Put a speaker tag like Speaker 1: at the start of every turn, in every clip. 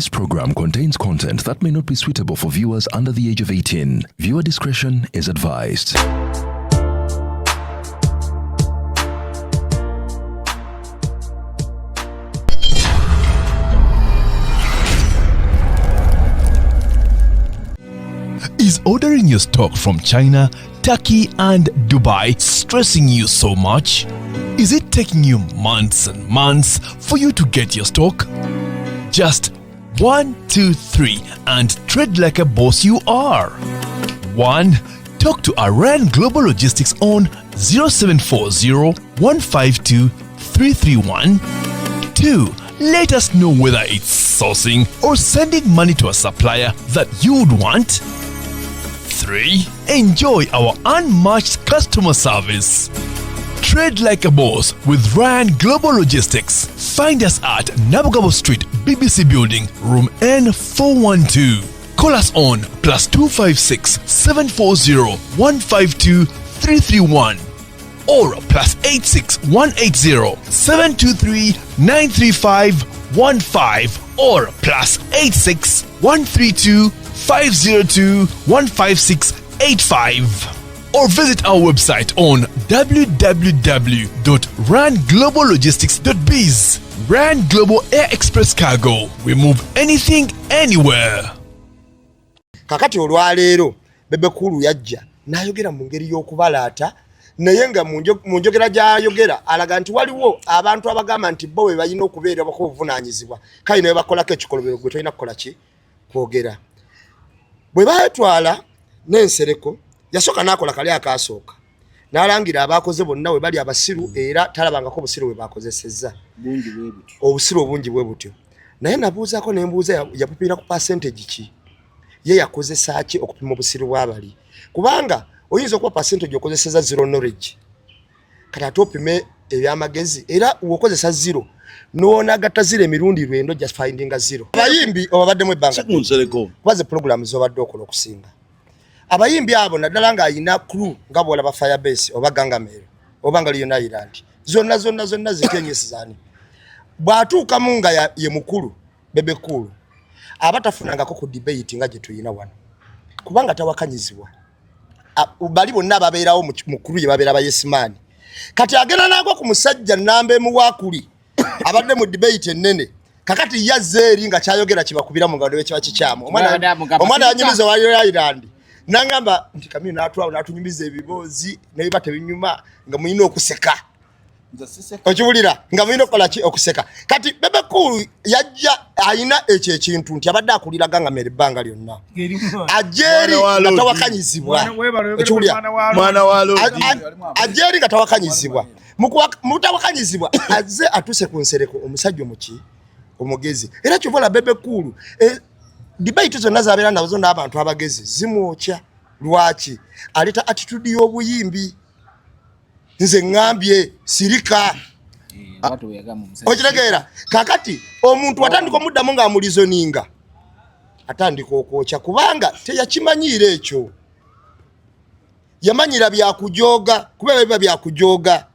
Speaker 1: This program contains content that may not be suitable for viewers under the age of 18. Viewer discretion is advised.
Speaker 2: Is ordering your stock from China, Turkey, and Dubai stressing you so much? Is it taking you months and months for you to get your stock? Just 1, 2, 3 and trade like a boss you are. 1. Talk to Aran Global Logistics on 0740 152 331. 2. Let us know whether it's sourcing or sending money to a supplier that you would want. 3. Enjoy our unmatched customer service. Trade like a boss with Ryan Global Logistics. Find us at Nabugabo Street, BBC Building, Room N412. Call us on +256 740 152 331 or +86 180 723 935 15 or +86 132 502 156 85 or visit our website on www.rangloballogistics.biz. Rand Global Air Express Cargo. We move anything, anywhere.
Speaker 3: Kakati olwaleero Bebe Cool yajja n'ayogera mu ngeri y'okubalaata, naye nga mu njogera gy'ayogera alaga nti waliwo abantu abagamba nti bo be balina okubeera bako obuvunaanyizibwa, kale naye bakolako ekikolobero, gwe tolina kukola ki kwogera. Bwe baatwala n'ensereko, yasooka n'akola kali akaasooka n'alangira abakoze bonna we bali abasiru, era talabangako busiru bwe bakozesezza obusiru obungi bwe butyo. Naye nabuuzaako ne mbuuza, yapimira ku percentage ki? Ye yakozesa ki okupima obusiru bw'abali? Kubanga oyinza okuba percentage okozeseza zero knowledge, kati ate opime ebyamagezi, era wokozesa zero nonagatta zero emirundi 9, just finding zero. Abayimbi obabaddemu ebbanga, kuba ze program zobadde okola okusinga abayimbi abo, naddala ng'ayina crew nga bw'olaba Firebase oba Gangamero oba nga Leon Island, zonna zonna zonna zikenyesizani, bw'atuukamu nga ye mukulu Bebe Cool aba tafunangako ku debate nga gye tuyina wano, kubanga tawakanyizibwa. Bali bonna ababeerawo mu crew ye babeera bayesimaani. Kati agenda n'agwa ku musajja namba emuwaakuli abadde mu debate ennene. Kakati yazze eri nga kyayogera kibakubira mu ngalo, kiba kikyamu. Omwana yanyumiza wa Island nangamba nti Kamiri natwawo natunyumiza ebiboozi nebiba tebinyuma nga mulina okuseka, okiwulira nga mulina okukola ki okuseka. Kati Bebe Cool yajja ayina ekyo ekintu nti abadde akulira Gangamera ebbanga lyonna, ajja eri nga tawakanyizibwa, okiwulira, ajja eri nga tawakanyizibwa, mutawakanyizibwa azze atuuse ku nsereko omusajja omuki omugezi. Era kyovola Bebe Cool debate zonna zabeera nazo n'abantu abagezi zimwokya. Lwaki? Aleeta attitude y'obuyimbi, nze ŋŋambye sirika, okitegeera. Kakati omuntu atandika omuddamu ng'amulizoninga, atandika okwokya, kubanga teyakimanyiira ekyo, yamanyira byakujoga, kuba biba byakujoga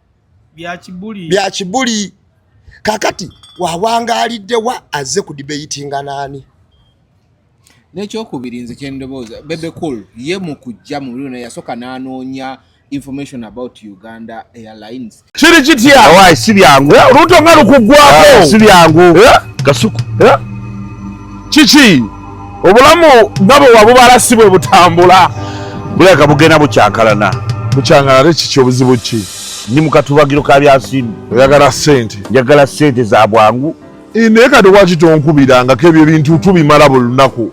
Speaker 3: bya kibuli. Kakati wawangaaliddewa azze ku debatinga naani?
Speaker 4: N'ekyokubiri, nze kyendowooza, Bebe Cool ye mu kujja mu lino yasooka n'anoonya information about Uganda Airlines.
Speaker 5: Kiri kitya?
Speaker 6: Awai, si byangu.
Speaker 5: Olubuto nga lukuggwako.
Speaker 6: Si byangu. Kasuku.
Speaker 5: Kiki? Obulamu nga bwe wabubala si bwe butambula.
Speaker 6: Bulabika bugenda bukyankalana.
Speaker 5: Bukyankalana kiki? Obuzibu ki?
Speaker 6: Ndi mu katubagiro ka byansimbi.
Speaker 5: Oyagala ssente?
Speaker 6: Njagala ssente za bwangu.
Speaker 5: Naye kati lwaki tonkubirangako? Ebyo ebintu tubimala buli lunaku.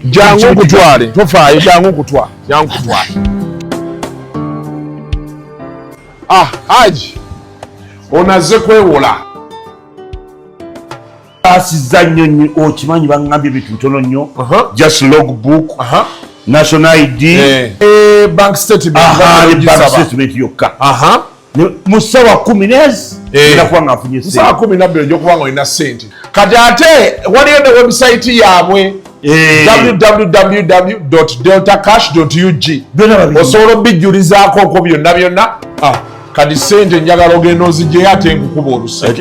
Speaker 5: Jangu nkutwale, tofaayo, jangu nkutwale, jangu nkutwale. Ah, Haji, onaze kwewola.
Speaker 6: Asiza nnyo nnyo, okimanyi baŋŋambye ebintu bitono nnyo. Just logbook, national ID,
Speaker 5: bank statement.
Speaker 6: Bank statement yokka. Mu ssaawa 10 nezi ngenda kuba nga nfunye
Speaker 5: ssente. Mu ssaawa 12 ojja kuba nga olina ssente. Kati ate waliyo ne website yaabwe www.deltacash.ug, osobola obijjulizaako okwo byonna byonna. Kati ssente njagala ogenda ozigyeyo ate nkukuba oluse.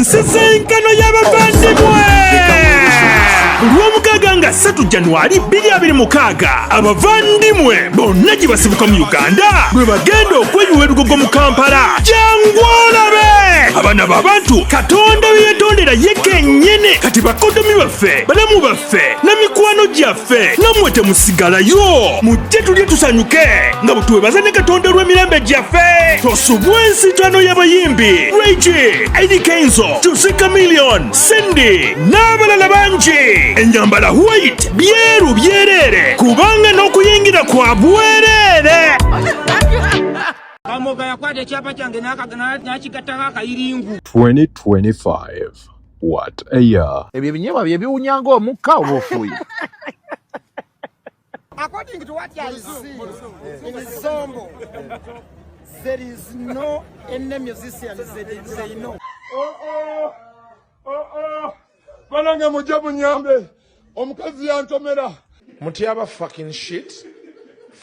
Speaker 7: Nsisinkano y'abavandimwe Lwomukaaga nga 3 Januari 2026, abavandimwe bonna gye basibuka mu Uganda lwe bagenda okweyiwa ebigogo mu Kampala. Jangu olabe abaana b'abantu Katonda bye yetondera ye kennyini. Kati bakodomi baffe, balamu baffe na mikwano gyaffe, nammwe temusigalayo, mujje tulye tusanyuke nga bwe twebaza ne Katonda olw'emirembe gyaffe. Tosubwa ensitano y'abayimbi Ray G, Eddy Kenzo, Jose Chameleone, Cindy n'abalala bangi. Ennyambala white, byeru byereere, kubanga n'okuyingira kwa bwereere.
Speaker 8: Kamoga yakwata ekyapa kyange n'akigattako akayiringu.
Speaker 1: 2025. What a year.
Speaker 5: Ebyo ebinyeebwa bye biwunya ng'omukka oba ofuuye?
Speaker 8: According to what I see in Zombo, there is no any musician that they know.
Speaker 5: Banange, mujje munyambe, omukazi yantomera. Mutyaba, fucking shit,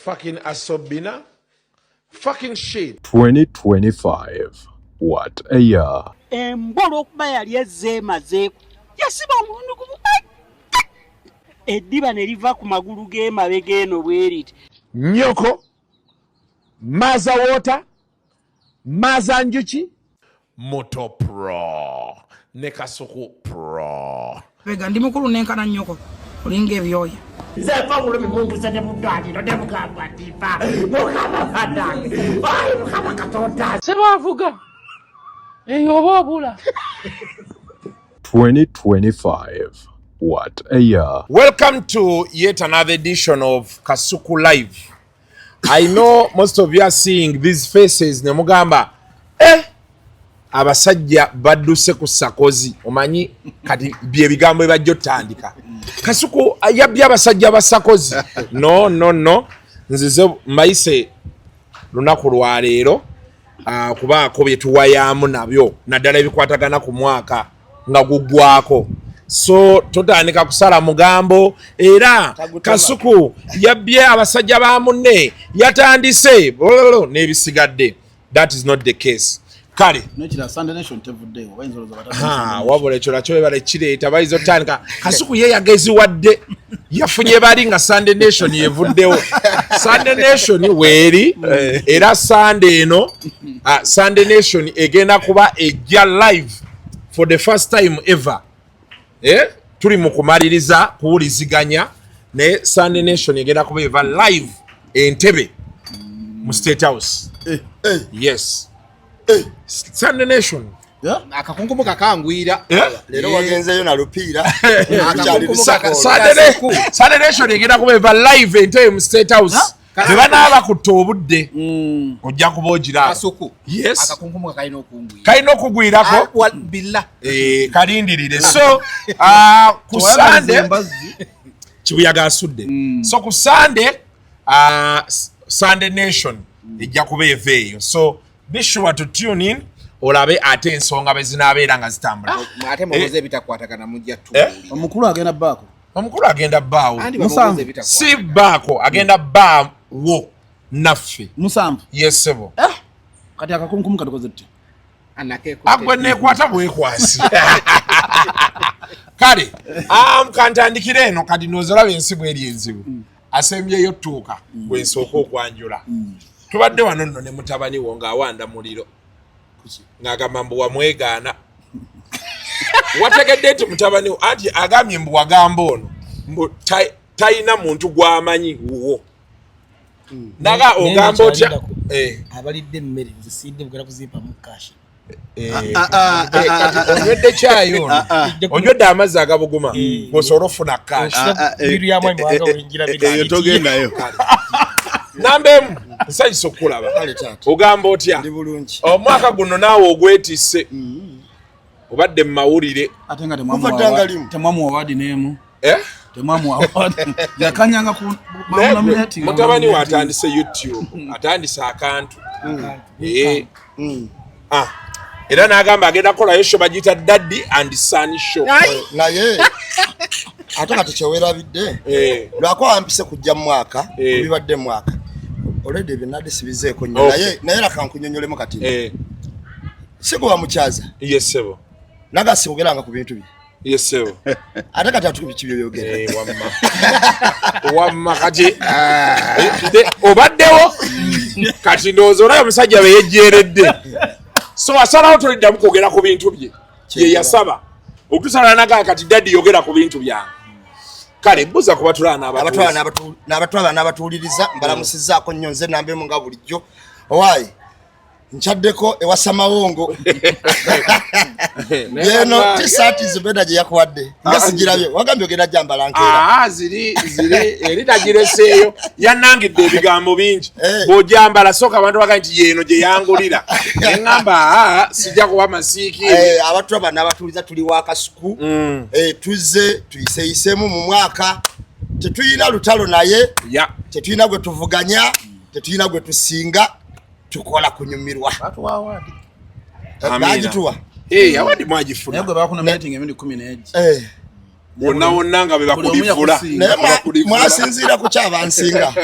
Speaker 5: fucking asobina, fucking shit.
Speaker 1: 2025. What a year.
Speaker 9: Embwa olw'okuba yali ezzeemazeeko, yasiba omulundi gumu eddiba ne liva ku magulu g'emabega eno bwe riti.
Speaker 5: Nyoko maza water maza njuki moto pro ne Kasuku pro.
Speaker 8: Bega ndi mukulu nenkana nnyoko, olinga ebyoya.
Speaker 9: Nze nfa bulumi mumbuze ne muddwaliro ne mugamba ntifa Mukama bannange, ayi Mukama Katonda.
Speaker 10: Serwavuga eyo oba obula.
Speaker 1: 2025. What a year.
Speaker 5: Welcome to yet another edition of Kasuku Live. I know most of you are seeing these faces ne mugamba, eh, abasajja badduse ku sakozi. Omanyi kati bye bigambo ebajja otandika, Kasuku yabbye abasajja ba sakozi. No, no, no, nzize mbayise lunaku lwaleero kubaako bye tuwayaamu nabyo, naddala ebikwatagana ku mwaka nga guggwako. So totandika kusala mugambo era Kasuku yabbye abasajja ba munne, yatandise bololo n'ebisigadde. That is not the case. Kale.
Speaker 11: Nekira Sunday Nation tevuddeyo, bayinza olowooza.
Speaker 5: Ha, wabula ekyo nakyo webale kireeta. Bayinza otandika Kasuku ye yageziwadde, yafunye bali nga Sunday Nation yevuddewo. Sunday Nation weeri era Sunday eno, Sunday Nation egenda kuba ejja live for the first time ever. Eh? Tuli mu kumaliriza kuwuliziganya, naye Sunday Nation egenda kuba eva live Entebe mu State House. Yes, Sunday Nation.
Speaker 4: Akakunkumu kakangwira.
Speaker 5: Eh?
Speaker 3: Leero wagenzeyo na lupiira.
Speaker 5: Sunday Nation egenda kuba eva live Entebe mu State House. Tebanaaba bakutta obudde, ojja kuba ogiraba.
Speaker 4: Kasuku.
Speaker 5: Yes.
Speaker 4: Akakunkumu kalina okungwira.
Speaker 5: Kalina okugwirako.
Speaker 4: Ah, billa.
Speaker 5: Eh, kalindirire. So ku Sande kibuyaga asudde. So ku Sande, Sunday Nation ejja kuba eva eyo, so be sure to tune in olabe ate ensonga bwe zinaabeera nga zitambula.
Speaker 4: Ate mubuuze ebitakwatagana, mujja
Speaker 5: Eh?
Speaker 11: Omukulu agenda baako.
Speaker 5: Omukulu agenda bbaawo.
Speaker 4: Andi bamubuuze ebitakwatagana.
Speaker 5: Si baako, agenda bbaawo naffe.
Speaker 11: 7.
Speaker 5: Yes, sebo.
Speaker 11: Kati akakunkumu katukoze tuti?
Speaker 5: Agwe nekwata bwekwasi. Kale kantandikire eno. Kati nozolaba ensi bweri enzibu, asembyeyo tuuka bwensooka okwanjula. Tubadde wano nno ne mutabani wo ng'awanda muliro ng'agamba mbu wamwegaana. Wategedde nti mutabani wo anti agambye mbu wagamba ono mbu talina muntu gw'amanyi wuwo naga.
Speaker 12: Naye
Speaker 5: Ogamba otya?
Speaker 12: nakyalindako.
Speaker 5: Eh.
Speaker 12: Abalidde emmere, nze siidde, bugenda kuzimpamu kashi.
Speaker 5: Eh, kati onywedde kyayi ono, onywedde amazzi agabuguma, osobola ofuna kashi.
Speaker 12: Biru ya mwami wange oyingira.
Speaker 6: Eyo togendayo.
Speaker 5: Namba emu, nsanyusa okulaba. Ogamba otya?
Speaker 3: Ndi bulungi.
Speaker 5: Omwaka guno naawe ogwetisse, obadde mu mawulire.
Speaker 11: Ate nga
Speaker 3: Kuva ddanga limu.
Speaker 11: temwamuwa award n'emu.
Speaker 5: Eh?
Speaker 11: Temwamuwa award, yakanyanga ku
Speaker 5: Naye gwe,
Speaker 11: bamunominating.
Speaker 5: mutabani we atandise YouTube, atandise akantu. Eh. Ah, era n'agamba agenda kukolayo show bagiyita Daddy and Son Show.
Speaker 3: Naye ate kati kyewerabidde,
Speaker 5: Eh.
Speaker 3: lwakuba wampise kujja mu mwaka,
Speaker 5: Eh.
Speaker 3: bibadde mu mwaka olwedde, ebyo nadde sibizeeko nnyo.
Speaker 5: Okay.
Speaker 3: Naye laka nkunyonyolemu kati.
Speaker 5: Eh.
Speaker 3: Sikuba mukyaza.
Speaker 5: Yes, sebo.
Speaker 3: Naga siwogeranga ku bintu bye.
Speaker 5: Yes sir.
Speaker 3: Ate kati atuku biki byoyogera.
Speaker 5: Eh, wamma. Wamma kati obaddewo kati ndowooza olaba omusajja be yejjeeredde. So asalawo toliddamu kwogera ku bintu bye. Ye yasaba. Okutusala naga kati daddy yogera ku bintu byange. Kale mbuza ku batulaba
Speaker 3: n'abatuuze. N'abatulaba n'abatuwuliriza mbalamusizzaako nnyo nze nambemu nga bulijjo. Owaaye nkyaddeko ewa Samawongo. Yeno t-shirt Zubeda gye yakuwadde nga sigirabye, wagambye ogenda gyambala nkeera.
Speaker 5: Ziri ziri eri nagireseeyo, yannangidde ebigambo bingi. Bw'ogyambala sooka abantu bagamba nti yeeno gye yangulira, ne ŋŋamba sijja kuba masiiki.
Speaker 3: Abatulaba n'abatuuliza tuli wa Kasuku. Tuzze tuyiseeyiseemu mu mwaka, tetulina lutalo naye, tetulina gwe tuvuganya, tetulina gwe tusinga, tukola kunyumirwa. Bagituwa.
Speaker 5: Awadi mwagifuna.
Speaker 11: Naye gwe bakunominating emirundi 11.
Speaker 5: Wonna wonna nga be bakulivula.
Speaker 3: Naye mwasinziira ku kyabansinga.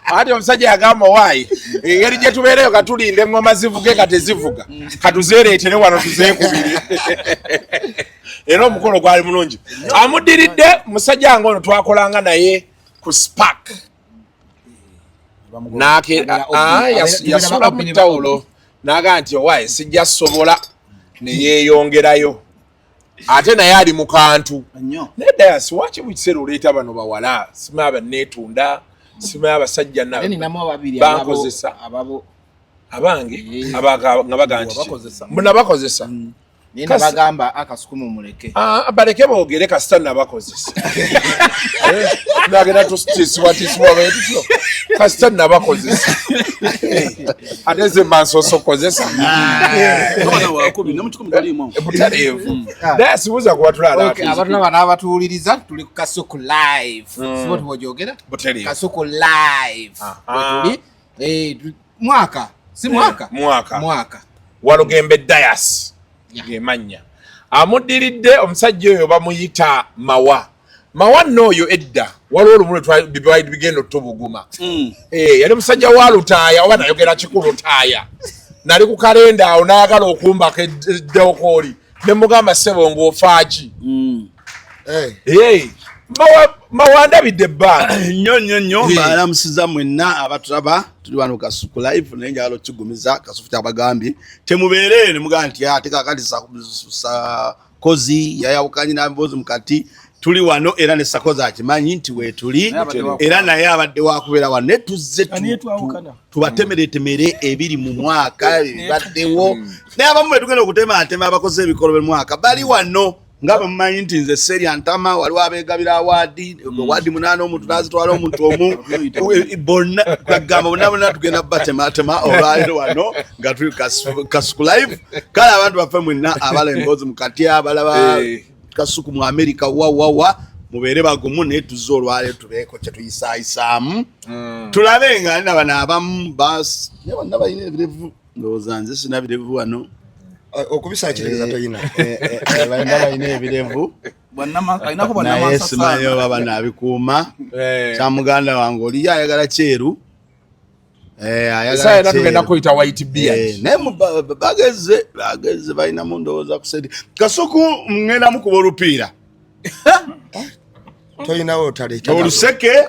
Speaker 5: Ate omusajja yagamba waayi engeri gye tubeereyo katulinde engoma zivuge nga tezivuga katuzeereetere wano tuzeekubire. Era omukolo gwali mulungi. Amuddiridde musajja nga ono twakolanga naye ku Spark. Yasula mu ttawulo n'agamba nti owaaye sijja sobola, ne yeeyongerayo. Ate naye ali mu kantu. Naye Dayasi waki buli kiseera oleeta bano bawala, simanyi abanneetunda, simanyi abasajja bankozesa abange nga baga nti mbuna bakozesa.
Speaker 4: Bagamba Akasuku mumuleke.
Speaker 5: Baleke boogere kasita nabakozesa. Nagenda tutisibwatisibwa bwetutyo kasita nabakozesa. Ate nze mba nsoose okukozesa. Butaleevu. Naye sibuuza ku batulaba.
Speaker 4: Abatulaba n'abatuwuliriza tuli ku Kasuku Live. Sibo tubojogera? Kasuku Live. Wetuli mwaka, si mwaka?
Speaker 5: Mwaka.
Speaker 4: Mwaka.
Speaker 5: Walugembe Dayasi. Gemanya amuddiridde omusajja oyo bamuyita Mawa. Mawa nno oyo edda waliwo olumu lwe bigenda otubuguma. Yali musajja wa Lutaaya oba nayogera kiku Lutaaya, nali ku kalenda awo n'ayagala okumbako eddookooli ne mugamba ssebo ng'ofaaki. Mawa ndabidde ebbanga
Speaker 13: nnyo nnyo nnyo. Mbalamusiza mwenna abatulaba, tuli wano Kasuku Live, naye njagala okigumiza Kasuku kyabagambye temubeere ne mugamba nti ate kaakati Sakozi yayawukanye n'emboozi mukati. Tuli wano era ne Sakozi akimanyi nti weetuli era naye abadde wakubeera wano, naye tuzze tubatemeretemere ebiri mu mwaka ebibaddewo, naye abamu be tugenda okutematema abakoze ebikolwa by'omwaka bali wano nga bamumanyi nti nze Serya Ntama, waliwo abeegabira awaadi awaadi 8 omuntu n'azitwala omuntu omu, bonna bagamba bonna bonna tugenda batematema olwaleero wano nga tuli Kasuku Live. Kale abantu baffe mwenna abala emboozi mukati, abalaba Kasuku mu Amerika wawawa, mubeere bagumu, naye tuzze olwaleero tubeeko kye tuyisaayisaamu tulabe nga na bano abamu naye bonna balina ebirevu, ndowooza nze sina birevu wano.
Speaker 3: Okubisa kitegeeza toyina.
Speaker 13: Balina balina ebirevu naye simanyi oba banaabikuuma. Kya muganda wange oli ayagala kyeru,
Speaker 5: tugenda kuyita white beard.
Speaker 13: Naye bageze bageze balinamu ndowooza kusedi. Kasuku ngenda mukuba olupiira.
Speaker 3: Toyinawo otaleeta.
Speaker 13: Oluseke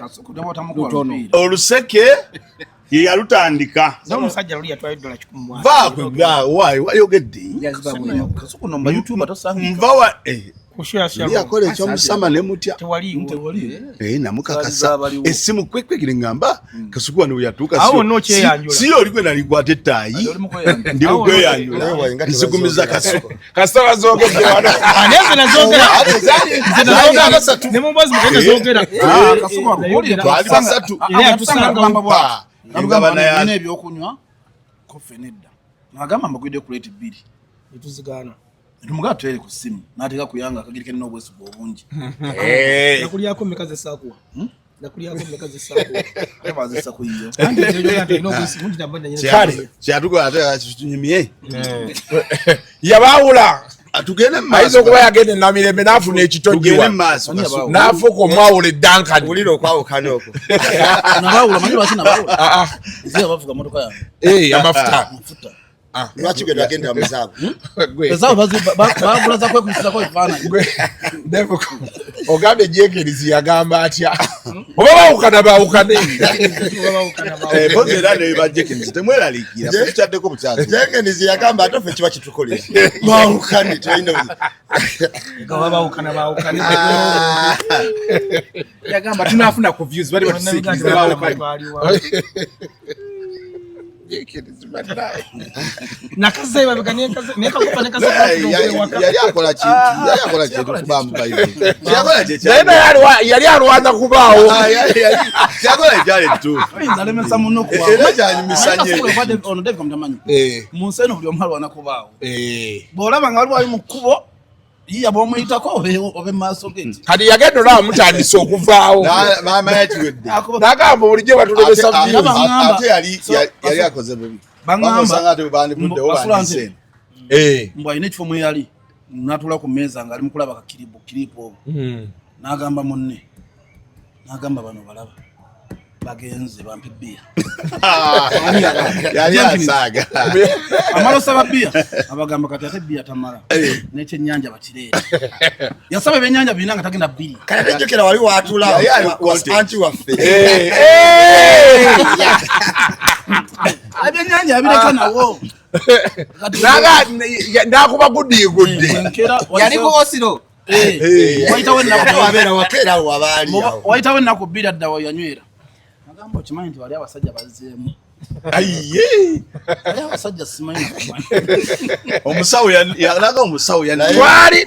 Speaker 13: oluseke ye yalutandika. Vaakwe wayogedde nva yakola ekyomusama ne mutya namukakasa essimu kwekwekire ngamba Kasuku wano weyatuuka si oli gwe nalikwata ettaayi, ndi mukweyanjula nzigumiza Kasuku.
Speaker 5: Kasita bazogedde wano.
Speaker 13: Twali basatu.
Speaker 11: Ebyokunywa kofe nedda, nagamba mbagwidde kuleti 2
Speaker 12: netuzigaana,
Speaker 11: netumugaa tutere ku ssimu n'ateeka kuyanga akagiri kenina obwesigwa obungi.
Speaker 12: Nakulyako mmeka zesaakuwa? Nakulyako mmeka zesaakuwa?
Speaker 11: Bazisa ku yo.
Speaker 13: Kyatukola ate tunyumye.
Speaker 5: Yabaawula.
Speaker 13: Tugende mu
Speaker 5: Ayinza okuba yagenda enamirembe n'afuna
Speaker 13: Tugende
Speaker 5: ekitogiwa
Speaker 13: mu maaso Kasuku.
Speaker 5: n'afuuka omwawule Duncan.
Speaker 3: Wulira okwawukana okwo.
Speaker 11: Nabaawula, manyi lwaki nabaawula? Nze abavuga motoka yange.
Speaker 5: Amafuta.
Speaker 11: Amafuta.
Speaker 3: Lwaki gwe twagenda mu zaabwe?
Speaker 11: Ezaabwe bagula za kwekubisizako ebifaananyi.
Speaker 5: Ogambye Jenkins yagamba atya? Oba bawukana bawukane.
Speaker 13: Mpozi era ne ba Jenkins temweraliikira, tukyaddeko bukyazi.
Speaker 3: Jenkins yagamba ate ffe kiba kitukolera. Bawukane tolina buzibu.
Speaker 12: Nga bawukana bawukane.
Speaker 4: Yagamba tunafuna ku views bali batusiikiriza bawukane.
Speaker 12: Nakaze babega nekakupa nekaze.
Speaker 13: Yali akola kintu, yali akola kintu kuba mu Bayibuli. Kyeyakola kye
Speaker 5: Naye naye yali alwana kubaawo.
Speaker 13: Kyeyakola kyali kituufu.
Speaker 11: Oyinza alemesa munno kubaawo.
Speaker 13: Era kyanyumisa nnyo.
Speaker 11: Ono David Kamutamanyi. Mu nsi eno buli omu alwana kubaawo. Bw'olaba nga waliwo ali mu kkubo, yiya bw'omuyitako obe mu maaso ge.
Speaker 5: Kati yagenda olaba mutandise okuvaawo.
Speaker 13: Maama yakiwedde.
Speaker 5: N'agamba bulijjo batulemesa views.
Speaker 13: Ate yali akoze bubi.
Speaker 11: Baŋŋamba
Speaker 13: Osanga ate bandivuddewo bandise eno.
Speaker 11: Mbu alina ekifo mwe yali n'atuula ku mmeeza ng'ali mu kulaba kakiripu kiripu obwo. N'agamba munne, n'agamba bano balaba bagenze bampe bbiya.
Speaker 13: Yali asaaga.
Speaker 11: Amala osaba bbiya abagamba kati ate bbiya tamala n'ekyennyanja bakireeta. Yasaba ebyennyanja bina nga tagenda bbiri.
Speaker 3: Kale nejjukira wali watuula anti waffe.
Speaker 11: Ebyennyanja yabireka nawo.
Speaker 5: N'akuba gudiigudde.
Speaker 4: Yali ku Osiro.
Speaker 11: Wayitawo ennaku bbiri adda we yanywera. Agamba okimanyi nti wali abasajja bazzeemu.
Speaker 13: Aye.
Speaker 11: Wali abasajja simanyi nakumanyi.
Speaker 13: Omusawo yalaga omusawo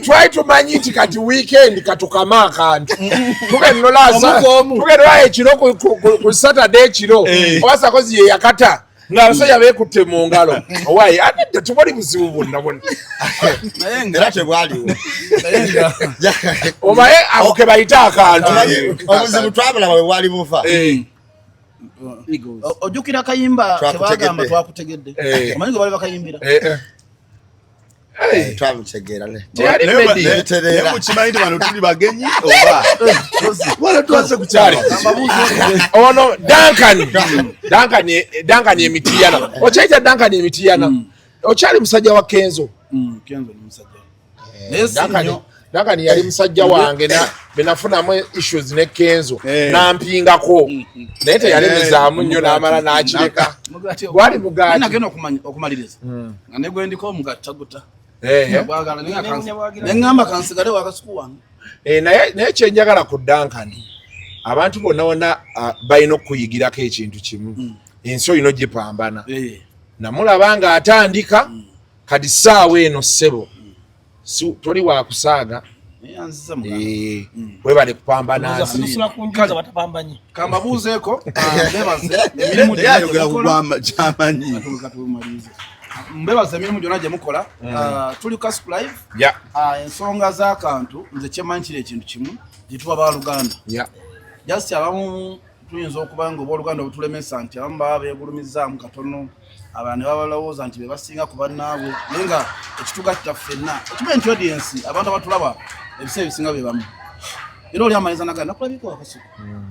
Speaker 5: Twali tumanyi nti kati weekend katukama akantu. Tugenda ekiro ku Saturday ekiro. Oba Sakozi ye yakata. Ng'abasajja beekutte mu ngalo. Owaye ate tubali buzibu bwonna bwonna.
Speaker 3: Era tebwaliwo.
Speaker 5: Omaye ako ke bayita akantu.
Speaker 3: Obuzibu twabulaba bwe bwali buva.
Speaker 11: Ojjukira kayimba kebagamba twakutegedde. Omanyi gwe bali bakayimbira.
Speaker 3: Twamutegeera.
Speaker 13: Naye mukimanyi nti bano tuli bagenyi oba wano twaze ku kyalo.
Speaker 5: Ono Duncan Duncan Emitiyana. Okyayita Duncan Emitiyana. Okyali musajja wa Kenzo.
Speaker 11: Kenzo ni musajja.
Speaker 5: Duncan yali musajja wange na benafunamu issues ne Kenzo nampingako. Naye teyalemezaamu nnyo n'amala n'akireka. Gwali mugaati.
Speaker 11: Nagenda okumaliriza. Nga ne gwe ndiko omugaati taguta. Ne ŋŋamba kansigale wakasuku wange.
Speaker 5: Naye kye njagala ku Duncan, abantu bonna bonna balina okuyigirako ekintu kimu. Ensi olina ogipambana. Namulaba ng'atandika kati ssaawa eno ssebo. Toli wakusaaga. Webale kupambana nsi.
Speaker 11: Kambabuuzeeko
Speaker 13: ayogera ku kyamanyi.
Speaker 11: Mbebaza emirimu gyonna gye mukola. Tuli Kasuku Live. Ensonga z'akantu nze kyemanyi kiri ekintu kimu gye tuba baluganda. Just abamu tuyinza okuba nga obooluganda obutulemesa nti abamu baba beegulumizaamu katono, abalala ne babalowooza nti be basinga ku bannaabwe, naye nga ekitugatta ffenna okimanyi nti audience abantu abatulaba ebiseera ebisinga be bamu, era oli amayinza nagaa nakulabika wakasuku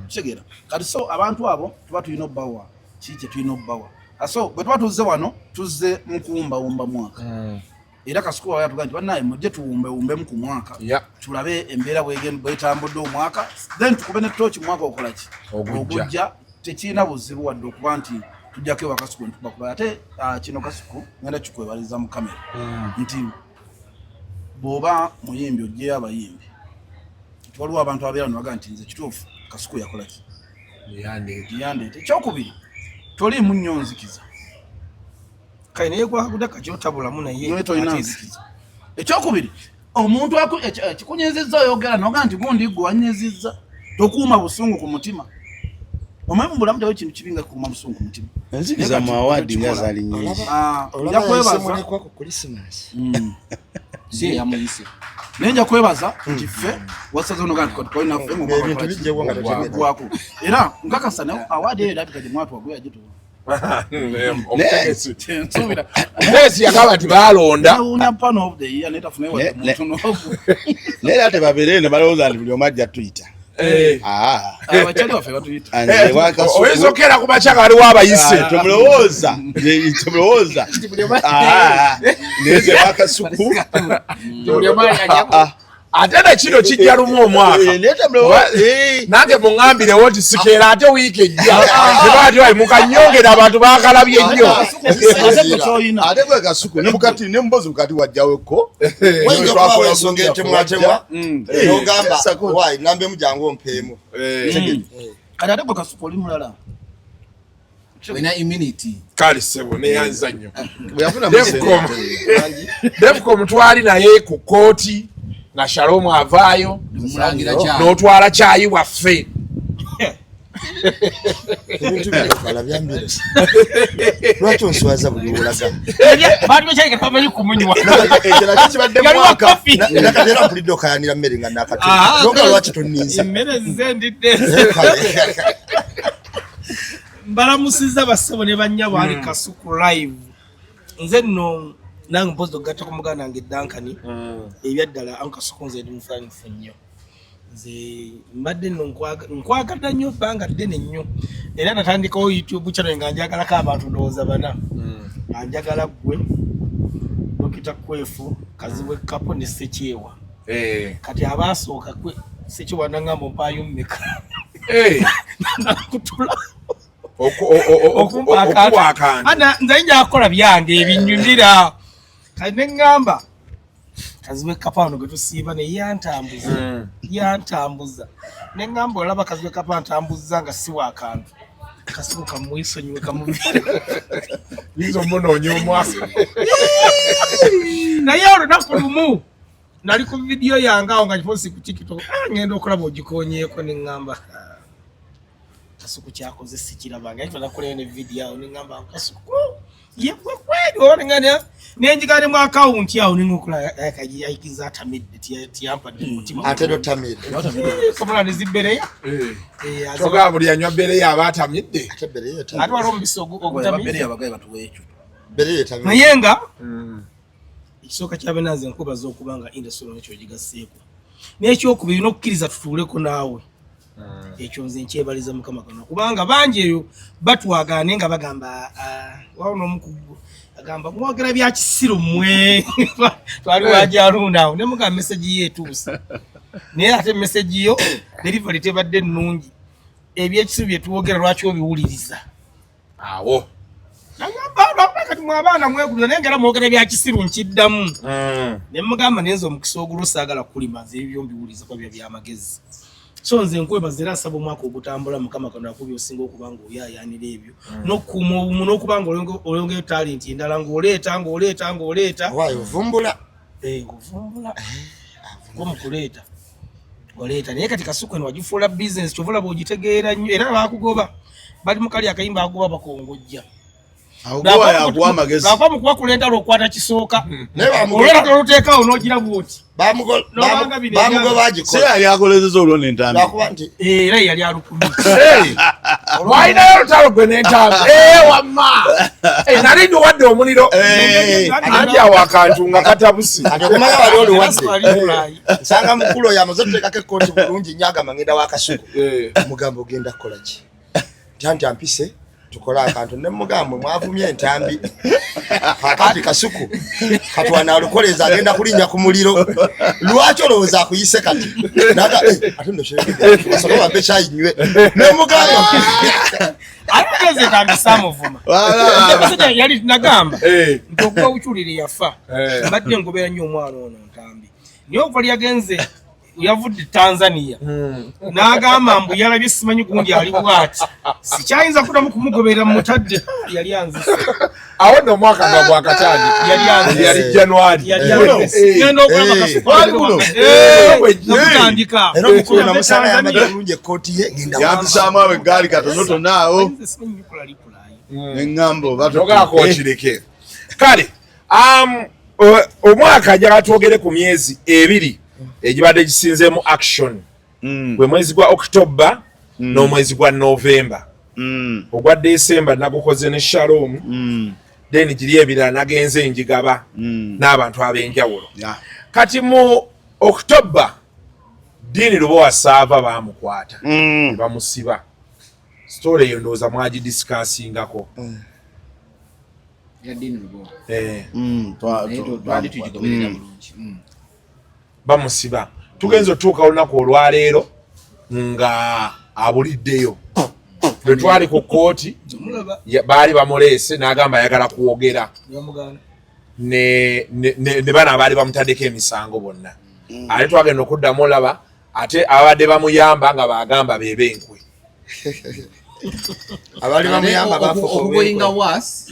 Speaker 11: kitegeera. Kati so abantu abo tuba tulina obbawa kiki kye tulina obbawa. So bwe tuba tuzze wano tuzze mu kuwumbawumba mwaka, era Kasuku wawe yatugamba nti bannaye mujje tuwumbewumbemu ku mwaka tulabe embeera bwetambudde omwaka, then tukube ne tooki mwaka okola ki ogujja. Tekirina buzibu wadde okuba nti tujjako ewa Kasuku netubakuba ate kino Kasuku ngenda kikwebaliza mu kamera nti bw'oba muyimbi ojjeyo abayimbi nti waliwo abantu ababeera nebagaa nti nze kituufu Kasuku yakola ki yandeeta. Ekyokubiri toliimu nnyo nzikiza.
Speaker 12: Kale naye gwakaguda kaki otabulamu naye
Speaker 11: tolina nzikiza. Ekyokubiri omuntu ekikunyizizza oyogera nogaa nti gundi gwe wanyizizza, tokuuma busungu ku mutima. Omanyi mu bulamu tewali kintu kibi nga kukuuma busungu ku mutima.
Speaker 13: Enzikiza mu awaadi nga zaali nnyingi.
Speaker 11: Nja kwebaza
Speaker 4: Si yamuyise.
Speaker 11: Naye nja kwebaza nti ffe wasaze ono gati tukole naffe
Speaker 3: Ebintu bijjewo nga totegedde.
Speaker 11: gwako, era nkakasa naye awaadi eyo erabika gye mwatuwa gwe yagituwa.
Speaker 5: Omutegesi yagamba nti baalonda.
Speaker 11: Nawunya pan of the year naye tafunayo wadde muntu n'ogu.
Speaker 13: Naye era tebabeere ne balowooza nti buli omu ajja tuyita. Ah.
Speaker 11: Abakyali baffe batuyita.
Speaker 13: Nze wa Kasuku.
Speaker 5: Oyinza okukeera ku makya nga waliwo abayise.
Speaker 13: Temulowooza. Temulowooza. Ah, nze wa Kasuku.
Speaker 5: Ate nekino kijja lumu omwaka. Nange muŋŋambirewo nti sikeera ate wiiki ejja tebaati mukanyongera abantu bakalabye nnyo.
Speaker 13: Ate gwe Kasuku ne mukati ne mubozi mukati wajjaweko.
Speaker 3: Wayinza okubawo ensonga etemwatemwa nogamba wayi nambemu jangu ompeemu.
Speaker 11: Kati ate gwe Kasuku oli mulala.
Speaker 4: Olina immunity.
Speaker 5: Kale ssebo neyanza nnyo.
Speaker 13: Bwe yafuna
Speaker 5: Devcom twali naye ku kkooti nga Shalom avaayo
Speaker 4: Mulangira kyayi.
Speaker 5: n'otwala kyayi waffe.
Speaker 3: Ebintu byokala byambire. Lwaki onswaza buli wolaga?
Speaker 12: Baali bakyali katamanyi kumunywa.
Speaker 3: Ekyo nakyo kibadde
Speaker 12: Yali wa
Speaker 3: mwaka.
Speaker 12: coffee.
Speaker 3: Nakati era mpulidde okayanira mmere nga nakati.
Speaker 12: Ah,
Speaker 3: Noga lwaki tonninza?
Speaker 12: Emmere nze ndidde. Mbalamusizza bassebo ne bannyabo ali Kasuku Live. Nze nno nange mpozi okugatta ku muganda wange Duncan ebyaddala angu Kasuku nze ndi musanyufu nnyo. Nze mbadde nno nkwagadde nnyo ebbanga ddene nnyo era natandikawo YouTube channel nga njagalako abantu ndowooza bana. Nga njagala ggwe, Dokita Kwefu, Kazibwe Kapo ne Ssekyewa. Kati abaasooka kwe Ssekyewa nangamba ompaayo mmeka. Nakutula.
Speaker 5: Okuwa akantu.
Speaker 12: Ana nze nja kukola byange ebinyumira. Kati ne ŋŋamba Kazibwe Kapo ano gwe tusiiba ne yantambuza. Yantambuza. Ne ŋŋamba olaba Kazibwe Kapo antambuza nga si wa kantu. Kasuku kamwisonyiwe kamuviire.
Speaker 5: Yinza omunoonya omwaka.
Speaker 12: Naye olunaku lumu nali ku vidiyo yange awo nga ngiposi ku TikTok, ngenda okulaba ogikonyeeko ne ŋŋamba Kasuku kyakoze sikirabanga. Naye twanakoleyo ne vidiyo awo ne ŋŋamba Kasuku ye gwe kweri oba ne ŋŋamba ne njigala ne mu akawunti awo ne ŋŋokola ayikiza atamidde tiyampadde mu mutima.
Speaker 3: Ate totamidde.
Speaker 12: Kamula ne zibbereya.
Speaker 5: Kyogamba buli anywa bbereya aba atamidde.
Speaker 3: Ate bbereya
Speaker 12: Ate waliwo omubisi ogutamidde.
Speaker 11: Bbereya abagayi batuwa ekyo.
Speaker 3: Bbereya etamidde.
Speaker 12: Naye nga ekisooka kya byonna nze nkubaza okuba nga industry olina ky'ogigasseeko. N'ekyokubiri n'okukkiriza tutuuleko naawe. Ekyo nze nkyebaliza Mukama Katonda kubanga bangi eyo batwagaana naye nga bagamba waliwo n'omukugu agamba mwogera bya kisiru mmwe. Twali wajalunda awo ne mugamba message yo etuuse naye ate message yo delivery tebadde nnungi. Ebyekisiru bye twogera lwaki obiwuliriza?
Speaker 5: Awo.
Speaker 12: Nagamba kati mwe abaana mwegulira naye nga era mwogera bya kisiru nkiddamu. Ne mugamba naye nze omukisa ogulo saagala kukulima nze ebyo mbiwuliriza kuba biba byamagezi. So nze nkwebaza era nsaba omwaka ogutambula Mukama Katonda akubi osinga okuba ng'oyaayaanira ebyo. N'okukuuma obumu n'okuba ng'olongerayo talenti endala ng'oleeta ng'oleeta ng'oleeta.
Speaker 3: Waayo ovumbula.
Speaker 12: Ng'ovumbula. Gwo mu kuleeta. Oleeta naye kati Kasuku eno wagifuula bizinesi kyova olaba ogitegeera nnyo era baakugoba. Bali mu kali akayimba agoba bakongojja. Lwakuba mu kuba entalo okwata kisooka. Olwera toluteekawo n'ogira bw'oti.
Speaker 3: Bamugoba agikola.
Speaker 13: Si yali akolezeza olwo n'entambi.
Speaker 3: Lwakuba nti
Speaker 12: era yali alukumye.
Speaker 5: Walinayo olutalo gwe n'entambi. Wamma. Nali ndiwadde omuliro. Anti awo akantu nga katabuse.
Speaker 3: Kati okumanya wali oluwadde. Nsanga mukulu oyo amaze otuteekako ekkooti bulungi nnyo agamba ngenda wa Kasuku. Mugamba ogenda kukola ki? Nti ampise tukole akantu ne mugamba mwavumye entambi. Kakati Kasuku kati wano alukoleeza agenda kulinnya ku muliro. Lwaki olowooza akuyise kati? Naga, ate nno kyeyogedde, asooke bampe kyayi nnywe. Ne mugamba.
Speaker 12: Ate nze entambi saamuvuma. Omusajja yali nagamba nti okuva Buchulire yafa, mbadde ngobera nnyo omwana ono Ntambi. Naye okuva lyagenze yavudde Tanzania n'agamba mbu yalabye simanyi gundi ali bw'ati sikyayinza kuddamu kumugoberera mutadde yali anzise.
Speaker 5: Awo nno omwaka nga gwakatandika.
Speaker 12: Yali anzise.
Speaker 5: Yali January.
Speaker 12: Yali anzise. Ngenda okulaba Kasuku.
Speaker 13: Wali guno.
Speaker 12: Nakutandika.
Speaker 3: Era omukulu namusanga yambadde bulungi ekkooti ye ngenda
Speaker 13: Yampisaamu awo eggaali katonotono awo. Eŋŋambo oba
Speaker 5: Togaako okireke. Kale omwaka njagala twogere ku myezi ebiri egibadde gisinzeemu action. Gwe mwezi gwa October n'omwezi gwa November. Ogwa December nagukoze ne Shalom. Then giri ebirala nagenze njigaba n'abantu ab'enjawulo. Kati mu October Dini Lubowa Saava bamukwata bamusiba. Story eyo ndowooza mwagidiscussingako.
Speaker 4: Ya Dini Lubowa.
Speaker 5: Eh.
Speaker 4: Naye twali tugigoberera bulungi.
Speaker 5: Bamusiba, tugenza otuuka olunaku olwaleero nga abuliddeyo. Lwe twali ku kkooti baali bamuleese n'agamba ayagala kwogera ne bano abaali bamutaddeko emisango bonna. Ate twagenda okuddamu olaba ate abadde bamuyamba nga bagamba bebenkwe.
Speaker 3: Abaali bamuyamba bafuuka
Speaker 4: okugoyinga
Speaker 3: obwenkwe.
Speaker 4: Was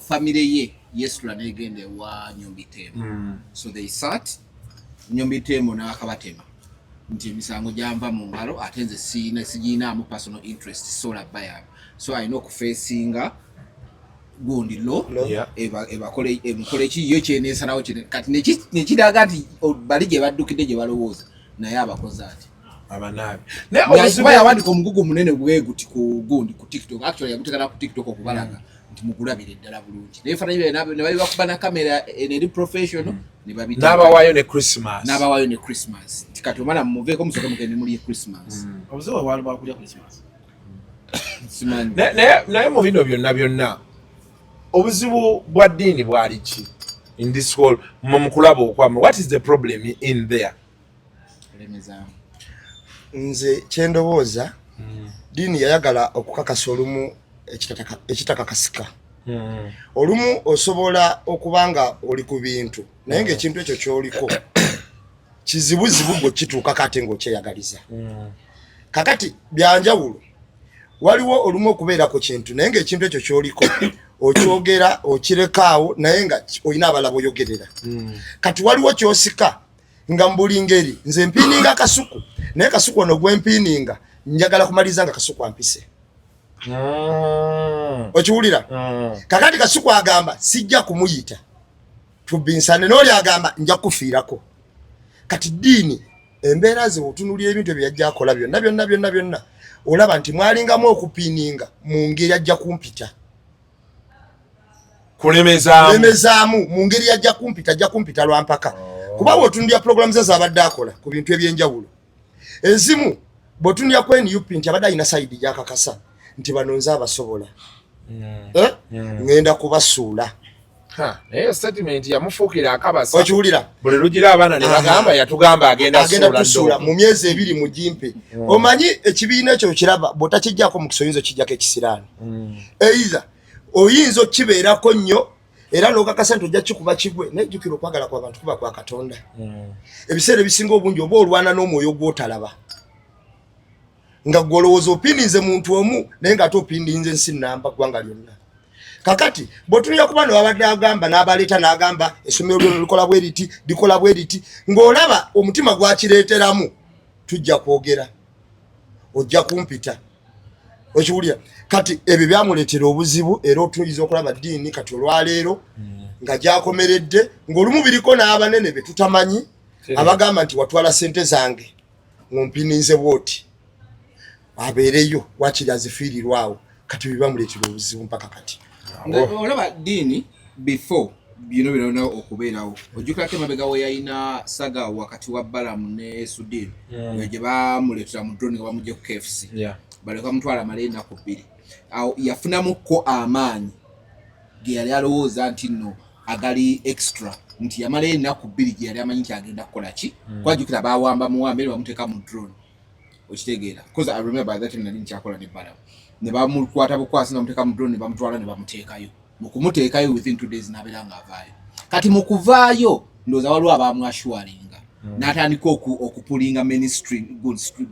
Speaker 4: family ye yesula negenda ewa Nyombi Temo. So they sat, Nyombi Temo n'akabatema nti emisango gyanva mu ngalo, ate nze siina, sigiinaamu personal interest, sola bayamba, so alina okufacinga gundi lo ebakole emukole ki yo kyenesalawo kyene. Kati nekiraga nti bali gye baddukidde gye balowooza naye abakoze ati
Speaker 5: abanaabi.
Speaker 4: Kuba yawandika omugugu munene bwe guti ku gundi ku TikTok. Actually yaguteeka ku TikTok okubalaga nti mugulabire ddala bulungi, naye ebifaananyi byabe ne babibakuba na kamera eno eri professional ne babiteeka.
Speaker 5: N'abawaayo ne Christmas.
Speaker 4: N'abawaayo ne Christmas nti kati omala mumuveeko musooke mugende mulye Christmas.
Speaker 11: Obuzibu bwali bwakulya Christmas.
Speaker 4: Simanyi.
Speaker 5: Naye mu bino byonna byonna, obuzibu bwa ddiini bwali ki in this whole mu kulaba okwammwe? What is the problem in there?
Speaker 4: Lemezaamu.
Speaker 3: Nze kyendowooza, Diini yayagala okukakasa olumu ekitakakasika. Olumu osobola okuba nga oli ku bintu, naye ngaekintu ekyo kyoliko kizibuzibu gwe kituukako ate ng'okyeyagaliza. Kakati byanjawulo, waliwo olumu okubeera ku kintu naye ngaekintu ekyo kyoliko okyogera okirekaawo, naye nga olina abalala boyogerera. Kati waliwo kyosika nga mu buli ngeri nze mpiininga Kasuku, naye Kasuku ono gwempiininga njagala kumaliriza nga Kasuku ampise. Okiwulira? Kakati Kasuku agamba sijja kumuyita tubinsane, n'oli agamba nja kufiirako. Kati Diini embeera ze otunulira ebintu ebyo yajja akola byonna byonna byonna byonna, olaba nti mwalingamu okupiininga mu ngeri ajja kumpita.
Speaker 5: Kulemezaamu.
Speaker 3: Kulemezaamu mu ngeri ajja kumpita, ajja kumpita lwampaka. Kuba bw'otunulira puroguramu ze z'abadde akola ku bintu ebyenjawulo ezimu, bw'otunulira ku NUP nti abadde alina side gyakakasa nti bano nze abasobola. Eh? Ŋŋenda kubasuula.
Speaker 5: Ha, naye statement yamufuukira akabasa.
Speaker 3: Okiwulira?
Speaker 5: Buli lugira abaana ne bagamba yatugamba agenda
Speaker 3: agenda
Speaker 5: suula
Speaker 3: tusuula
Speaker 5: ddo.
Speaker 3: Mu myezi 2 mugimpe. Omanyi ekibiina ekyo okiraba, bw'otakijjako mukisa oyinza okijjako ekisiraani. Either oyinza okibeerako nnyo era n'okakasa nti ojja kikuba kigwe, naye jjukira okwagala kw'abantu kuba kwa Katonda. Ebiseera ebisinga obungi oba olwana n'omwoyo gw'otalaba, nga gwe olowooza opininze muntu omu, naye ng'ate opininze ensi nnamba, ggwanga lyonna. Kakati bw'otunulira ku bano babadde agamba n'abaleeta n'agamba essomero lyono likola bwe riti, likola bwe riti, ng'olaba omutima gwakireeteramu tujja kwogera ojja kumpita. Okiwulira? Kati ebyo byamuleetera obuzibu, era otuyinza okulaba Ddiini kati olwaleero nga gyakomeredde ng'olumu biriko n'abanene be tutamanyi abagamba nti watwala ssente zange ng'ompininze bwoti, abeereyo wakiri azifiirirwawo. Kati bibamuleetera obuzibu mpaka kati.
Speaker 4: Nga olaba Diini before bino byonna okubeerawo, ojjukirako emabega we yalina saga wakati wa Balamu ne Sudin, eyo gye bamuleetera mu drone nga bamugye ku KFC, baleka mutwala amale ennaku 2. Awo yafunamukko amaanyi ge yali alowooza nti nno agali extra, nti yamalayo ennaku 2 gye yali amanyi nti agenda kukola ki. Kwajjukira bawamba muwambe ne bamuteeka mu drone, okitegeera? Because I remember by that time nali nkyakola ne Balamu, ne bamukwata bukwasi ne bamuteeka mu drone ne bamutwala ne bamuteekayo. Mu kumuteekayo, within 2 days n'abeera ng'avaayo. Kati mu kuvaayo ndowooza waliwo abamwassuringa n'atandika okupullinga many string, good string,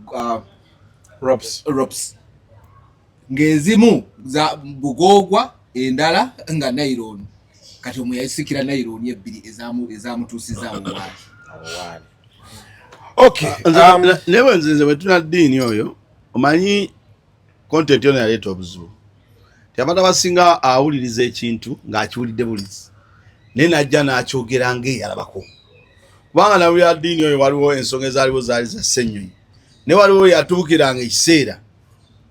Speaker 5: ropes.
Speaker 4: Ropes ng'ezimu za bugoogwa, endala nga nylon. Kati omwe yasikira nylon ebbiri ezamutuusizaawo waali.
Speaker 5: Okay.
Speaker 13: Naye bwe nze bwe tuna Ddiini oyo, omanyi content yona yaleeta obuzibu ti abantu abasinga awuliriza ekintu ng'akiwulidde bulizi, naye najja n'akyogera ng'eyalabako. Kubanga nawulira Ddiini oyo, waliwo ensonga ezaaliwo zaali za Ssennyonyi, naye waliwo yatuukiranga ekiseera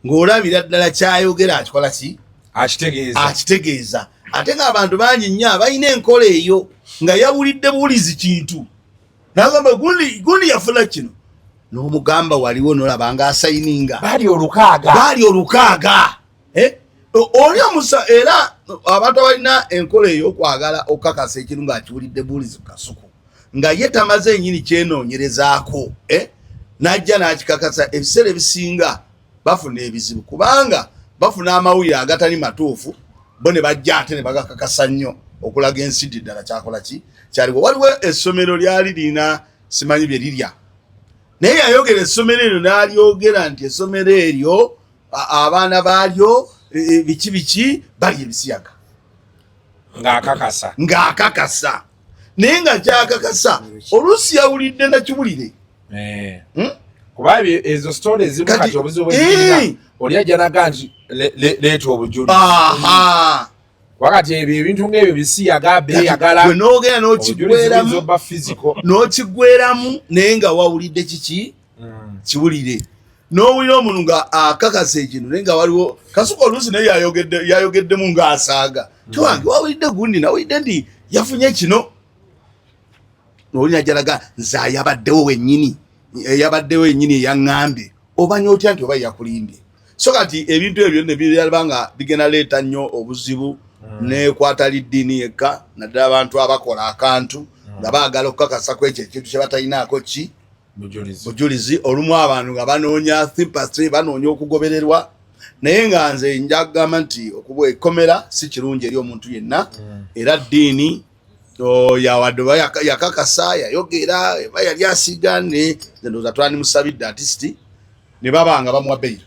Speaker 13: ng'olabira ddala kyayogera akikola ki.
Speaker 5: Akitegeeza.
Speaker 13: Akitegeeza, ate ng'abantu bangi nnyo abalina enkola eyo nga yawulidde buwulizi kintu n'agamba gundi gundi yafuna kino. N'omugamba waliwo nolaba nga asayininga.
Speaker 5: Baali 600.
Speaker 13: Baali 600. Eh? Oli omusa era abantu abalina enkola ey'okwagala okukakasa ekintu ng'akiwulidde buulizi ku Kasuku nga ye tamaze enyini kyenoonyerezaako, eh? N'ajja n'akikakasa, ebiseera ebisinga bafuna ebizibu kubanga bafuna amawulire agatali matuufu, bo ne bajja ate ne bagakakasa nnyo okulaga ensi nti ddala kyakola ki kyaliwo. Waliwo essomero lyali lirina simanyi bye lirya, naye yayogera essomero eryo n'alyogera nti essomero eryo abaana baalyo biki biki bali ebisiyaga.
Speaker 5: Ng'akakasa.
Speaker 13: Ng'akakasa, naye nga kyakakasa oluusi yawulidde nakiwulire.
Speaker 5: Kuba ezo story ezimu kati obuzibu bwezirina, oli ajja naga nti leeta obujulizi. Wakati ebyo ebintu ng'ebyo bisiyaga beeyagala.
Speaker 13: Gwe n'ogenda
Speaker 5: n'okiggweramu oba physical.
Speaker 13: N'okiggweramu naye nga wawulidde kiki kiwulire, n'owulira omuntu nga akakasa ekintu naye nga waliwo Kasuku oluusi naye yayogeddemu ng'asaaga tiwange wawulidde gundi nawulidde nti yafunye kino, oli najalaga nze ayabaddewo wennyini, eyabaddewo yennyini eyaŋŋambye, obanya otya nti oba yakulimbye? So kati ebintu ebyo ne biraba nga bigenda leeta nnyo obuzibu nekwata ddiini yekka, naddala abantu abakola akantu nga baagala okukakasa ku ekyo ekintu kye batalinaako ki bujulizi. Olumu abantu nga banoonya sympathy, banoonya okugobererwa, naye nga nze njagamba nti okuba ekkomera si kirungi eri omuntu yenna. Era ddiini yawadde oba yakakasa yayogera eba yali asiga, ne nze ndowooza twandimusabidde at least ne baba nga bamuwa bail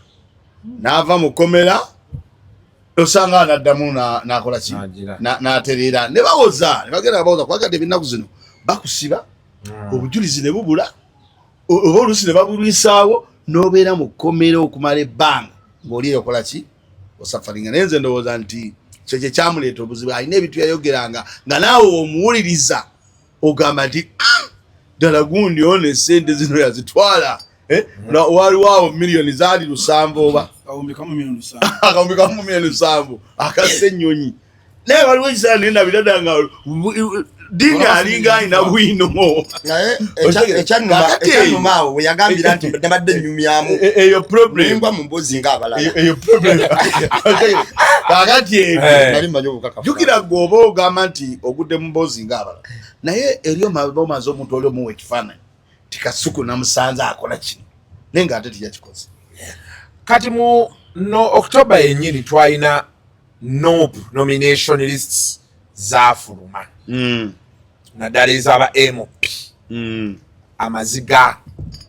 Speaker 13: n'ava mu kkomera, osanga anaddamu n'akola ki, n'atereera, ne bawoza ne bagenda bawoza, kubanga kati ebinnaku zino bakusiba obujulizi ne bubula, oba oluusi ne babulwisaawo n'obeera mu kkomera okumala ebbanga ng'oli eyo okola ki, osafaringa. Naye nze ndowooza nti kyo kye kyamuleeta obuzibu. Alina ebintu yayogeranga nga naawe omuwuliriza ogamba nti, "Ah, ddala gundi ono esente zino yazitwala." Eh, waliwo awo miliyoni zaali 7 oba 1,700 miliyoni 7 akassa ennyonyi, naye waliwo ekiseera naye nabirada nga Dini alinga alina bwino.
Speaker 3: Naye ekyannuma awo we yagambira nti nabadde nnyumyamu.
Speaker 13: Eyo problem.
Speaker 3: Nengwa mu mbuzi ng'abalala.
Speaker 13: Eyo problem. Kakati ebyo
Speaker 3: nali mmanyi obukakafu.
Speaker 13: Jjukira gwe oba ogamba nti ogudde mu mboozi ng'abalala, naye eri omaze omuntu oli omuwa ekifaananyi ti Kasuku namusanze akola kino, naye ng'ate teyakikoze.
Speaker 5: Kati mu no October yennyini twalina NUP nomination lists zaafuluma, naddala ezaba MP. Amaziga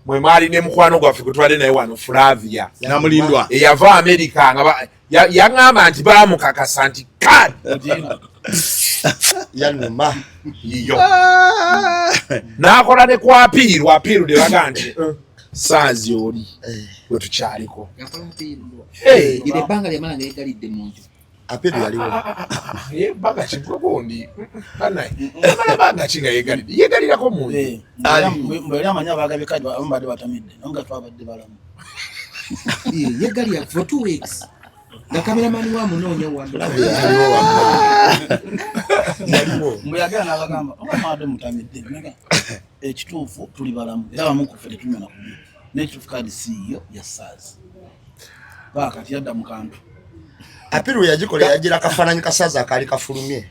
Speaker 5: mwe mwali ne mukwano gwaffe gwe twali naye wano, Flavia
Speaker 13: Namulindwa,
Speaker 5: eyava America, nga yaŋŋamba nti baamukakasa nti kad
Speaker 3: Yanuma.
Speaker 5: Yiyo n'akola ne ku appeal, appeal ne baga nti, "Saazi oli we tukyaliko."
Speaker 4: Hey. Ebbanga lyamala nga yegalidde mu nju.
Speaker 3: Appeal yaliwo.
Speaker 5: Ebbanga kigundi amala banga ki nga yegalidde, yegalirako mu nju.
Speaker 11: Mbwe amanyi abagabye kadi abamu badde batamidde naye nga twabadde balamu.
Speaker 4: Yegalira for 2 weeks nga kameramani wa munoonya wano.
Speaker 11: Mbwe yagenda n'abagamba oba mwadde mutamidde. Naye ekituufu tuli balamu era abamu ku ffe tetunywa na kunywa, n'ekituufu kadi siiyo ya saazi baakati yadda mu kantu.
Speaker 3: Appeal we yagikola yagira akafaananyi kasaza akaali kafulumye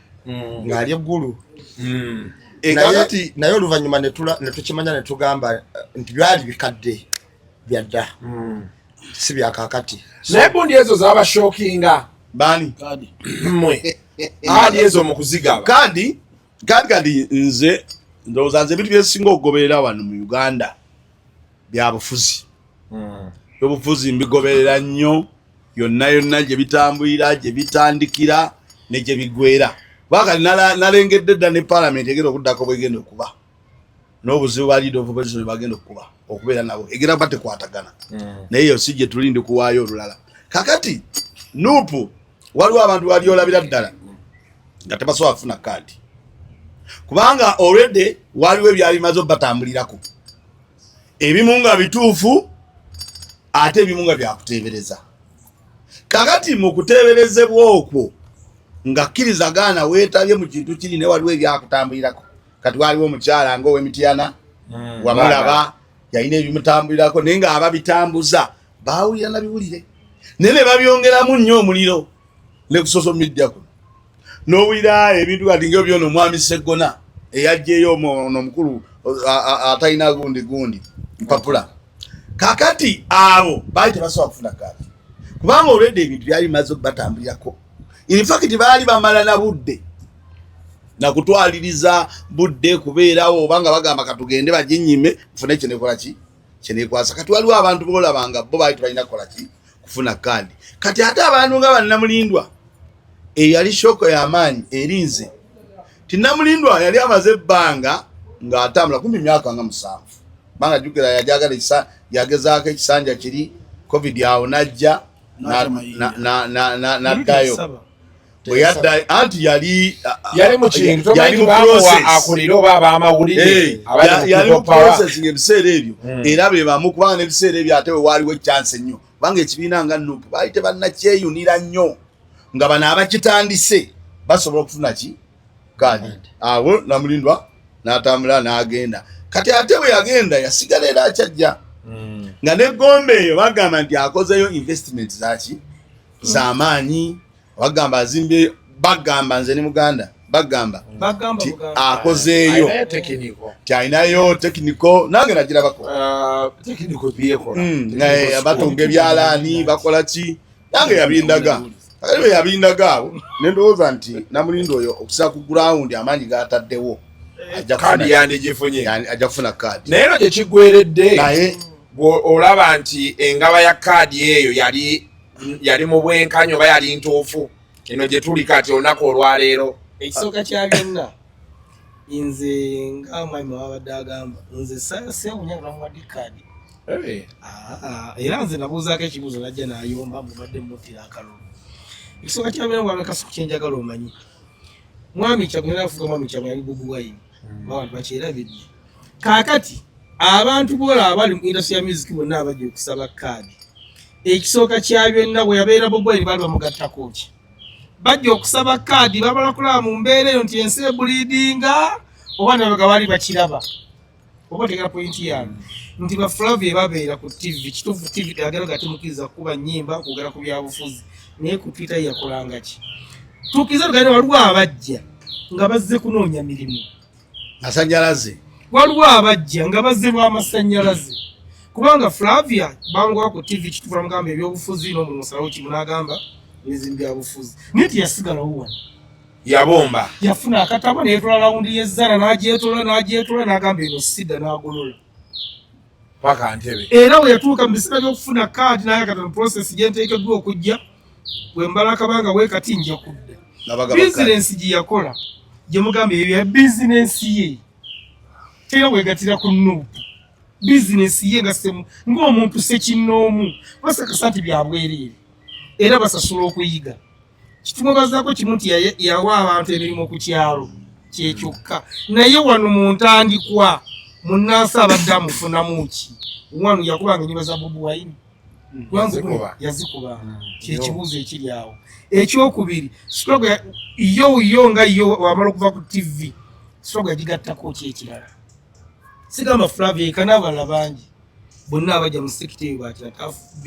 Speaker 3: ng'ali eggulu. Naye oluvannyuma ne tukimanya ne tugamba nti byali bikadde byadda, si byakakati.
Speaker 5: Naye gundi ezo zabashockinga?
Speaker 13: Baani?
Speaker 5: Mmwe, kadi ezo mu kuzigaba.
Speaker 13: Kandi nze ndowooza nze ebintu byesinga okugoberera wano mu Uganda byabufuzi. Ebyobufuzi mbigoberera nnyo, yonna yonna gye bitambulira, gye bitandikira ne gye biggwera. Kubanga nalengedde dda ne paalamenti egenda okuddako bwegenda okuba n'obuzibu ba leader of opposition bagenda okukuba okubeera nabo, egenda kuba tekwatagana. Naye yo si gye tuli, ndi kuwaayo olulala. Kakati NUP waliwo abantu bali olabira ddala nga tebasobola kufuna kaadi kubanga already waliwo ebyali bimaze obatambulirako, ebimu nga bituufu ate ebimu nga byakuteebereza. Kakati mu kuteeberezebwa okwo nga kkiriza gaana weetabye mu kintu kiri, ne waliwo ebyakutambulirako. Kati waliwo omukyala nga ow'Emityana wamulaba. Yalina ebimutambulirako, naye nga ababitambuza bawulira na biwulire, naye ne babyongeramu nnyo omuliro ne ku social media kuno n'owulira ebintu kati nga byona. Omwami Seggona eyajjeyo ono omukulu atalina gundi gundi mpapula. Kakati abo baali tebasobola kufuna kaadi kubanga olwedde ebintu byali bimaze okubatambulirako. In fact, baali bamala na budde nakutwaliriza budde kubeerawo, obanga bagamba katugende baginyime nfune kyenekola ki kyenekwasa. Kati waliwo abantu bolabanga bo baali tebalina kukola ki, kufuna kaadi. Kati ate abantu nga bannamulindwa, eyo yali shock y'amaanyi eri nze ti Namulindwa yali amaze ebbanga ng'atambula kumpi myaka nga 7, banga jjukira yajagala yagezaako ekisanja kiri COVID awo najja n'addayo. Bwe yadda anti yali
Speaker 5: yali mu kintu
Speaker 13: yali mu process.
Speaker 5: Akulira oba abamawulire.
Speaker 13: Yali mu process ebiseera ebyo, era be bamu kubanga n'ebiseera ebyo ate we waaliwo chance ennyo, kubanga ekibiina nga NUP baali tebannakyeyunira nnyo nga bano abakitandise basobola okufuna ki kaadi. Awo Namulindwa n'atambula n'agenda. Kati ate bwe yagenda yasigala era akyajja nga neggombe eyo bagamba nti akozeyo investment zaki z'amaanyi, bagamba azimbye, bagamba nze ne muganda bagamba
Speaker 12: Bagamba
Speaker 13: nti
Speaker 12: Buganda.
Speaker 13: akozeeyo
Speaker 5: Alinayo technical.
Speaker 13: nti alinayo technical, nange nagirabako.
Speaker 5: Technical byekola.
Speaker 13: Naye batunga ebyalaani, bakola ki, nange yabindaga. Kati bwe yabindaga awo ne ndowooza nti Namulindo oyo okusa ku ground amaanyi gataddewo ajja
Speaker 5: Kaadi yandigifunye.
Speaker 13: Ajja kufuna kaadi.
Speaker 5: Naye eno gye kiggweredde
Speaker 13: naye
Speaker 5: olaba nti engaba ya kaadi eyo yali mu bwenkanya oba yali ntuufu, eno gye tuli kati olunaku olwaleero?
Speaker 12: Ekisooka kya byonna, nze nga mwami wabadde agamba, nze sewunya nga bamuwadde kaadi. Era nze nabuuzaako ekibuuzo, najja nayomba mubadde muttira akalulu. Ekisooka kya byonna, mwami Kasuku, kyenjagala omanyi, mwami Kyagulanyi afuga, mwami Kyagulanyi yali Bobi Wine, abantu bakyerabidde. Kaakati abantu bola abali mu industry ya music bonna abajja okusaba kaadi, ekisooka kya byonna, bwe yabeera Bobi Wine baali bamugattako ki? Bajja okusaba kaadi babala kulaba mu mbeera eyo nti ensi ebulidinga oba nabaga baali bakiraba, oba otegera point yange nti ba Flavia babeera ku TV. Kituufu, TV agera gatemukkiriza kukuba nnyimba, kwogera ku byabufuzi, naye ku Twitter ye yakolanga ki? Tukkiriza tugende, waliwo abajja nga bazze kunoonya mirimu.
Speaker 13: Masanyalaze.
Speaker 12: Waliwo abajja nga bazze lw'amasannyalaze, kubanga Flavia bangoba ku TV. Kituufu, bamugamba ebyobufuzi n'omulimu osalawo kimu, n'agamba ebizibu byabufuzi, naye teyasigalawo wano.
Speaker 5: Yabomba.
Speaker 12: Yafuna akatabo neyetola lawundi y'ezzana, n'agyetola n'agyetola, n'agamba eno sidda, n'agolola
Speaker 5: paka Ntebe.
Speaker 12: Era bwe yatuuka mu biseera by'okufuna kaadi n'ayakata mu process gye nteekeddwa okujja bwe mbala akabanga bwe kati nja kudda.
Speaker 13: Nabagaba.
Speaker 12: Bizinensi gye yakola gye mugamba ebyo ya bizinensi ye terina bwegatira ku NUP. Bizinensi ye nga semu ng'omuntu sekinnoomu basakasa nti byabwereere era basasula okuyiga. Kitumwebazaako kimu nti yawa abantu emirimu ku kyalo kyekyokka, naye wano mu ntandikwa munnansi abadde amufunamu ki? Wano yakubanga ennyimba za Bobi Wine.
Speaker 5: Yazikuba.
Speaker 12: Yazikubanga. Kyekibuuzo ekiri awo. Ekyokubiri, struggle yo yo nga yo wamala okuva ku TV, struggle yagigattako ki ekirala? Sigamba Flavia eka, n'abalala bangi bonna abajja mu sector eyo, bakira Tafb,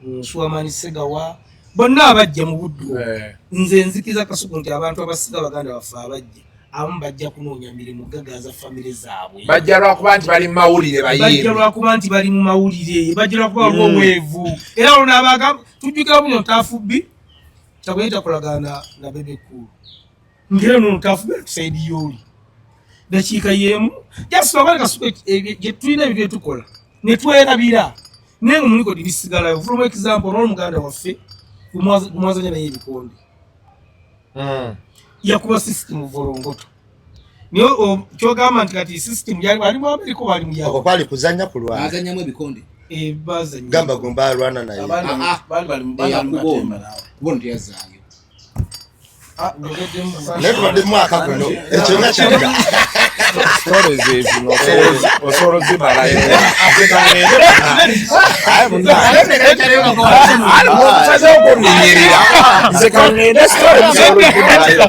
Speaker 12: Nswamani Segawa, bonna abajja mu buddu obwo. Nze nzikiriza Kasuku nti abantu abasiga baganda baffe abajja abamu bajja kunoonya mirimu gagaza famire zaabwe.
Speaker 5: Bajja lwakuba nti bali mu mawulire.
Speaker 12: Bajja
Speaker 5: bayimbi.
Speaker 12: Lwakuba nti bali mu mawulire, bajja lwakuba waliwo obwevu. Era olwo n'abagamba tujjukira buno Tafubbi Kyagulanyi takolagana na Bebe Cool, ngera nono Tafubbi ali ku side yooli dakiika yemu. Just lwabali Kasuku gye tulina ebintu byetukola ne twerabira, naye nga mulikodi bisigalayo. From example, olwo muganda waffe gumwazanya naye ebikonde yakuba System Volongoto, naye kyogamba nti kati System yali ali mu Amerika oba ali mu
Speaker 3: Okwo kwali kuzanya kulwana.
Speaker 4: Bazanyamu ebikonde.
Speaker 12: Bazanya.
Speaker 3: Gamba gumba alwana naye.
Speaker 4: Eyakuba ono, kuba ono teyazaayo.
Speaker 3: Naye tubadde mu mwaka guno ekyo nga kyadda.
Speaker 5: Stories zino osobola ozimalayo. Musazeewo kunninyirira, nze kaŋŋende, story musobola ozimalayo.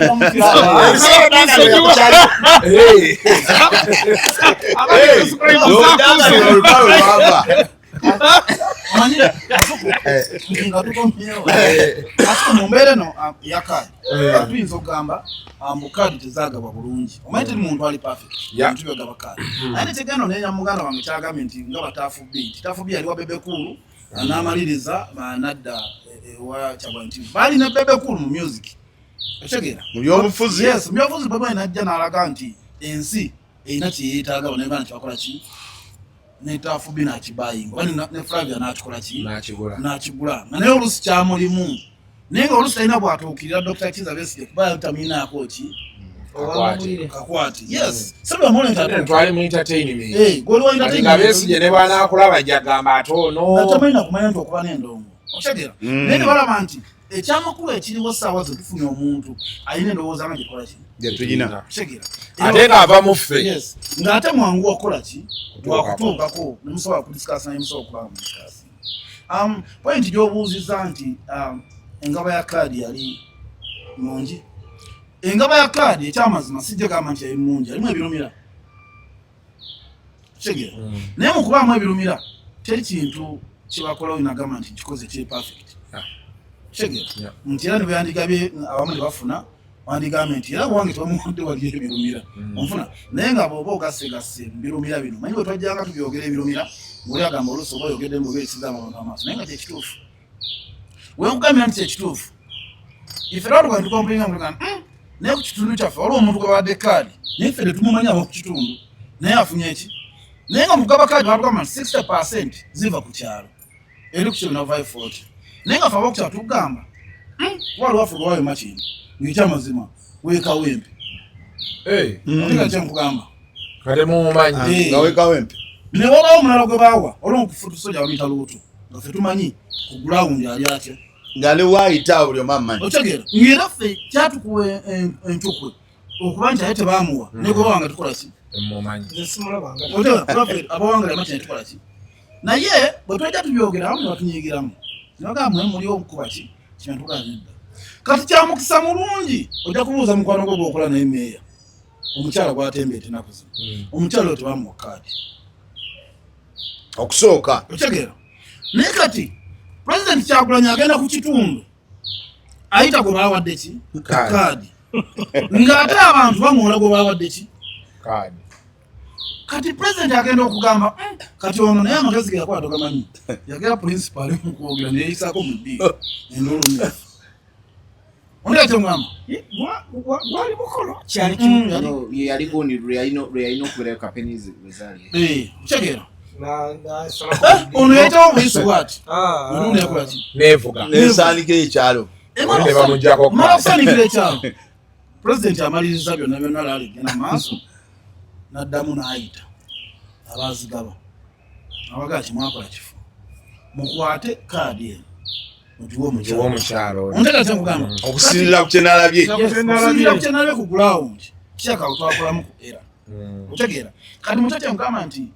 Speaker 11: Nga tukomyewo, ate mu mbeera eno ya kaadi, tuyinza okugamba mbu kaadi tezagabwa bulungi. Omanyi teri muntu ali perfect. Bintu byogaba kaadi, naye nekyegenda onenya muganda wange kyagambye nti nga bataafu B, nti Tuff B yali wa Bebe Cool, n'amaliriza nadda ewa Kyagwa, nti balina Bebe Cool mu music, okitegeera?
Speaker 6: Mu byobufuzi?
Speaker 11: Yes, mu byobufuzi. Bebe najja n'alaga nti ensi erina kyeyeetaaga, bannayuganda kyebakola ki, ne Tuff B n'akibayinga oba ne Flavia n'akikola ki, n'akigula, nga naye oluusi kyamulimu, naye nga oluusi talina bw'atuukirira Dr. Kiza Besigye kuba tamulinako ki kakwate. Yes,
Speaker 5: twali mu entertainment, nga Besigye ne bw'anaakulaba jagamba ate ono
Speaker 11: tamalina kumanya nti okuba n'endongo, okitegeera? Naye ne balaba nti ekyamakulu ekiriwo saawa zo tufunye omuntu alina endowooza nga gyekola ki,
Speaker 6: gyetulina.
Speaker 11: Okitegeera?
Speaker 5: Ate ng'ava mu ffe.
Speaker 11: Yes, ng'ate mwangu wakukola ki, wakutuukako, nemusobola kudiscussa, nemusobola okuba nga mudiscussa. Point gy'obuuziza nti engaba ya kaadi yali nungi, engaba ya kaadi ekyamazima sijja gamba nti yali nungi, alimu ebirumira, kitegeera? Naye mu kubaamu ebirumira, teri kintu kyebakolawo nagamba nti kikoze kiri perfect, kitegeera? Nti era nebyandigabye abamu ne bafuna, wandigambye nti era wange tebamuwadde, wali ebirumira, onfuna? Naye nga bw'oba ogasegasse mu birumira bino, manyi bwe twajjanga tubyogera ebirumira, ngaoli agamba oluusi oba oyogedde mu oba ekisiza abantu amaaso, naye nga kyekituufu. Wenkugambira nti kyekituufu, ife lwatuka ntucomplaininga mutugamba, naye ku kitundu kyaffe waliwo omuntu gwe bawadde kaadi, naye ffe tetumumanyi aba ku kitundu, naye afunye eki? Naye nga mukugaba kaadi batugamba nti 60% ziva ku kyalo, eri ku kiro navayo 40, naye nga fe abokukyalo tugamba waliwo affe gwewayo Makindi ngaekyamazima wekawempe. Otegera kyenkugamba?
Speaker 5: Kate mumumanyi.
Speaker 6: Nga wekawempe.
Speaker 11: Ne wabawo omulala gwe baawa olwomukufutusoja bamuyita Luutu, nga ffe tumanyi ku ground ali atya,
Speaker 6: nga ne waayita buli omu amumanyi.
Speaker 11: Otegeera? Ngaera ffe kyatukuwa entukwe okuba nti aye tebamuwa, naye gwe bawanga tukola ki?
Speaker 5: Mumanyi.
Speaker 11: Otegeera? Prophet abawanga Makindi tukola ki? Naye bwe twajja tubyogera abamu ne batunyigiramu, nebagamba mwe muli okukuba ki kinatugaa nedda. Kati kyamukisa mulungi, ojja kubuuza mukwano gwo gwokola naye meeya, omukyala gwatembeeta ennaku zino, omukyala oyo tebamuwa kaadi
Speaker 6: okusooka.
Speaker 11: Otegeera? Naye kati Pulezidenti Kyagulanyi agenda ku kitundu, ayita gwe bawadde ki kaadi, ng'ate abantu bamuwola gwe bawadde ki
Speaker 5: kaadi.
Speaker 11: Kati pulezidenti agenda okugamba, kati ono naye amagezi ge yakola togamanyi." Yagera principal mu kwogera neyeyisako mu ddiiro enduulu. Ondeka kyomugamba?
Speaker 12: Gwali mukolo kyali.
Speaker 4: Ye yali gundi lwe yalina okubeerayo kapeni lwe zaali.
Speaker 11: Okitegeera? Ono yayitawo obuyisi bwati, enduulu yakola ki?
Speaker 5: Nevuga.
Speaker 6: Nesaanikira ekyalo.
Speaker 5: Ne bamuggyako.
Speaker 11: Mala kusaanikira ekyalo, pulezidenti amaliriza byonna byonna, laali genda maaso, n'addamu n'ayita abazigaba, abagaa kimwakola kifo, mukwate kaadi eno mugiwe
Speaker 5: Mugiwe omukyalo oyo.
Speaker 11: Ontega kyekugamba?
Speaker 6: Okusinziira ku kyenalabye.
Speaker 11: Okusinziira ku kyenalabye ku ground, kiraka twakolamu ku era, otegeera? Kati mukyo kyemugamba nti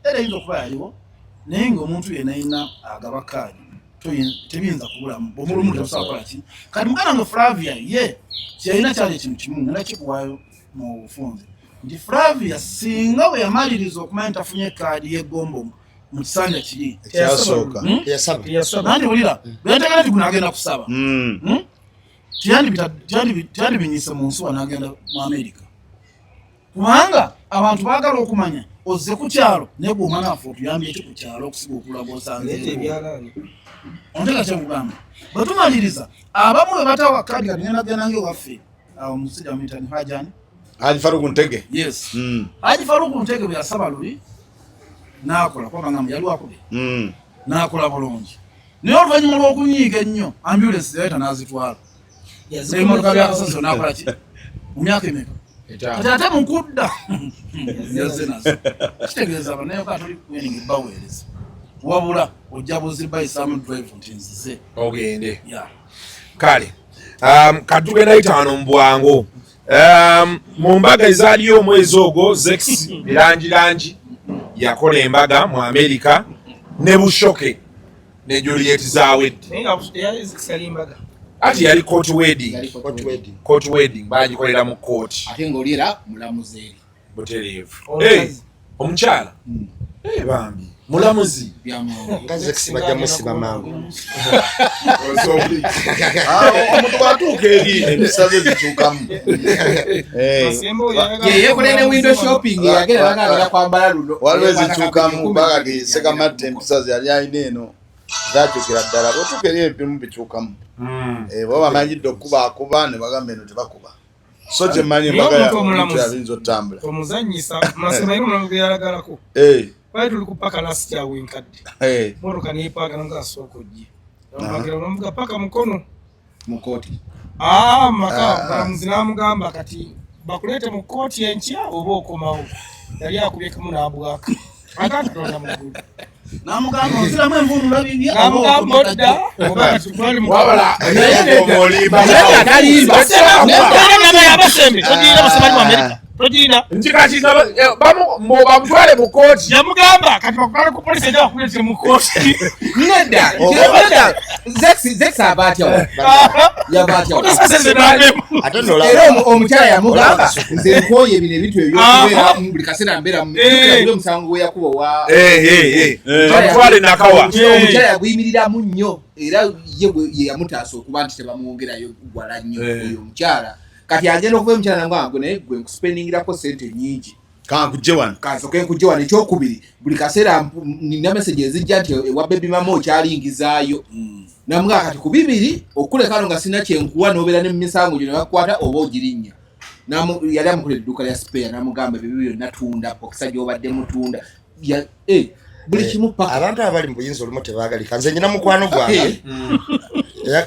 Speaker 11: era eyinza okuba yaliwo, naye ngaomuntu yenna yina agaba kaadi tebiyinza kubulamu bwomulumu tebusobola kukola ki. Kati muganda wange Flavia ye kyeyalina kyali ekintu kimu, ngenda kikuwaayo mu bufunze, nti Flavia singa bwe yamaliriza okumanya nti afunye kaadi y'eggombo mu kisanja kiri
Speaker 6: Ekyasooka.
Speaker 3: Teyasaba.
Speaker 11: Nandi wulira, bwe yategera nti guno agenda kusaba, Teyandibinyiise mu nsuwa n'agenda mu Amerika, kubanga abantu baagala okumanya ozze ku kyalo, naye gwe omwana waffe otuyambye eki ku kyalo okusiga okulaga osanzeeko? Ontega kyekugamba? Bwe tumaliriza, abamu bwe batawa kaadi, kati ngenda genda ewaffe awo omusajja bamuyita Hajani.
Speaker 6: Haji Faruku Ntege.
Speaker 11: Yes. Haji Faruku Ntege bwe yasaba luli n'akola, kuba ngamba yali wakubiri, n'akola bulungi, naye oluvannyuma lw'okunyiiga ennyo, ambulance zeyayita n'azitwala ebimotoka byakasasiro, n'akola ki mu myaka emeka, kati ate mukudda yazze nazo. Kitegeeza banayoka toli kweninga baweereza, wabula ojja buzibayisaamu drive nti nzize
Speaker 5: ogende.
Speaker 11: Yeah.
Speaker 5: Kale, kati tugenda yitaano mu bwangu. Mu mbaga ezaaliyo omwezi ogwo, Zex Bilangilangi yakola embaga mu America ne Bushoke ne Juliet Zawedde.
Speaker 12: Naye nga Zex yali mbaga.
Speaker 5: Ati yali court wedding. Court wedding bagikolera mu kooti.
Speaker 4: Ate ng'oli era mulamuzi eri.
Speaker 5: Butereevu.
Speaker 12: Omukazi.
Speaker 5: Eh, omukyala. Bambi mulamuzi.
Speaker 3: Nga Zex bajja musiba mangu.
Speaker 13: Omuntu bwatuuka eri empisa ze zikyukamu.
Speaker 4: Yeyekolera ne window shopping, yagenda bagamba kwambala luno.
Speaker 13: Waliwo ezikyukamu bagagi Sekamatte empisa ze yali alina eno zakyukira ddala. Bwotuuka eri ebimu bikyukamu. Baba bamanyidde okuba akuba ne bagamba eno tebakuba. So kyemmanyi
Speaker 12: Naye
Speaker 13: embaga
Speaker 12: omuntu omulamuzi.
Speaker 13: yabinza otambula.
Speaker 12: Omuzanyisa masema era omulamuzi yalagalako. Twali tuli ku paka last year wenkadde. Motoka neepaaka nga asooka ojje. Namupaakira namuvuga paka mukono.
Speaker 4: Mu kooti.
Speaker 12: Ah, maka mulamuzi n'amugamba kati bakuleete mu kkooti enkya oba okomawo. Yali akubye kamu n'abwaka. Akatonda mu ggulu.
Speaker 11: N'amugamba onziramu envunula bibya.
Speaker 12: N'amugamba odda oba kati twali mu
Speaker 5: Wabula,
Speaker 12: Naye abasembe togirina basembe mu Amerika. Togirina.
Speaker 5: Nti kati bamutwale mu kooti.
Speaker 12: Yamugamba kati bakutwale ku poliisi ejja bakuleete mu kkooti.
Speaker 4: Nedda. Nedda. Zex aba atya wa? Yaba atya wa?
Speaker 3: Ate nno olaba-
Speaker 4: Era omukyala yamugamba nze nkooye bino ebintu ebyokubeera buli kaseera mbeera mu omusango gwe yakuba owa
Speaker 5: Bamutwale Nakawa.
Speaker 4: Omukyala yaguyimiriramu nnyo era ye ye yamutaasa okuba nti tebamwongerayo wala nnyo oyo omukyala. Kati agenda okuva omukyala namugamba gwe naye gwe nkusipendingirako ssente nnyingi.
Speaker 13: Kankujje wano.
Speaker 4: Kansooke nkujje wano. Ekyokubiri, buli kaseera nina message ezijja nti ewa baby mama okyalingizaayo. Namugamba kati ku bibiri okuleka no nga sina kyenkuwa n'obeera ne misango gyo ne bakukwata oba ogirinnya. Yali amukolera edduuka lya spare n'amugamba ebyo byonna tunda bokisa gy'obadde mutunda. Buli kimu paka.
Speaker 3: Abantu abali mu buyinza olumu tebaagalika. Nze nyina mukwano gwange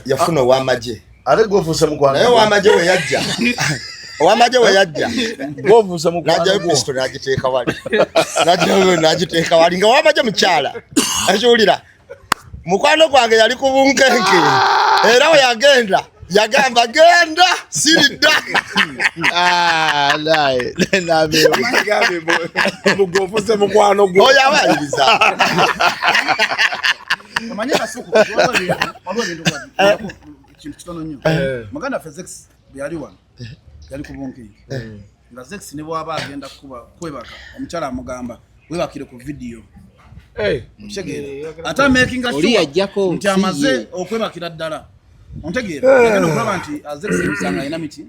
Speaker 3: yafuna ow'amagye.
Speaker 13: Ate gwofuuse mukwano.
Speaker 3: Naye ow'amagye we yajja. Ow'amagye we yajja.
Speaker 13: Gwofuuse mukwano
Speaker 3: N'aggyayo
Speaker 13: gwo.
Speaker 3: pisto n'agiteeka wali. N'aggyayo n'agiteeka wali nga ow'amagye mukyala. Ekiwulira. Mukwano gwange yali ku bunkenke. Era we yagenda yagamba genda siridda.
Speaker 5: Gwofuuse mukwano gwo.
Speaker 3: Oyo aba ayiriza.
Speaker 11: Omanye Kasuku, waliwo ebintu kintu kitono nnyo. Muganda waffe Zex bwe yali wano yali ku bunkenke nga Zex ne bw'aba agenda kwebaka omukyala amugamba webakire ku vidiyo. Okitegeera? Ate amakinga
Speaker 4: Oli
Speaker 11: sure
Speaker 4: yajjako
Speaker 11: nti amaze
Speaker 4: si ye.
Speaker 11: okwebakira ddala. Ontegeera? Yagenda okulaba nti Zex emisanga alina miti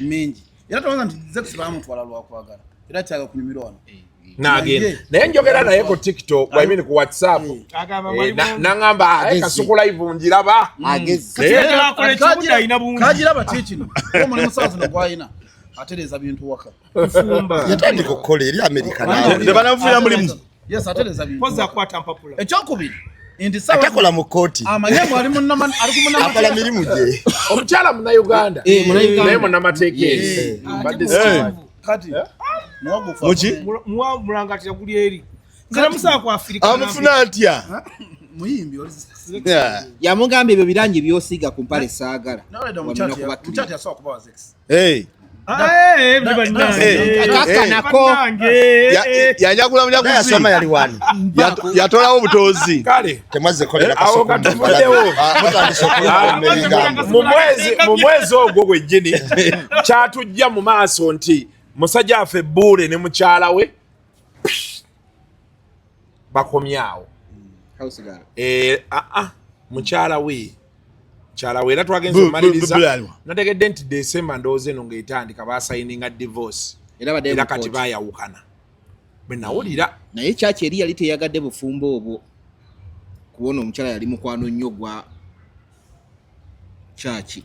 Speaker 11: mingi. Era tolowooza nti Zex baamutwala lwakwagala. Era kyagala kunyumirwa wano.
Speaker 5: N'agenda. Naye njogera naye ku TikTok, I mean ku WhatsApp.
Speaker 12: Agamba
Speaker 5: N'aŋŋamba "Aye, Kasuku live njiraba."
Speaker 4: Agezi.
Speaker 11: Kagiraba ki kino? Omulimu ssaawa zino gw'alina atereeza bintu waka.
Speaker 3: Yatandika okukola eri Amerika naawe.
Speaker 13: Tebanamufunira mulimu.
Speaker 11: Yes, atereeza bintu.
Speaker 12: Poza akwata mpapula.
Speaker 11: Ekyokubiri nti ssaawa
Speaker 3: Atakola mu kkooti.
Speaker 11: amanye mbu ali ali ku munnamateeka.
Speaker 3: Akola mirimu gye.
Speaker 5: Omukyala Munnayuganda.
Speaker 4: Munnayuganda.
Speaker 5: Naye munnamateeka eri. Mbadde sikimanyi.
Speaker 11: Kati muwagufu
Speaker 13: Muki?
Speaker 12: Muwamulanga ati yaguli eri. Nze namusaba ku Afirika.
Speaker 13: Amufuna atya?
Speaker 11: Muyimbi oli
Speaker 13: Yeah.
Speaker 4: Yamugamba ebyo birangi by'osiiga ku mpale saagala.
Speaker 11: Nawulidde
Speaker 4: Wano nakuba
Speaker 11: omukyala yasobola kuba wa Zex.
Speaker 4: Kakanako.
Speaker 13: Yanjakula munyakuzi.
Speaker 3: Naye yasoma yali wani?
Speaker 13: Yatolawo butozi.
Speaker 5: Kale.
Speaker 3: Temwazze kolera
Speaker 5: Awo katuvuddewo.
Speaker 3: Mutandise okukolera ebigambo.
Speaker 5: Mu mwezi ogwo gwennyini kyatujja mu maaso nti musajja waffe Bbuule ne mukyala we bakomyawo. Mukyala we era twagenze omaliriza nategedde nti December ndowooza eno ng'etandika basayininga divorce era kati baayawukana bwe nawulira.
Speaker 4: Naye kyaki eri yali teyagadde bufumbo obwo kubona omukyala yali mukwano nnyo gwa kyaki.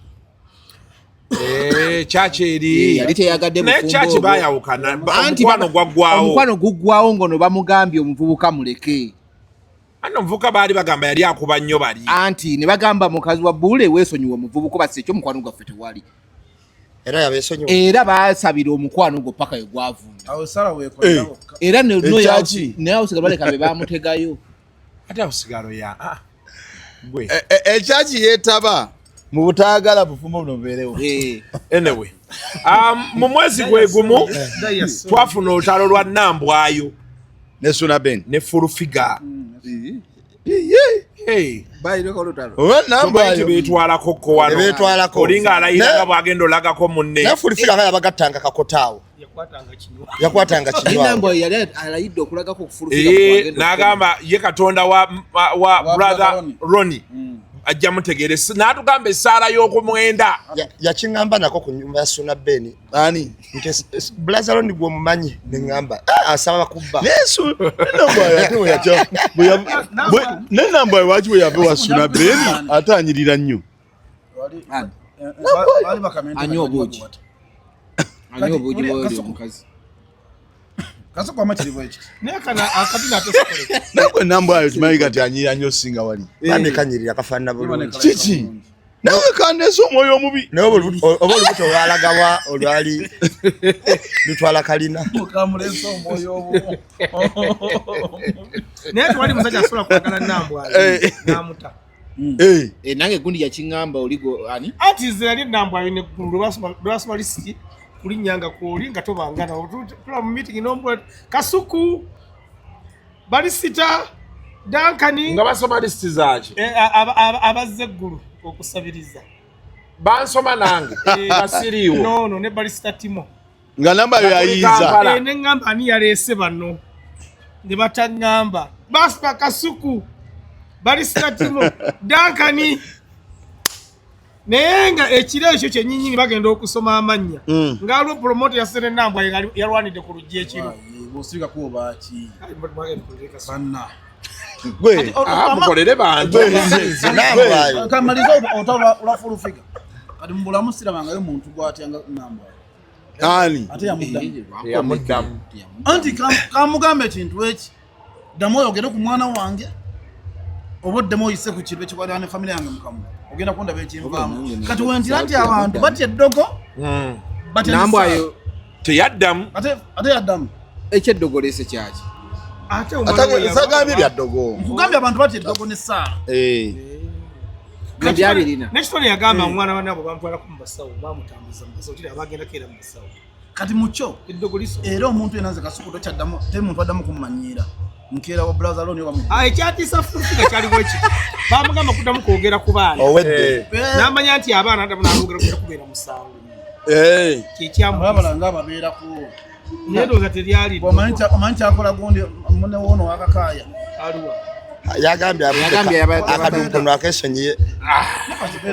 Speaker 5: Kyaki eri
Speaker 4: yali teyagadde
Speaker 5: naye kyaki baayawukana omukwano gwaggwawo.
Speaker 4: Omukwano guggwawo ngono bamugambye omuvubuka muleke.
Speaker 5: Ano omuvubuka baali bagamba yali akuba nnyo bali.
Speaker 4: Anti ne bagamba mukazi wa Bbuule weesonyiwe omuvubuka basi ekyo omukwano gwaffe tewali.
Speaker 3: Era yabeesonyiwa.
Speaker 4: Era baasabira omukwano ogwo paka we gwavunda.
Speaker 11: Awo Sara weekolera wokka.
Speaker 4: Era naye awusigalo baleka be baamutegayo.
Speaker 5: Ate awusigalo ya
Speaker 13: Ekyaki yeetaba Mu butaagala bufumbo buno bubeerewo.
Speaker 5: Anyway, mu mwezi gwe gumu twafuna olutalo lwa Nambwayo
Speaker 13: ne Suna Ben
Speaker 5: ne Full Figure.
Speaker 13: Nambwayo
Speaker 5: betwalako ko wano
Speaker 3: Beetwalako.
Speaker 5: Olinga alayira nga bwagenda olagako munne.
Speaker 3: Naye Full Figure nga yabagattanga kakotaawo, yakwatanga kinywa.
Speaker 4: Nambwayo yali alayidde okulagako ku Full
Speaker 5: Eh, n'agamba ye Katonda wa brother Ronnie ajja mutegeere, n'atugamba essaala y'okumwenda.
Speaker 3: Yakiŋŋamba nako ku nyumba ya Suna Ben.
Speaker 13: Ani?
Speaker 3: Nti brother Ronnie gwomumanyi, neŋŋamba, "Ah, asaba kubba."
Speaker 13: Nambwayo ate bwe yajja- bwe ne Nambwayo lwaki bwe yava wa Suna Ben ate anyirira nnyo?
Speaker 4: Anywa obuugi. Anywa obuugi bwoli omukazi.
Speaker 11: Kasuku amakirivu ekiti.
Speaker 12: Naye kana akabina ate sikole.
Speaker 13: Naye gwe Nambwayo tumanyi kati anyirira nnyo singa wali.
Speaker 3: Bambi kanyirira, kafaanana bulungi.
Speaker 13: Kiki nawe kandeese omwoyo omubi?
Speaker 3: Naye oba olubuto olwalagawa olwali lutwala kalina.
Speaker 11: Mukamulese omwoyo obumu.
Speaker 12: Naye tewali musajja asobola kwagala Nambwayo n'amuta.
Speaker 4: Eh, nange gundi yakiŋŋamba oligo ani.
Speaker 12: Anti nze nali Nambwayo neggulu lwasoma lisiti kulinnya nga kwoli nga tobangana tula mu meeting n'ombula Kasuku, balisita Dankani.
Speaker 5: Nga basoma lisiti zaaki?
Speaker 12: Eh, abazze eggulu okusabiriza.
Speaker 5: Bansoma nange nga siriiwo.
Speaker 12: No, ne balisita Timo.
Speaker 13: Nga Nambwayo yayiiza.
Speaker 12: Eh, ne ŋŋamba ani yaleese bano, ne bataŋŋamba basipa Kasuku, balisita Timo, Dankani. Naye nga ekiro ekyo kyenyinyini bagenda okusoma amannya, ng'aliwo promoter yasere Nambwa yalwanidde ku luggi ekiro.
Speaker 11: Bwosirika kuba ki banna.
Speaker 13: Gwe.
Speaker 5: Ah, mukolere bantu.
Speaker 3: Nambwayo.
Speaker 11: Kamaliza olutalo lwa Full Figure. Kati mu bulamu sirabangayo muntu gwatyanga Nambwayo.
Speaker 13: Ani?
Speaker 11: Ate yamuddamu.
Speaker 5: Yamuddamu.
Speaker 11: Anti kamugamba ekintu eki, ddamu oyogere ku mwana wange oba oddemu oyise ku kintu ekikwatagana ne famire yange mukamu, ogenda kundaba ekinvaamu. Kati wentira nti abantu batya eddogo, batya
Speaker 4: Nambwayo
Speaker 5: teyaddamu.
Speaker 11: Ate yaddamu.
Speaker 4: Ekyeddogo leese kyaki?
Speaker 12: Ate omwana we
Speaker 13: Sagambye bya ddogo.
Speaker 11: Nkugambye abantu batya eddogo n'essaala.
Speaker 4: Byabirina.
Speaker 12: Nekitone yagamba omwana wa nabo bamutwalako mu basawo, bamutambuza mu basawo, kiri abagendako era mu basawo.
Speaker 11: Kati mukyo
Speaker 12: eddogo liso.
Speaker 11: Era omuntu yenna nze Kasuku tokyaddamu, teri muntu addamu kummanyiira nkeera wa brother Ronnie oba
Speaker 12: Ah, ekyatiisa Full Figure kyaliwo ekiti, bamugamba kuddamu kwogera ku baana.
Speaker 3: Owedde.
Speaker 12: N'amanya nti abaana addamu n'alwogera kugenda kubeera musango.
Speaker 11: Abalabala nga ababeerako.
Speaker 12: Naye ndowooza teryali.
Speaker 11: Omanyi kyakola gundi munne woono wakakaaya.
Speaker 12: Aliwa?
Speaker 3: Yagambye
Speaker 4: Yagambye
Speaker 3: akadumpunu akesonyiye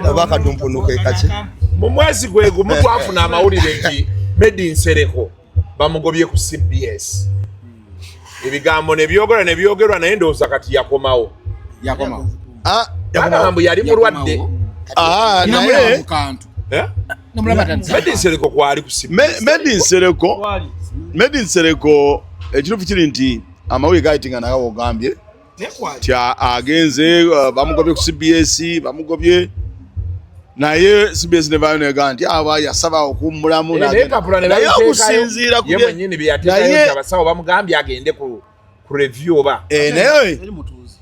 Speaker 3: oba akadumpunu ke kaki.
Speaker 5: Mu mwezi gwe gumu twafuna amawulire nti Medi Nsereko bamugobye ku CBS. Ebigambo ne byogerwa ne byogerwa, naye ndowooza kati yakomawo.
Speaker 4: Yakomawo.
Speaker 5: Bagamba mbu yali mulwadde.
Speaker 13: Ah, naye
Speaker 4: Kantu.
Speaker 5: Eh?
Speaker 4: Nomulaba tandisa.
Speaker 5: Medi Nsereko kwali ku CBS.
Speaker 13: Medi Nsereko, Medi Nsereko, ekituufu kiri nti amawulire gayitinga nawe ogambye nti agenze, bamugobye ku CBS, bamugobye, naye CBS nevayo negaa nti aba yasaba okuwummulamu
Speaker 5: Eh, naye
Speaker 13: n'agenda.
Speaker 5: empapula ne
Speaker 13: Naye
Speaker 5: babiteekayo,
Speaker 13: okusinziira ku
Speaker 5: ye mwennyini bye yateekayo nti abasawo bamugambye agende ku review oba.
Speaker 13: Eh,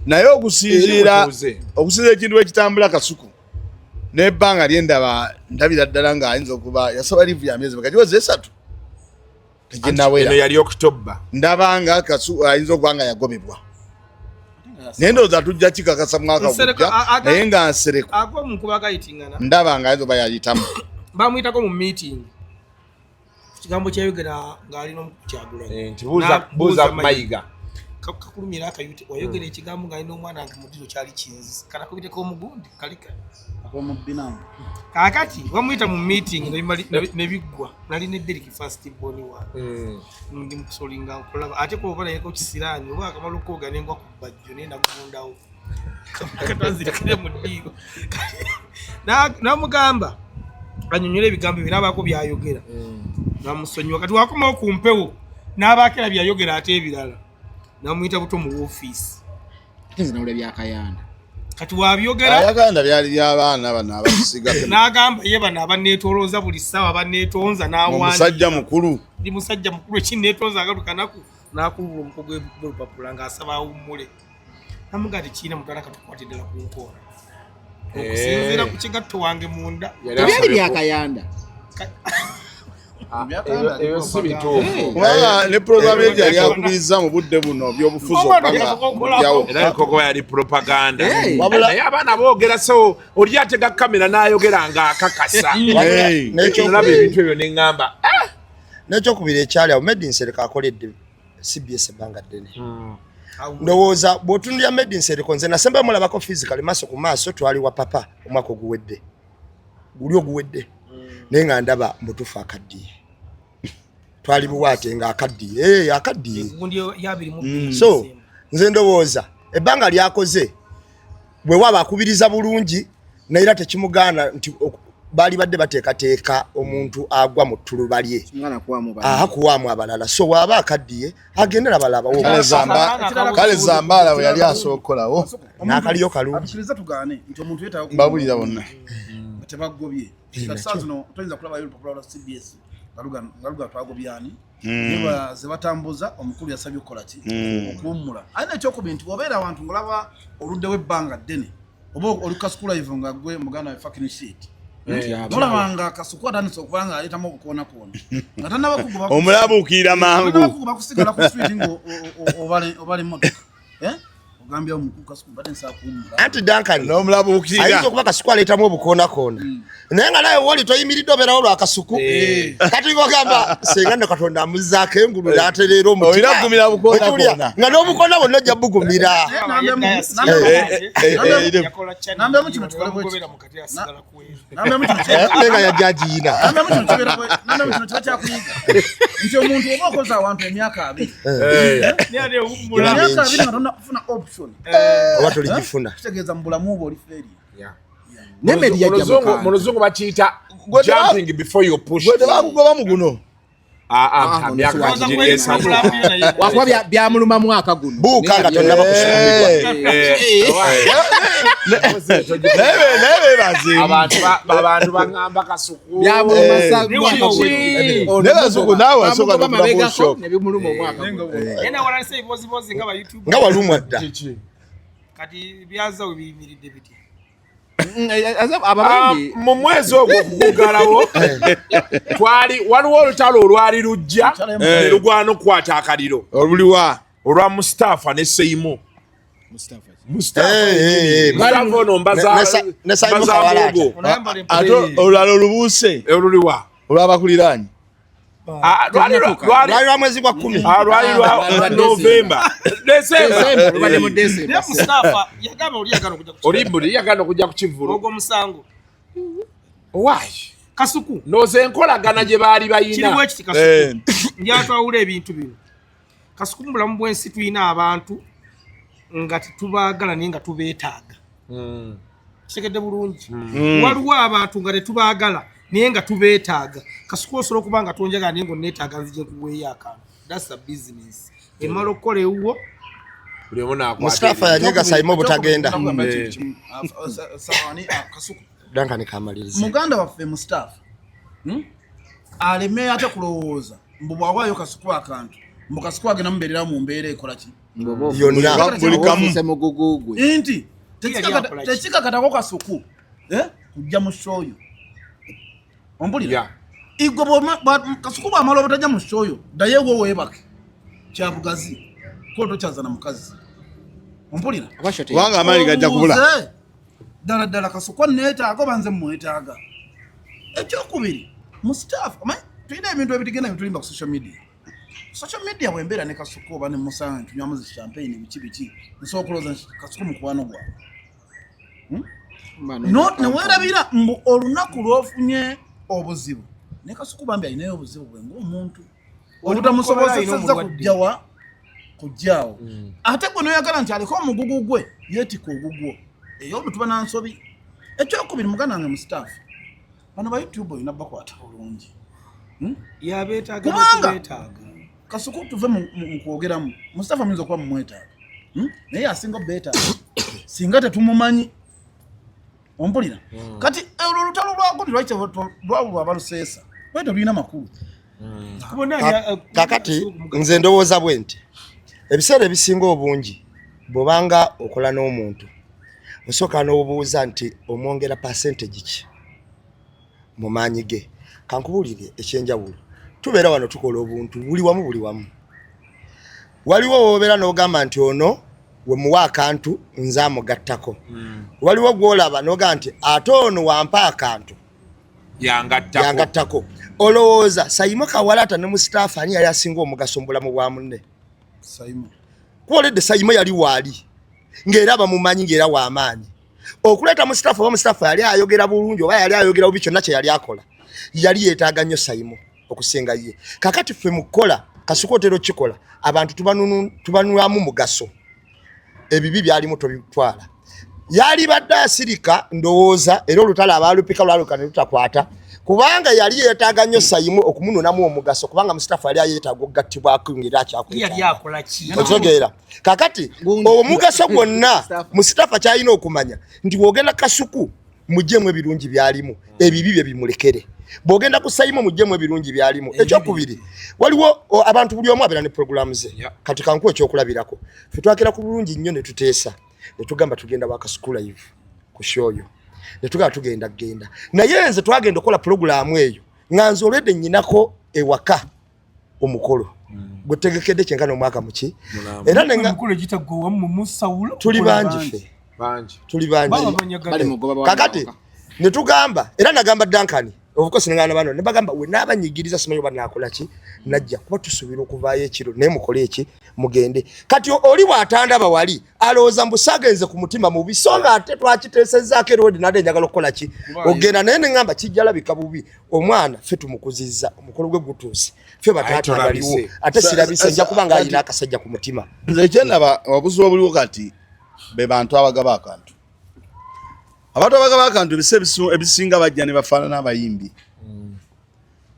Speaker 13: naye okusinziira
Speaker 5: Eri mutuuze.
Speaker 13: Okusinziira ekintu ekitambula Kasuku n'ebbanga lyendaba, ndabira ddala ng'ayinza okuba yasaba leave ya myezi meka? 3 teginnawera.
Speaker 5: Eno yali October.
Speaker 13: Ndaba nga Kasu ayinza okuba nga yagobebwa, naye ndowooza tujja kikakasa mwaka
Speaker 12: Nsereko,
Speaker 13: gujja. Naye nga Nsereko
Speaker 12: Agwa mu nkuba gayitingana.
Speaker 13: ndaba nga ayinza oba yayitamu.
Speaker 12: Bamuyitako mu meeting ku kigambo kyayogera ng'alina omuku Kyagulanyi.
Speaker 5: Eh, nti buuza Mayiga.
Speaker 12: Kakulumira akayute wayogera ekigambo ng'alina omwana nga mudiro kyali kinzi kanakubiteko omugundi kalika.
Speaker 11: Akomubbinamu.
Speaker 12: Kaakati bamuyita mu meeting ne biggwa, nali ne Derek first born wange, ndi mukusolinga nkulaba ate kuba nayeko kisiraani oba akamala okwoga nengwa ku bajjo naye nagundawo katanzirikire mu ddiiro. Namugamba anyonyole ebigambo bye nabaako byayogera, namusonyiwa. Kati wakomawo ku mpewo n'abaako era byayogera ate ebirala, namuyita buto mu woofiisi.
Speaker 4: Ate nze nawulira byakayanda.
Speaker 12: Kati wabyogera.
Speaker 13: Ayaganda byali by'abaana bano abasiga.
Speaker 12: N'agamba ye bano abaneetolooza buli ssaawa baneetonza n'awandiika.
Speaker 13: Omusajja mukulu.
Speaker 12: Ndi musajja mukulu, ekinneetonza nga lukanaku n'akulula omuko gw'olupapula ng'asaba awummule. Namugaa tekiina mutwala katukwate ddala ku nkoona. Okusinziira ku kigatto wange munda.
Speaker 4: Tebyali byakayanda.
Speaker 5: Ebyo si bituufu.
Speaker 13: Kubanga ne program ye gyali akubiriza mu budde buno byobufuzi okubanga mujjawo.
Speaker 5: Era kokoba yali propaganda.
Speaker 13: Hey.
Speaker 5: Naye abaana boogera, so oli atega kamera n'ayogera ng'akakasa. Nolaba ebintu ebyo ne ŋŋamba,
Speaker 3: N'ekyokubiri ekyali awo, Medi Nsereko akoledde CBS ebbanga ddene. Ndowooza bw'otunulira Medi Nsereko, nze nasemba mulabako physically maaso ku maaso, twali wa papa omwaka oguwedde, guli oguwedde, naye nga ndaba mutuufu akaddiye. Twali buwaate nga akaddiye, akaddiye.
Speaker 12: Gundi ya 22.
Speaker 3: So nze ndowooza ebbanga lyakoze, bwe waba akubiriza bulungi, naye era tekimugaana nti baali badde bateekateeka omuntu agwa mu ttuluba lye
Speaker 4: Mwana kuwamu
Speaker 3: aha kuwaamu abalala. So waaba akaddiye, agendera balabawo.
Speaker 13: Kale Zambaala bwe yali asooka okukolawo.
Speaker 3: N'akaliyo kalungi.
Speaker 11: Atukiriza tugaane nti omuntu yeetaaga
Speaker 13: Mbabulira bonna.
Speaker 11: Nga tebagobye. Kati saa zino toyinza kulabayo olupapula lwa CBS nga luga twagobyani. Naye ze batambuza, omukulu yasabye okukola ki? Okuwummula. Ate nekyokubiri nti obeera awantu ngaolaba oluddewo ebbanga ddene, oba oli Kasuku Live nga gwe muganda we fucking shit, nolaba nga Kasuku atandise okuba nga aleetamu obukoonakona nga tannaba kugoba.
Speaker 13: Omulabuukirira mangu.
Speaker 11: Tannaba kugoba kusigala ku street nga obala emmotoka. Eh? Ogambye omukulu Kasuku badde nsaba kuwummula.
Speaker 3: Anti Duncan
Speaker 13: n'omulabuukirira.
Speaker 3: Ayinza okuba Kasuku aleetamu obukoonakona, naye nga nawe woli toyimiridde, obeerawo lwa Kasuku. Kati ng'ogamba senga nno Katonda amuzzaako engulu n'atereera omutima.
Speaker 13: Olina kugumira bukoonakona.
Speaker 3: Okiwulira? Nga n'obukoona bwonna ojja bugumira.
Speaker 11: Nambemu kino tukole bwe kiti. Nambemu kino.
Speaker 3: Naye nga yajja agiyina.
Speaker 11: Nambemu kino nambemu kino kiba kyakuyiga nti omuntu oba okoze awantu emyaka 20, emyaka 20 nga tonnafuna option,
Speaker 3: Oba toligifuna.
Speaker 11: Kitegeeza mu bulamu bwo oli failure.
Speaker 4: Nemedi yajja
Speaker 5: Mu luzungu bakiyita jumping before you push.
Speaker 13: Gwe tebakugoba mu guno.
Speaker 5: Ah, ah, myaka giri 3.
Speaker 4: Wakuba byamuluma mwaka guno.
Speaker 3: Buuka nga tonnaba kusukumibwa.
Speaker 13: Naye beebaze.
Speaker 5: Abantu baŋŋamba Kasuku.
Speaker 4: Byamuluma mwaka guno.
Speaker 13: Naye Kasuku naawe wasooka
Speaker 4: Bamugoba
Speaker 13: n'okulamu
Speaker 4: mabegako
Speaker 13: shock.
Speaker 4: ne bimuluma omwaka guno.
Speaker 12: Naye nawalanisa ebibozibozi nga ba YouTube.
Speaker 3: Nga walumwa dda.
Speaker 12: Kati byaza we biyimiridde bitya?
Speaker 4: Ababendi
Speaker 5: Mu mwezi ogwo okugugalawo twali waliwo olutalo olwali lujja ne lugwana okukwata akaliro.
Speaker 13: Oluliwa?
Speaker 5: Olwa Mustafa ne Seimo.
Speaker 3: Mustafa
Speaker 5: ono
Speaker 3: Ne Simon Kawalata.
Speaker 5: mbaza.
Speaker 13: Ate olulala olubuuse.
Speaker 5: Oluliwa?
Speaker 13: Olwabakuliraanye.
Speaker 5: Ah,
Speaker 3: lwali lwa mwezi gwa 10.
Speaker 5: Ah, lwali lwa Novemba, December.
Speaker 4: Lubadde mu December.
Speaker 12: Naye Mustafa yagamba oli yagala okujja ku
Speaker 5: Oli mbuli yagala okujja ku kivvulu.
Speaker 12: Ogwo musango.
Speaker 5: Why?
Speaker 12: Kasuku.
Speaker 5: Ndowooza enkolagana gye baali
Speaker 12: Kiri
Speaker 5: bayina.
Speaker 12: bwe kiti, Kasuku. Njatwawula ebintu bino. Kasuku, mu bulamu bw'ensi tulina abantu nga tetubaagala naye nga tubeetaaga. Kitegedde bulungi? Waliwo abantu nga tetubaagala naye nga tubeetaaga. Kasuku, osobola okuba nga tonjagala naye ngaoneetaaga, nzije nkuweeyo akantu. That's a business. Emala okukola ewuwo.
Speaker 5: Buli omu n'akwata
Speaker 3: Mustafa
Speaker 5: ebintu.
Speaker 3: yanyega Saimo butagenda.
Speaker 11: Kasuku,
Speaker 3: Duncan kamaliriza.
Speaker 11: Muganda waffe Mustafa, Aleme ate kulowooza mbu bwawaayo Kasuku akantu, mbu Kasuku agenda mubeerera mu mbeera ekola ki.
Speaker 3: Yonna.
Speaker 13: Buli kamu.
Speaker 4: Ofuuse mugugu gwe.
Speaker 11: Nti tekikakatako Kasuku kujja mu show yo, ompulira? Igwe Kasuku bwamala obutajja mu show yo, ddayo ewo weebake kyabugazi ko tokyazana mukazi, ompulira?
Speaker 13: Kubanga amaanyi gajja kubula.
Speaker 11: Obuuze, ddala ddala Kasuku neetaaga oba nze mwetaaga? Ekyokubiri, Mustafa, omanyi tulina ebintu ebitigenda bitulimba ku social media. Social media bwembeera ne Kasuku oba ne musanga tunywamu zi champagne biki biki, nsobola okulowooza nti Kasuku mukwano gwawe. No, neweerabira mbu olunaku lwofunye obuzibu ne Kasuku bambi alinayo obuzibu bwe ng'omuntu obutamusobozesezza kujjawa kujjaawo. Ate gwe noyagala nti aliko omugugu gwe yeetika ogugwo, eyo tuba na nsobi. Ekyokubiri, muganda wange Mustafa, bano ba YouTube olina bakwata bulungi.
Speaker 12: Yabeetaaga.
Speaker 11: Kubanga
Speaker 12: n'okubeetaaga.
Speaker 11: Kasuku, tuve mu kwogeramu, Mustafa muyinza okuba mumwetaaga, Naye asinga obeetaaga singa tetumumanyi, ompulira? Kati olwo olutalo lwagundi lwaki lwabulwa abaluseesa lwaki telulina makulu?
Speaker 3: Kakati nze ndowooza bwe nti ebiseera ebisinga obungi bw'obanga okola n'omuntu Osooka n'obuuza nti omwongera percentage ki mu maanyi ge. Kankubuulire ekyenjawulo, tubeera wano tukola obuntu buli wamu buli wamu. Waliwo wobeera n'ogamba nti ono we muwa akantu nze amugattako. Waliwo gw'olaba n'ogamba nti ate ono wampa akantu yangattako. Olowooza Saimo Kawalata ne Mustafa ani yali asinga omugaso mu bulamu bwa munne? Kuba oledde Saimo yali waali ng'era bamumanyi ng'era w'amaanyi. Okuleeta Mustafa, oba Mustafa yali ayogera bulungi oba yali ayogera bubi, kyonna kye yali akola yali yeetaaga nnyo Saimo okusinga ye. Kakati ffe mu kukola Kasuku otera okukikola, abantu tubanulamu mugaso, ebibi byalimu tobitwala. Yali badde asirika ndowooza, era olutalo abaalupika lwaluka ne lutakwata, kubanga yali yeetaaga nnyo Saimo okumununamu omugaso, kubanga Mustafa yali ayeetaaga okugattibwako ng'era akyakwetaaga. Kakati omugaso gwonna Mustafa kyalina okumanya nti bw'ogenda Kasuku muggyemu ebirungi byalimu, ebibi bye bimulekere. Bw'ogenda ku Saimo muggyemu ebirungi byalimu. Ekyokubiri, waliwo abantu buli omu abeera ne puroguramu ze. Kati kankuwa ekyokulabirako, ffe twakera ku bulungi nnyo ne tuteesa ne tugamba tugenda wa Kasuku Live ku shoyo, ne tugamba tugenda genda, naye nze twagenda okukola puroguramu eyo nga nze olwedde nnyinako ewaka omukolo gwetegekedde kyenkana omwaka muki, era tuli bangi, ffe tuli bangi. Kakati ne tugamba, era nagamba Duncan of course nengana bano ne bagamba we nabanyigiriza simanyi oba nakola ki, najja kuba tusuubira okuvaayo ekiro, naye mukole eki mugende. Kati oli bw'atandaba wali alowooza mbu saagenze ku mutima mubi, so nga ate twakiteesezaako era wedi nadde njagala okukola ki ogenda, naye neŋŋamba kijja labika bubi, omwana ffe tumukuzizza, omukolo gwe gutuuse, ffe bataata baliwo, ate sirabise nja kuba nga alina akasajja ku mutima.
Speaker 13: Nze ekyendaba obuzibu obuliwo kati be bantu abagaba akantu. Abantu abagaba akantu ebisa ebisinga bajja ne bafaanana abayimbi.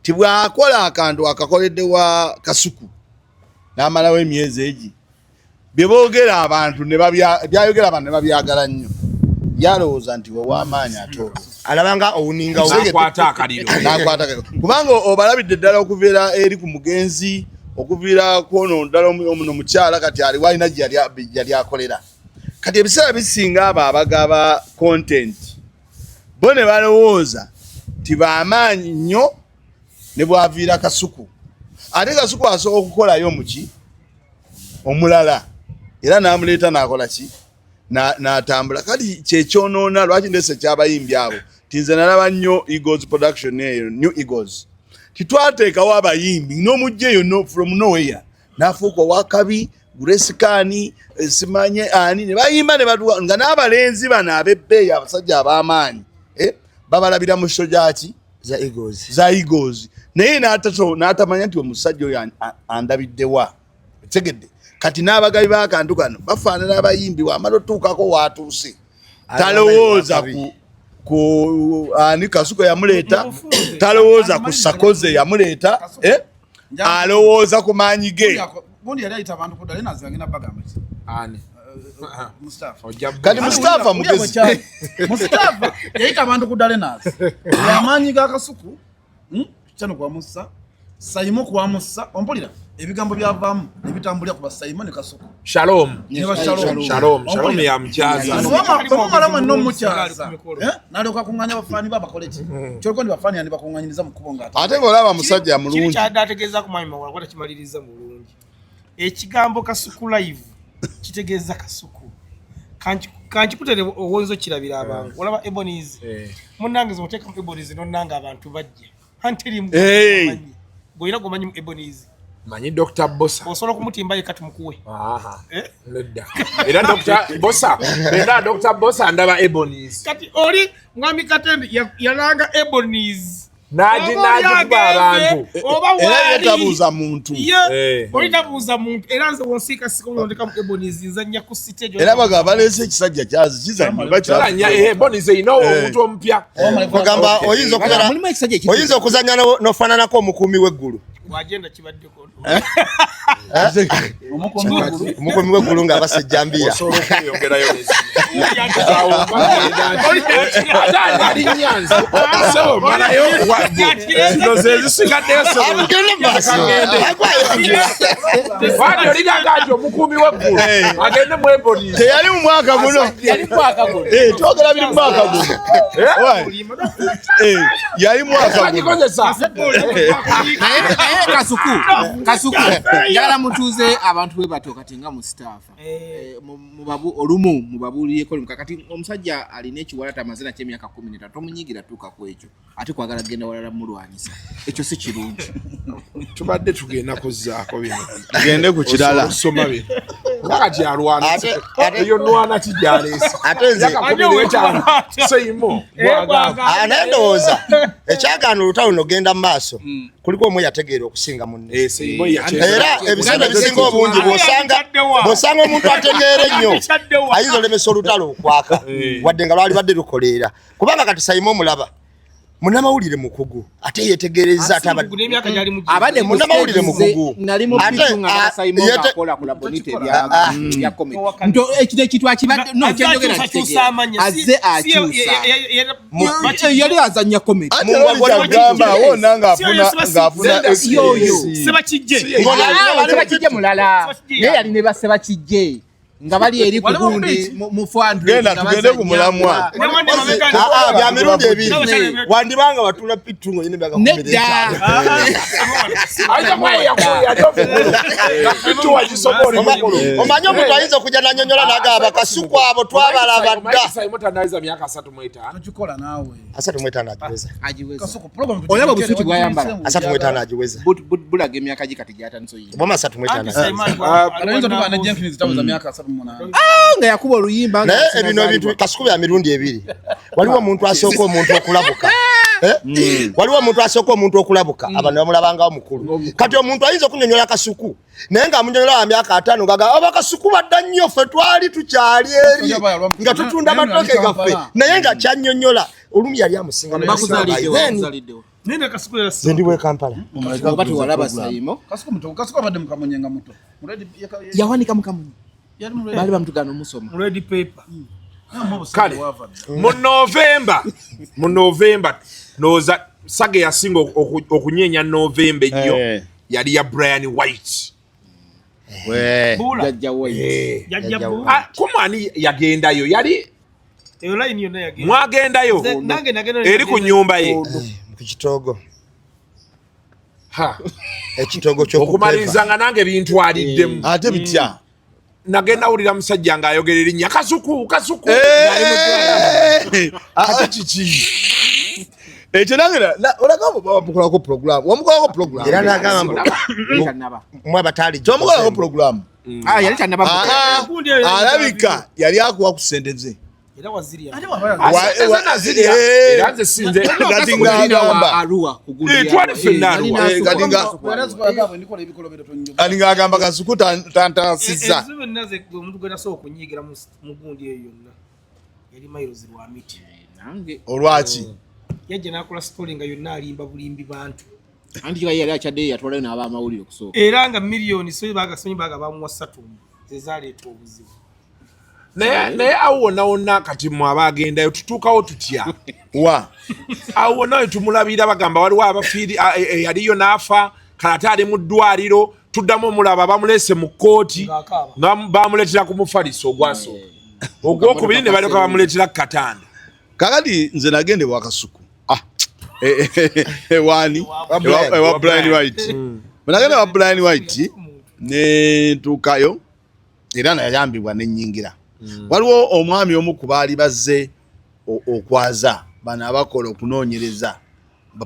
Speaker 13: Tibwakola akantu akakoledde wa Kasuku n'amalawo emyezi egi, bye boogera abantu ne byayogera abantu ne babyagala nnyo, yalowooza nti wew'amaanyi ate olwo
Speaker 3: alabanga owuninga
Speaker 5: n'akwata akaliro,
Speaker 13: kubanga obalabidde ddala okuviira eri ku mugenzi, okuviira kwono ddala omuno mukyala kati aliwo alina gyeyali akolera. Kati ebiseera bisinga abo abagaba content bo ne balowooza ti bamaanyi nnyo ne bwaviira Kasuku, ate Kasuku asobola okukolayo muki omulala era n'amuleeta n'akola ki n'atambula. Kati kyekyonoona lwaki ndese ekyabayimbi abo ti nze nalaba nnyo Eagles production eyo New Eagles titwateekawo abayimbi n'omujja eyo no, from nowhere n'afuuka owakabi Grace Kani simanye ani ne bayimba ne batuwa nga n'abalenzi bano ab'ebbeeyi abasajja ab'amaanyi babalabira mu show gyaki
Speaker 3: za Eagles,
Speaker 13: za Eagles, naye n'atamanya nti omusajja oyo andabiddewa tegedde. Kati n'abagabi b'akantu kano bafaanana abayimbi, wamala otuukako waatuuse talowooza ku ani Kasuku yamuleeta, talowooza ku Sakoze yamuleeta, alowooza ku maanyi ge. Kati Mustafa mugezi,
Speaker 11: Mustafa yayita abantu ku Dalenas, amaanyi ga Kasuku kyano kwamussa Saimo kwamussa, ompulira ebigambo byavaamu nebitambulira ku basaimo ne Kasuku.
Speaker 5: Shalom Shalom Shalom ya mukyaza
Speaker 11: omumala mwenna omukyaza nalyoka kuŋŋanya bafaani ba bakole ki kyoliko ndi bafaani yandi bakuŋŋanyiriza mu kkubo nga
Speaker 13: ate ng'olaba musajja mulungi.
Speaker 12: Kyadde ategeeza ku mwami Mawala kwata kimaliriza bulungi. Ekigambo Kasuku Live kitegeeza Kasuku kankikutere owonza okirabira abantu olaba Ebonies munnange zoteeka mu Ebonies nonnanga abantu bajja anterimu gweolina gwomanyi mu Ebonies.
Speaker 5: Manyi Dr. Bosa.
Speaker 12: Osobola okumutimba yekka tumukuwe.
Speaker 5: Nedda. Era Dr. Bosa, era Dr. Bosa ndaba Ebonies.
Speaker 12: Kati oli mwami Katende yalanga Ebonies.
Speaker 5: Nagikuba abantu.
Speaker 13: Era yetabuuza muntu.
Speaker 12: Oli tabuuza muntu. Era nze wonsiika sikolondeka mu Ebonies nzannya ku stage.
Speaker 13: Era bagamba baleese ekisajja kyazi kizannya.
Speaker 5: Bakizannya Ebonies erina omuntu omupya.
Speaker 3: Bagamba oyinza okuzannya n'ofaananako omukuumi w'eggulu.
Speaker 12: Wagenda kibaddeko.
Speaker 3: Omukuumi w'eggulu ng'abasa ejjambiya.
Speaker 5: Osobola okweyongerayo zino zezisigaddeyo. Olinaga nti omukuumi w'eggulu agende mu Ebonies.
Speaker 13: Teyali mu mwaka guno. Twogera biri mu mwaka guno. Yali mwaka guno.
Speaker 4: Naye Kasuku njagala mutuuze abantu bwe batyo kati nga mu sitaafa olumu mubabuulireko kati omusajja alina ekiwalata amazina ky'emyaka 15 tomunyigira tuuka ku ekyo ate kwagala kugenda walala mulwanyisa ekyo si kirungi.
Speaker 5: Tubadde tugenda kuzzaako bino.
Speaker 13: Tugende ku kirala.
Speaker 5: Osoma bino. Kati alwana eyo nwana kijaleese.
Speaker 3: Ate nze
Speaker 5: Seimo.
Speaker 3: Naye ndowooza ekyagaana olutalo n'ogenda mu maaso kuliko omu yategeera okusinga munne. Era ebiseera ebisinga obungi bw'osanga omuntu ategeera ennyo ayinza olemesa olutalo okwaka wadde nga lwali badde lukoleera kubanga kati Saimo omulaba munnamawulire mukugu ate yeetegereza ate
Speaker 4: abadde
Speaker 3: munnamawulire mukugu
Speaker 4: nali mu bitu nga Saimo ng'akola ku Labonita ebya comedy nto ekiro ekintu akibadde no kyenjogera kitegeera azze akyusa yali azannya comedy
Speaker 13: ate gamba wonna ng'afuna
Speaker 4: yoyo Sebakijje mulala naye yali ne ba Sebakijje nga bali eri ku gundi mu 400.
Speaker 13: Genda tugende ku mulamwa.
Speaker 3: Bya mirundi ebiri wandibanga watula pitu ngo nyine myaka 15. Omanyi omuntu ayinza okujja n'annyonnyola n'agamba Kasuku abo twabalaba dda.
Speaker 5: Myaka 35.
Speaker 11: Togikola naawe.
Speaker 3: 35 agiweza.
Speaker 4: Olaba obusuuti bw'ayambala.
Speaker 3: 35 agiweza.
Speaker 4: Bulaga emyaka gye kati gy'atandise oyimba.
Speaker 3: Bwama 35.
Speaker 11: Ayinza okuba ne Jenkins taweza myaka 38.
Speaker 4: Nga yakuba oluyimba.
Speaker 3: Naye ebino ebintu Kasuku bya mirundi ebiri. Waliwo omuntu asooka omuntu okulabuka. Waliwo omuntu asooka omuntu okulabuka abantu bamulabangawo mukulu. Kati omuntu ayinza okunyonyola Kasuku naye ng'amunyonyola wa myaka 5 ng'agamba aba Kasuku badda nnyo ffe twali tukyali eri nga tutunda amatooke gaffe naye nga kyannyonnyola olumu yali amusinga. Nze ndi w'e Kampala.
Speaker 4: Oba tewalaba Saimo.
Speaker 11: Kasuku abadde mu Kamunye nga muto.
Speaker 4: Yawanika mu Kamunye. Baali bamutugaana omusoma.
Speaker 5: Kale mu November ndowooza saga yasinga okunyeenya November ennyo yali ya Brian White.
Speaker 4: Jajja White.
Speaker 5: Kumani yagendayo yali mwagendayo eri ku nnyumba ye
Speaker 3: ku kitoogo. Ekitoogo
Speaker 5: ky'okumaliriza nga nange bintwaliddemu.
Speaker 13: Ate bitya?
Speaker 5: Nagenda wulira musajja ng'ayogera erinnya Kasuku Kasuku. Ate kiki?
Speaker 13: Ekyo nange olagamba bamukolako program. Wamukolako program.
Speaker 3: Era n'agamba mwe abataali.
Speaker 13: Tomukolako program.
Speaker 4: Yali tannaba.
Speaker 13: Alabika yali akuwa ku ssente ze.
Speaker 12: Era waziri.
Speaker 5: Era nze sinze.
Speaker 13: Kati ng'agamba. Kati ng'agamba Kasuku tantasizza.
Speaker 12: Ebizibu nnaze omuntu gwe nasobola okunyiigira mu gundi eyo yonna yali Miles Lwamiti.
Speaker 13: Olwaki?
Speaker 12: Yajja n'akola story nga yonna alimba bulimbi bantu.
Speaker 4: Anti yali akyaddeyo yatwalayo n'abamawulire okusooka.
Speaker 12: Era nga miliyoni so baagasonyi baaga bamuwa 3 ze zaaleeta obuzibu.
Speaker 5: Naye awo wonna wonna kati mmwe abaagendayo tutuukawo tutya?
Speaker 13: Wa?
Speaker 5: Awo wonna we tumulabira bagamba waliwo abafiiri eyaliyo n'afa kale ate ali mu ddwaliro tuddamu omulaba bamuleese mu kkooti nga bamuleetera ku mufaliso ogwasooka ogwokubiri ne balyoka bamuleetera ku katanda.
Speaker 13: Kakati nze nagenda ewa Kasuku. Ewani? Ewa Brian White. Bwe nagenda ewa Brian White ne ntuukayo era nayambibwa ne nnyingira. Waliwo omwami omu ku baali bazze okwaza bano abakola okunoonyereza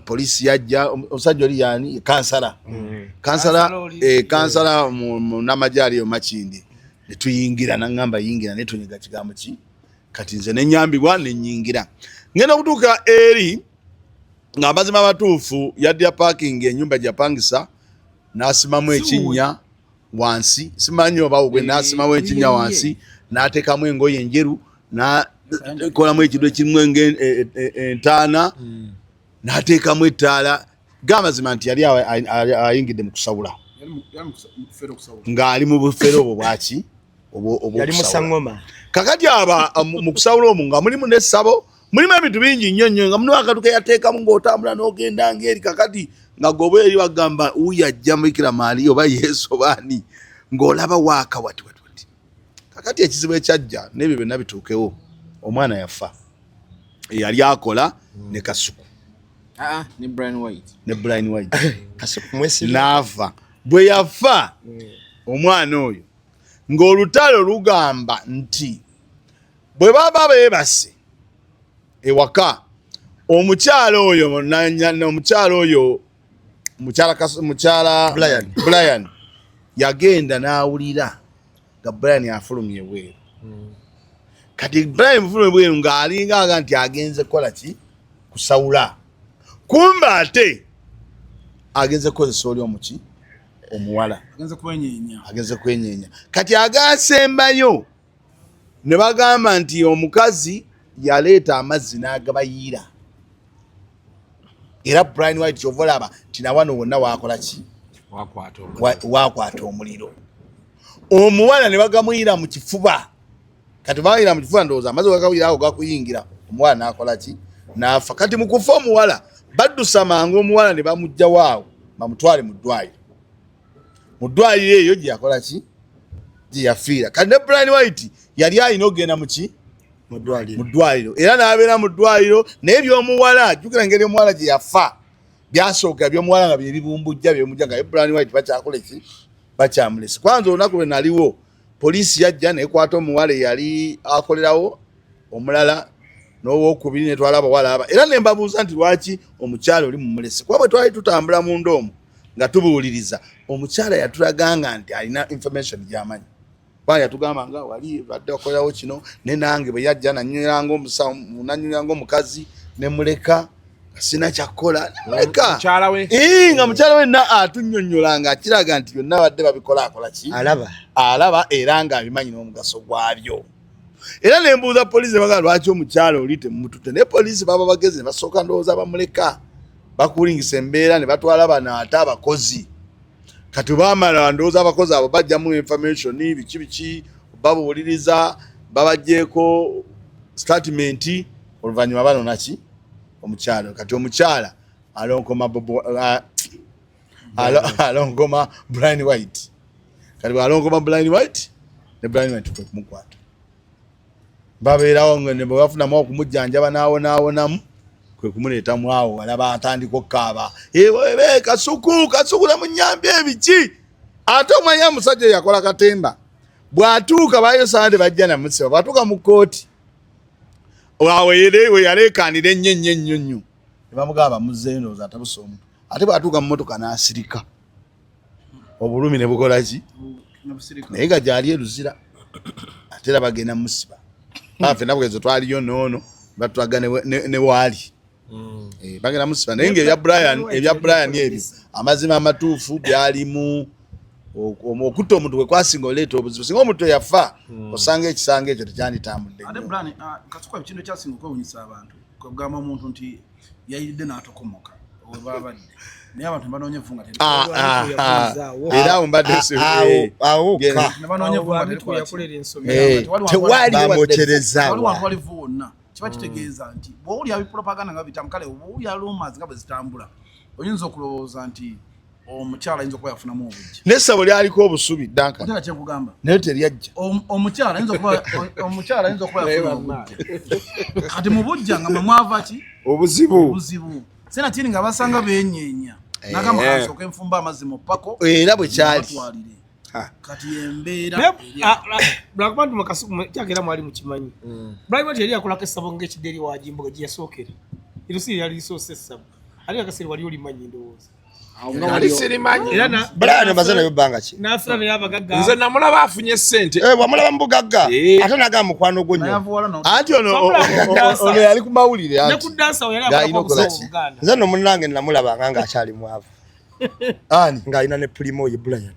Speaker 13: poliisi yajja omusajja oli yani kansala kansala munnamagye aliyo Makindye ne tuyingira n'aŋŋamba yingira ne tunyiga kigambo ki kati nze ne nnyambibwa ne nnyingira ngenda okutuuka eri ng'amazima amatuufu yaddya parking ennyumba gye yapangisa n'asimamu ekinnya wansi simanyi oba gwe n'asimamu ekinnya wansi n'ateekamu engoye enjeru n'akolamu ekintu ekirimu entaana n'ateekamu ettaala Gamazima nti yali ayingidde mu kusawula, ng'ali mu bufere obwo bwaki.
Speaker 3: Yali musangoma.
Speaker 13: Kakati aba mu kusawula omwo nga mulimu n'essabo, mulimu ebintu bingi nnyo nnyo, nga mulimu akantu ke yateekamu ng'otambula n'ogenda ng'eri. Kakati nga goba eri bagamba wuyo ajja Bikira Maria oba Yesu oba ani, ng'olaba waaka wati wati wati. Kakati ekizibu ekyajja n'ebyo byonna bituukewo, omwana yafa eyali akola ne Kasuku.
Speaker 4: Ah, ne Brian White.
Speaker 13: Ne Brian White.
Speaker 3: Kasuku mwesibe.
Speaker 13: N'afa. Bwe yafa omwana oyo, ng'olutalo lugamba nti bwe baba beebase ewaka, omukyala oyo omukyala oyo mukyala
Speaker 3: Brian.
Speaker 13: Brian yagenda n'awulira nga Brian afulumye ebweru. Kati Brian mufulumye ebweru ng'alinga aga nti agenze kukola ki, kusawula, kumbe ate agenze kukozesa oli omuki omuwala.
Speaker 11: Agenze kwenyeenya.
Speaker 13: Agenze kwenyeenya. Kati agasembayo ne bagamba nti omukazi yaleeta amazzi n'agabayiira, era Brian White kyova olaba nti nawano wonna wakola ki, wakwata omuliro, omuwala ne bagamuyira mu kifuba. Kati bayira mu kifuba, ndowooza amazzi gakawira ago gakuyingira, omuwala n'akola ki, n'afa. Kati mu kufa omuwala baddusa mangu omuwala ne bamuggyawo awo bamutwale mu ddwaliro. Mu ddwaliro eyo gye yakola ki, gye yafiira. Kati ne Brian White yali alina okugenda mu ki,
Speaker 3: mu
Speaker 13: ddwaliro, era n'abeera mu ddwaliro. Naye ebyomuwala, jjukira engeri omuwala gye yafa byasooka ebyomuwala nga bye bibumbujja byemujja, nga Brian White bakyakola ki, bakyamulese. Kwanza olunaku lwe naliwo, poliisi yajja nekwata omuwala eyali akolerawo omulala n'owokubiri, netwala abawala aba. Era ne mbabuuza nti lwaki omukyala oli mumulese, kuba bwe twali tutambula munda omwo nga tubuuliriza, omukyala yatulaganga nti alina information gy'amanyi, kuba yatugamba nga wali badde akolerawo kino, ne nange bwe yajja nanyweranga omukazi nemuleka nga sina kyakukola, nemuleka nga mukyala we na atunnyonnyola nga akiraga nti byonna badde babikola akola ki, alaba era nga abimanyi n'omugaso gwabyo. Era nembuuza poliisi, baga lwaki omukyala oli temumututte? Naye poliisi baba bagezi, ne basooka ndowooza bamuleka bakulingisa embeera, ne batwala bano ate abakozi. Kati bamala ndowooza abakozi abo bajjamu information biki biki, babuuliriza, babajjeeko statement, oluvannyuma banona ki omukyala. Kati omukyala alonkoma Bobo, alonkoma Brian White. Kati bw'alonkoma Brian White, ne Brian White kwe kumukwata, babeerawo ne bwe bafunamu okumujjanjaba n'awonaawonamu, kwe kumuleetamu awo walaba atandika okukaaba, ebe Kasuku, Kasuku namunyambye ebiki. Ate omanya omusajja oyo yakola katemba, bw'atuuka bayo sande bajja namusiba, bw'atuuka mu kkooti awo we yaleekaanira ennyo ennyo ennyo nnyo, ne bamugamba muzzeeyo, ndowooza atabuse omuntu. Ate bw'atuuka mu mmotoka n'asirika, obulumi ne bukola ki, naye nga gyali eruzira, ate era bagenda musiba. Ffenna bwezo twaliyo noono batulaga ne waali. Bagenda musiba, naye nga ebya Brian ebyo amazima amatuufu byalimu okutta omuntu kwe kwasinga oleeta obuzibu. Singa omuntu yafa, osanga ekisanga ekyo tekyanditambudde.
Speaker 11: Ate Brian, Kasuku, ekintu ekyasinga okwewunyisa abantu kwegamba omuntu nti yayiridde n'atokomoka webabadde, naye abantu nebanoonya evvu nga
Speaker 13: Era awo mbadde
Speaker 11: nebanoonya evvu nga
Speaker 3: Tewali bamwokyereza.
Speaker 11: Waliwo wantu wali vvu wonna. Kiba kitegeeza nti bw'owulira bipropaganda nga bitamu, kale bw'owulira rumors nga bwe zitambula, oyinza okulowooza nti omukyala ayinza okuba yafunamu obujja.
Speaker 13: N'essabo lyaliko obusubi, Duncan.
Speaker 11: Otera kyenkugamba.
Speaker 13: Naye teryajja.
Speaker 11: Omukyala ayinza okuba yafuna obujja. Kati mu bujja nga mwe mwava ki?
Speaker 5: Obuzibu.
Speaker 11: Obuzibu senatini nga basanga benyeenya, nagamba kansooke nfumba amazzi mu pako.
Speaker 13: Era bwe kyali.
Speaker 11: Batwalire. Kati embeera
Speaker 12: Lwakuba nti mukasuku kyagera mwali mukimanyi, Brian White yali yakolako essabo ng'ekidde eri wajimboga gye yasookera. Eryo si lyali lisoose essabo, ate akaseera wali olimanyi ndowooza.
Speaker 5: Nali sirimanyi.
Speaker 12: Era
Speaker 3: Brian omaze nayo bbanga ki?
Speaker 12: N'afuna naye abagagga.
Speaker 5: Nze namulaba afunye sente.
Speaker 3: Wamulaba mu bugagga, ate nagamba mukwano gwo nnyo.
Speaker 13: Anti ono yali ku mawulire.
Speaker 12: Ne
Speaker 13: anti
Speaker 12: ku dansa we yali
Speaker 13: Ng'alina
Speaker 12: akolako
Speaker 13: okukola
Speaker 12: obusawo
Speaker 13: ki?
Speaker 12: Buganda.
Speaker 3: Nze nno munnange namulabanga ng'akyali mwavu.
Speaker 13: Ani?
Speaker 3: Ng'alina ne pulimo ye Brian.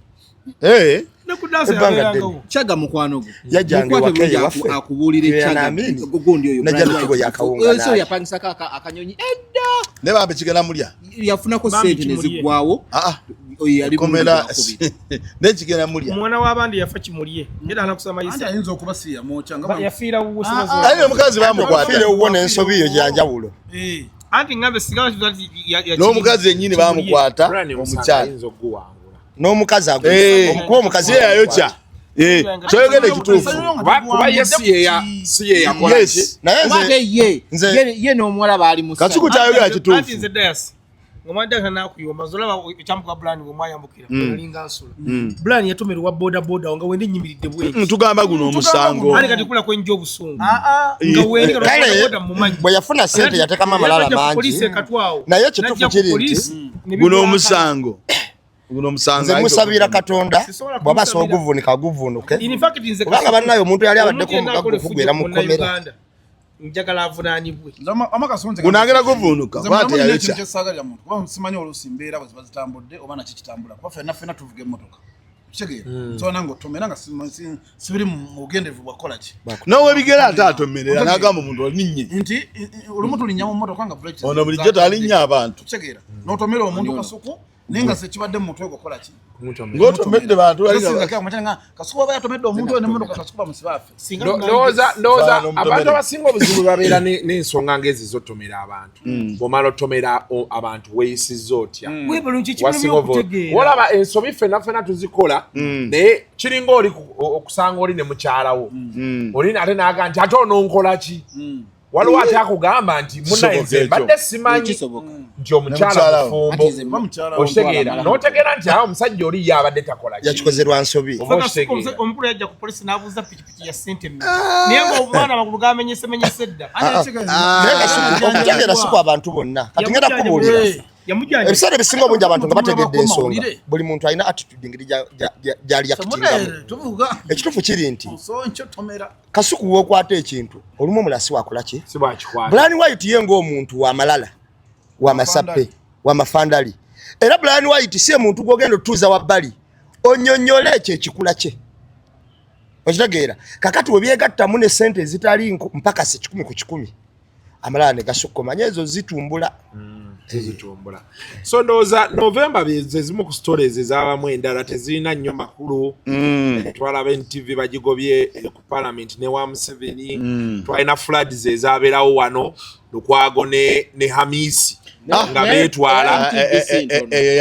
Speaker 13: Eh.
Speaker 12: Ne ku dance
Speaker 3: Ebbanga
Speaker 12: yabeerangawo.
Speaker 4: Chaga mukwano gwe.
Speaker 3: Yajjanga
Speaker 4: Mukwate
Speaker 3: ewaka
Speaker 4: bulungi
Speaker 3: ewaffe.
Speaker 4: akubuulire
Speaker 3: Ye
Speaker 4: Chaga.
Speaker 3: naamini.
Speaker 4: Gundi oyo.
Speaker 3: Najja
Speaker 4: Brian
Speaker 3: n'ekigo
Speaker 4: White.
Speaker 3: yakawunga
Speaker 4: Eh, so
Speaker 3: n'alya.
Speaker 4: yapangisako akanyonyi edda.
Speaker 13: Ne bambi kigenda mulya.
Speaker 4: Yafunako
Speaker 12: Bambi
Speaker 4: sente ne
Speaker 12: kimulye.
Speaker 4: ziggwawo.
Speaker 13: Ah,
Speaker 4: Oyo yali
Speaker 13: komera
Speaker 4: mulungi gwakubiri.
Speaker 13: nekigenda mulya.
Speaker 12: Omwana w'abandi yafa kimulye. Era anakusama
Speaker 11: Anti
Speaker 12: yisa.
Speaker 11: ayinza okuba si yamwokya nga
Speaker 12: Yafiira wuwo
Speaker 13: Aye omukazi bamukwata.
Speaker 3: Ofiire owuwo n'ensobi yo gyanjawulo.
Speaker 12: Anti ngambe singa bakizuula nti
Speaker 13: N'omukazi yennyini bamukwata
Speaker 5: Brian Musanga
Speaker 13: omukyala.
Speaker 5: ayinza okuguwangula.
Speaker 3: N'omukazi agwe.
Speaker 13: Eh,
Speaker 3: Omukuba omukazi
Speaker 13: ye yayokya. Eh, kyoyogedde kituufu.
Speaker 5: Kuba ye si ye yakola
Speaker 13: Yes.
Speaker 5: ki?
Speaker 3: Naye
Speaker 4: Kuba
Speaker 3: nze
Speaker 4: ate ye
Speaker 3: nze-
Speaker 4: ye n'omuwala baali mu
Speaker 13: Kasuku
Speaker 4: ssanyu.
Speaker 13: kyayogera
Speaker 12: Anti
Speaker 13: kituufu.
Speaker 12: nze Dayasi ng'omwana Dayasi naakuyomba nze olaba ekyambuka Brian bwe mwayambukira olinga nsula. Brian yatomerwa boda boda nga wendi nnyimiridde bweki.
Speaker 13: Tugamba guno omusango.
Speaker 12: Ani kati kula kwenja obusungu.
Speaker 11: Ah,
Speaker 12: Nga wendi kati
Speaker 3: Kale,
Speaker 12: boda boda mumanyi.
Speaker 3: bwe yafuna sente yateekamu amalala
Speaker 12: Yajja ku
Speaker 3: mangi.
Speaker 12: poliisi e Katwawo.
Speaker 3: Naye ekituufu
Speaker 12: Najja ku
Speaker 3: kiri nti
Speaker 12: poliisi, ne
Speaker 13: Guno
Speaker 12: bigula
Speaker 13: omusango. Guno omusango.
Speaker 3: nze musabira Katonda
Speaker 12: Sisobola
Speaker 3: bw'aba asobola
Speaker 12: kumusabira.
Speaker 3: oguvuunika aguvuunuke.
Speaker 12: In fact, nze
Speaker 3: Kubanga bannaye omuntu yali abaddeko
Speaker 12: omuntu yenna
Speaker 3: omugagga
Speaker 12: akola
Speaker 3: okuggwera
Speaker 12: effujjo
Speaker 3: mu
Speaker 12: ku
Speaker 3: kkomera.
Speaker 12: Munnayuganda, njagala avunaanibwe.
Speaker 13: Guno agenda kuvuunuka
Speaker 11: Nze
Speaker 13: kuba
Speaker 11: mulamu nina
Speaker 13: teyayokya.
Speaker 11: ekintu kyesaagalira muntu kuba simanyi oluusi mbeera bwe ziba zitambudde oba naki kitambula kuba ffenna ffenna tuvuga emmotoka kitegeera nsobola nange otomera nga sibiri mu bugenderevu bwakukola ki
Speaker 13: N'owebigere ate atomerera n'agamba omuntu olinnye.
Speaker 11: nti olumu tulinnya mu mmotoka nga brakes
Speaker 13: Ono bulijjo talinnya abantu.
Speaker 11: kitegeera n'otomera omuntu kasuku naye nga sekibadde mu mutwe gwe kukola ki
Speaker 13: Ng'otomedde bantu bali nga-
Speaker 11: kasuku aba yatomedde omuntu oyo nemmotoka kasuku bamusibe afe
Speaker 12: Singa
Speaker 5: Ndowooza ndowooza
Speaker 13: Faana omutomere.
Speaker 5: abantu abasinga obuzibu babeera n'ensonga ng'ezi zotomera abantu. Bw'omala otomera abantu weeyisizza otya?
Speaker 12: Weebale nti
Speaker 5: Wasinga
Speaker 12: ekirumya
Speaker 5: ova-
Speaker 12: okutegeera.
Speaker 5: Olaba ensobi ffenna ffenna tuzikola naye kiringa oli okusanga oli ne mukyalawo oli ate n'agamba nti ate ononkola ki? Waliwo ate akugamba nti munnaye nze
Speaker 13: Kisoboka ekyo.
Speaker 5: mbadde simanyi
Speaker 4: Kisoboka.
Speaker 5: nti omukyala
Speaker 13: mukyala wo.
Speaker 5: mufumbo
Speaker 4: Anti nze
Speaker 11: Oba mukyala wo.
Speaker 5: okitegeera n'otegeera nti awo omusajja oli ye abadde takola ki
Speaker 3: Yakikoze lwa nsobi.
Speaker 5: Oba
Speaker 12: Kasuku
Speaker 5: okitegeera.
Speaker 12: omukulu yajja ku poliisi n'abuuza pikipiki ya ssente mmeka. Naye ng'omwana amagulu gamenyesemenyese dda.
Speaker 3: Naye Kasuku okutegeera si kwa bantu bonna. Kati ngenda kubuulira.
Speaker 12: Yamujjanja.
Speaker 3: Ebiseera ebisinga obungi abantu nga bategedde ensonga.
Speaker 11: Mawulire.
Speaker 3: Buli muntu alina attitude engeri gy'ali yakitingamu.
Speaker 11: Tuvuga
Speaker 3: Ekituufu kiri nti
Speaker 11: osonki otomera
Speaker 3: Kasuku w'okwata ekintu olumu omulala si wakola ki?
Speaker 5: Si bwakikwata.
Speaker 3: Brian White ye ng'omuntu w'amalala, w'amasappe, w'amafandali. Era Brian White si ye muntu gw'ogenda otuuza wabbali onnyonnyole ekyo ekikula kye. Okitegeera? Kakati we byegattamu ne ssente ezitali mpaka si 100 ku 100 amalala ne gasukka omanye ezo zitumbula.
Speaker 5: Tezitumbula. So ndowooza November ze zimu ku stories ezabamu endala tezirina nnyo makulu. Twalaba NTV bagigobye ku parliament ne wa Museveni. Twalina floods ezaabeerawo wano Lukwago ne Hamisi nga beetwala.
Speaker 13: Ah, eh,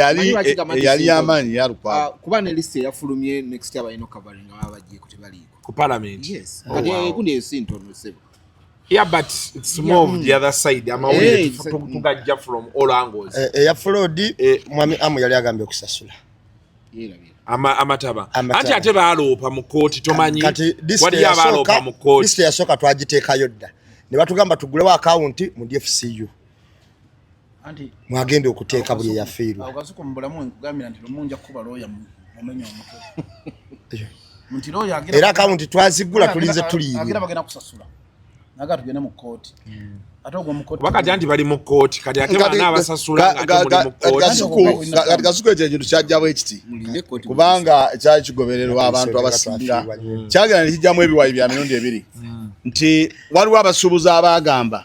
Speaker 13: yali y'amaanyi ya Lukwago.
Speaker 4: Ah, kuba ne list eyafulumye next year balina okukavaringa baba bagieko tebaliiko.
Speaker 5: Ku parliament.
Speaker 4: Yes.
Speaker 5: Oh,
Speaker 4: Kati
Speaker 5: wow.
Speaker 4: egundi eyo si ntono ssebo.
Speaker 5: Yeah, but it's more of the other side. Amawulire
Speaker 4: Eh,
Speaker 5: tugajja from all angles.
Speaker 3: Eya flood mwami Amu yali agambye okusasula.
Speaker 4: Yeerabira.
Speaker 5: Amataba.
Speaker 3: Amataba.
Speaker 5: Anti ate baaloopa mu kkooti tomanyi.
Speaker 3: Kati list
Speaker 5: Waliyo abaaloopa mu kkooti.
Speaker 3: list eyasooka twagiteekayo dda. Ne batugamba tugulewo akawunti mu DFCU.
Speaker 11: Anti
Speaker 3: Mwagenda okuteeka buli eyafiirwa.
Speaker 11: Awo Kasuku mu bulamu nkugambira nti lumu nja kukuba looya mumenye omutwe. Nti looya agira
Speaker 3: Era akawunti twaziggula tulinze
Speaker 11: Agira
Speaker 3: tuliyirirwa.
Speaker 11: bagenda kusasula. Naga tugende mu kkooti. Ate ogwo mu kkooti.
Speaker 5: Kuba kati anti bali mu kkooti kati ate bana abasasula nga ate muli mu kkooti.
Speaker 13: Kati Kasuku ekyo ekintu kyajja bwe kiti kubanga kyali kigobererwa abantu abasinga kyagenda ne kijjamu ebiwayi bya mirundi ebiri nti waliwo abasuubuzi abaagamba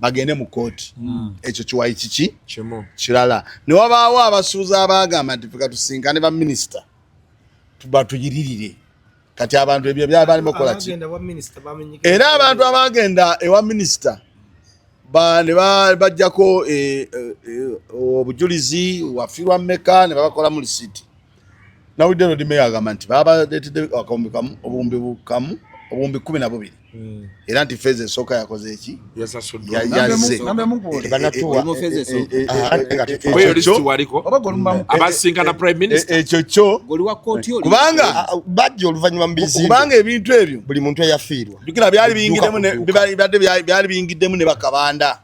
Speaker 13: bagende mu kkooti ekyo kiwayi kiki
Speaker 5: Kimu.
Speaker 13: kirala ne wabaawo abasuubuzi abaagamba nti ffe katusinkane baminisita batuyiririre kati abantu ebyo byabalimu okukola ki
Speaker 12: Abagenda wa minisita bamenyekera.
Speaker 13: era abantu abagenda ewa minisita ne bajjako obujulizi wafiirwa mmeka ne babakolamu lisiti nawulidde Lord Mayor agamba nti babaleetedde akawumbi kamu obuwumbi kamu obuwumbi 12 era nti feeza esooka yakoze eki
Speaker 5: Yasasuddwa.
Speaker 13: Yazze.
Speaker 3: Banatuwa.
Speaker 5: Kweyo list waliko. Abasinkana Prime Minister.
Speaker 13: Ekyo kyo
Speaker 4: Goli wa kkooti oli.
Speaker 13: kubanga
Speaker 3: bajja oluvannyuma mu bizimbe.
Speaker 13: Kubanga ebintu ebyo
Speaker 3: buli muntu eyafiirwa
Speaker 13: jjukira byali biyingiddemu ne- bibadde byali biyingiddemu ne bakabanda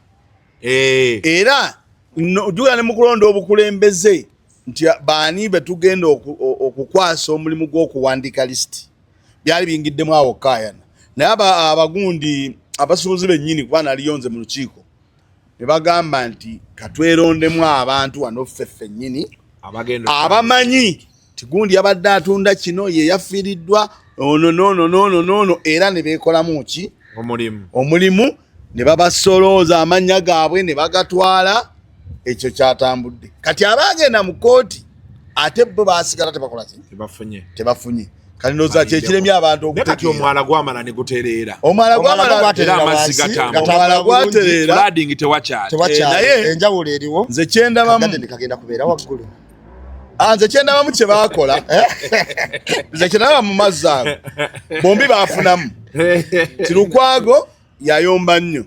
Speaker 13: era jjukira ne mu kulonda obukulembeze nti baani be tugenda okukwasa omulimu gw'okuwandiika lisiti byali biyingiddemu awo kaayana naye abagundi abasuubuzi bennyini kuba naliyo nze mu lukiiko ne bagamba nti katwerondemu abantu wano ffe ffennyini
Speaker 5: Abagenda
Speaker 13: abamanyi Tigundi yabadde atunda kino, ye yafiiriddwa ono noono noono noono, era ne beekolamu ki omulimu ne babasolooza amannya gaabwe ne bagatwala. Ekyo kyatambudde. Kati abagenda mu kooti ate bo basigala tebakola ki, tebafunye. Kati ndowooza kyekiremye abantu
Speaker 5: okutegeera. Omwala gwamala ne gutereera,
Speaker 13: omwala gwamala
Speaker 5: amazzi gatambula,
Speaker 13: omwala gwatereera,
Speaker 5: flooding tewakyali.
Speaker 13: Naye
Speaker 3: enjawulo eriwo,
Speaker 13: nze kyendabamu
Speaker 3: kagenda kubeera waggulu.
Speaker 13: Nze kyendabamu kye baakola, nze kyendaba mu mazzi ago bombi baafunamu. Lukwago yayomba nnyo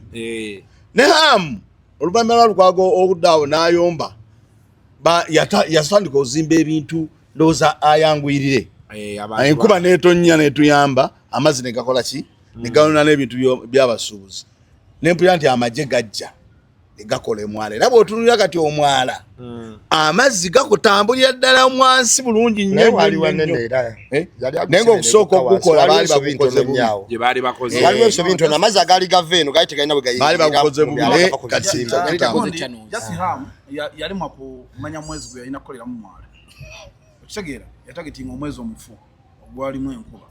Speaker 13: ne Hamu, oluvannyuma lwa Lukwago okudda awo n'ayomba, yatandika ozimba ebintu, ndowooza ayanguyirire. Enkuba n'etonnya n'etuyamba, amazzi ne gakola ki, ne ganona n'ebintu by'abasuubuzi. Nempulira nti amagye gajja ne gakola omwala, era bw'otunulira kati omwala amazzi gakutambulira ddala mwansi bulungi nnyo, naye ng'okusooka okugukola baali bagukoze bubi.
Speaker 3: Waliwo ensobi ntono, amazzi agaali gava eno gaali tegalina bwe gayingira,
Speaker 13: baali bagukoze bubi. Kati
Speaker 11: yalemwa kumanya mwezi gwe yalina kukoleramu mwala, okitegeera, yatagetinga omwezi omufu ogwalimu enkuba.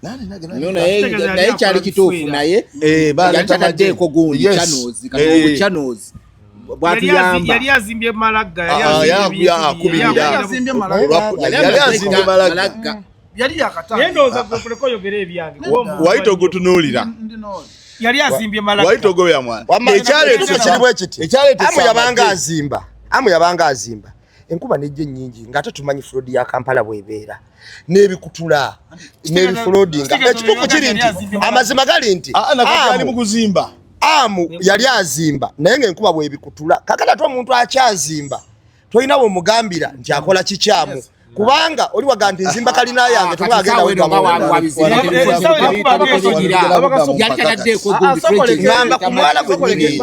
Speaker 4: Naye kyali kituufu, naye yali tataddeeko gundi channels, kati channels bwatuyamba.
Speaker 12: Yali azimbye Malagga,
Speaker 13: yali azimbye Malagga,
Speaker 11: yali yakatandika.
Speaker 12: Naye ndowooza gwe kuleka oyogera ebyange.
Speaker 13: Wayita ogutunuulira.
Speaker 12: Yali azimbye Malagga.
Speaker 13: Wayita ogobya mwana.
Speaker 3: Ekyaleeta amu yabanga azimba, amu yabanga azimba enkuba nejja ennyingi, ng'ate tumanyi flood ya Kampala bw'ebeera n'ebikutula n'ebifloodinga. Ekituufu kiri nti amazima gali nti Amu yali azimba, naye ng'enkuba bw'ebikutula. Kakati ate omuntu akyazimba tolina bw'omugambira nti akola kikyamu, kubanga oli waga nti nzimba kalina yange, tongamba ku mwala gwennyini.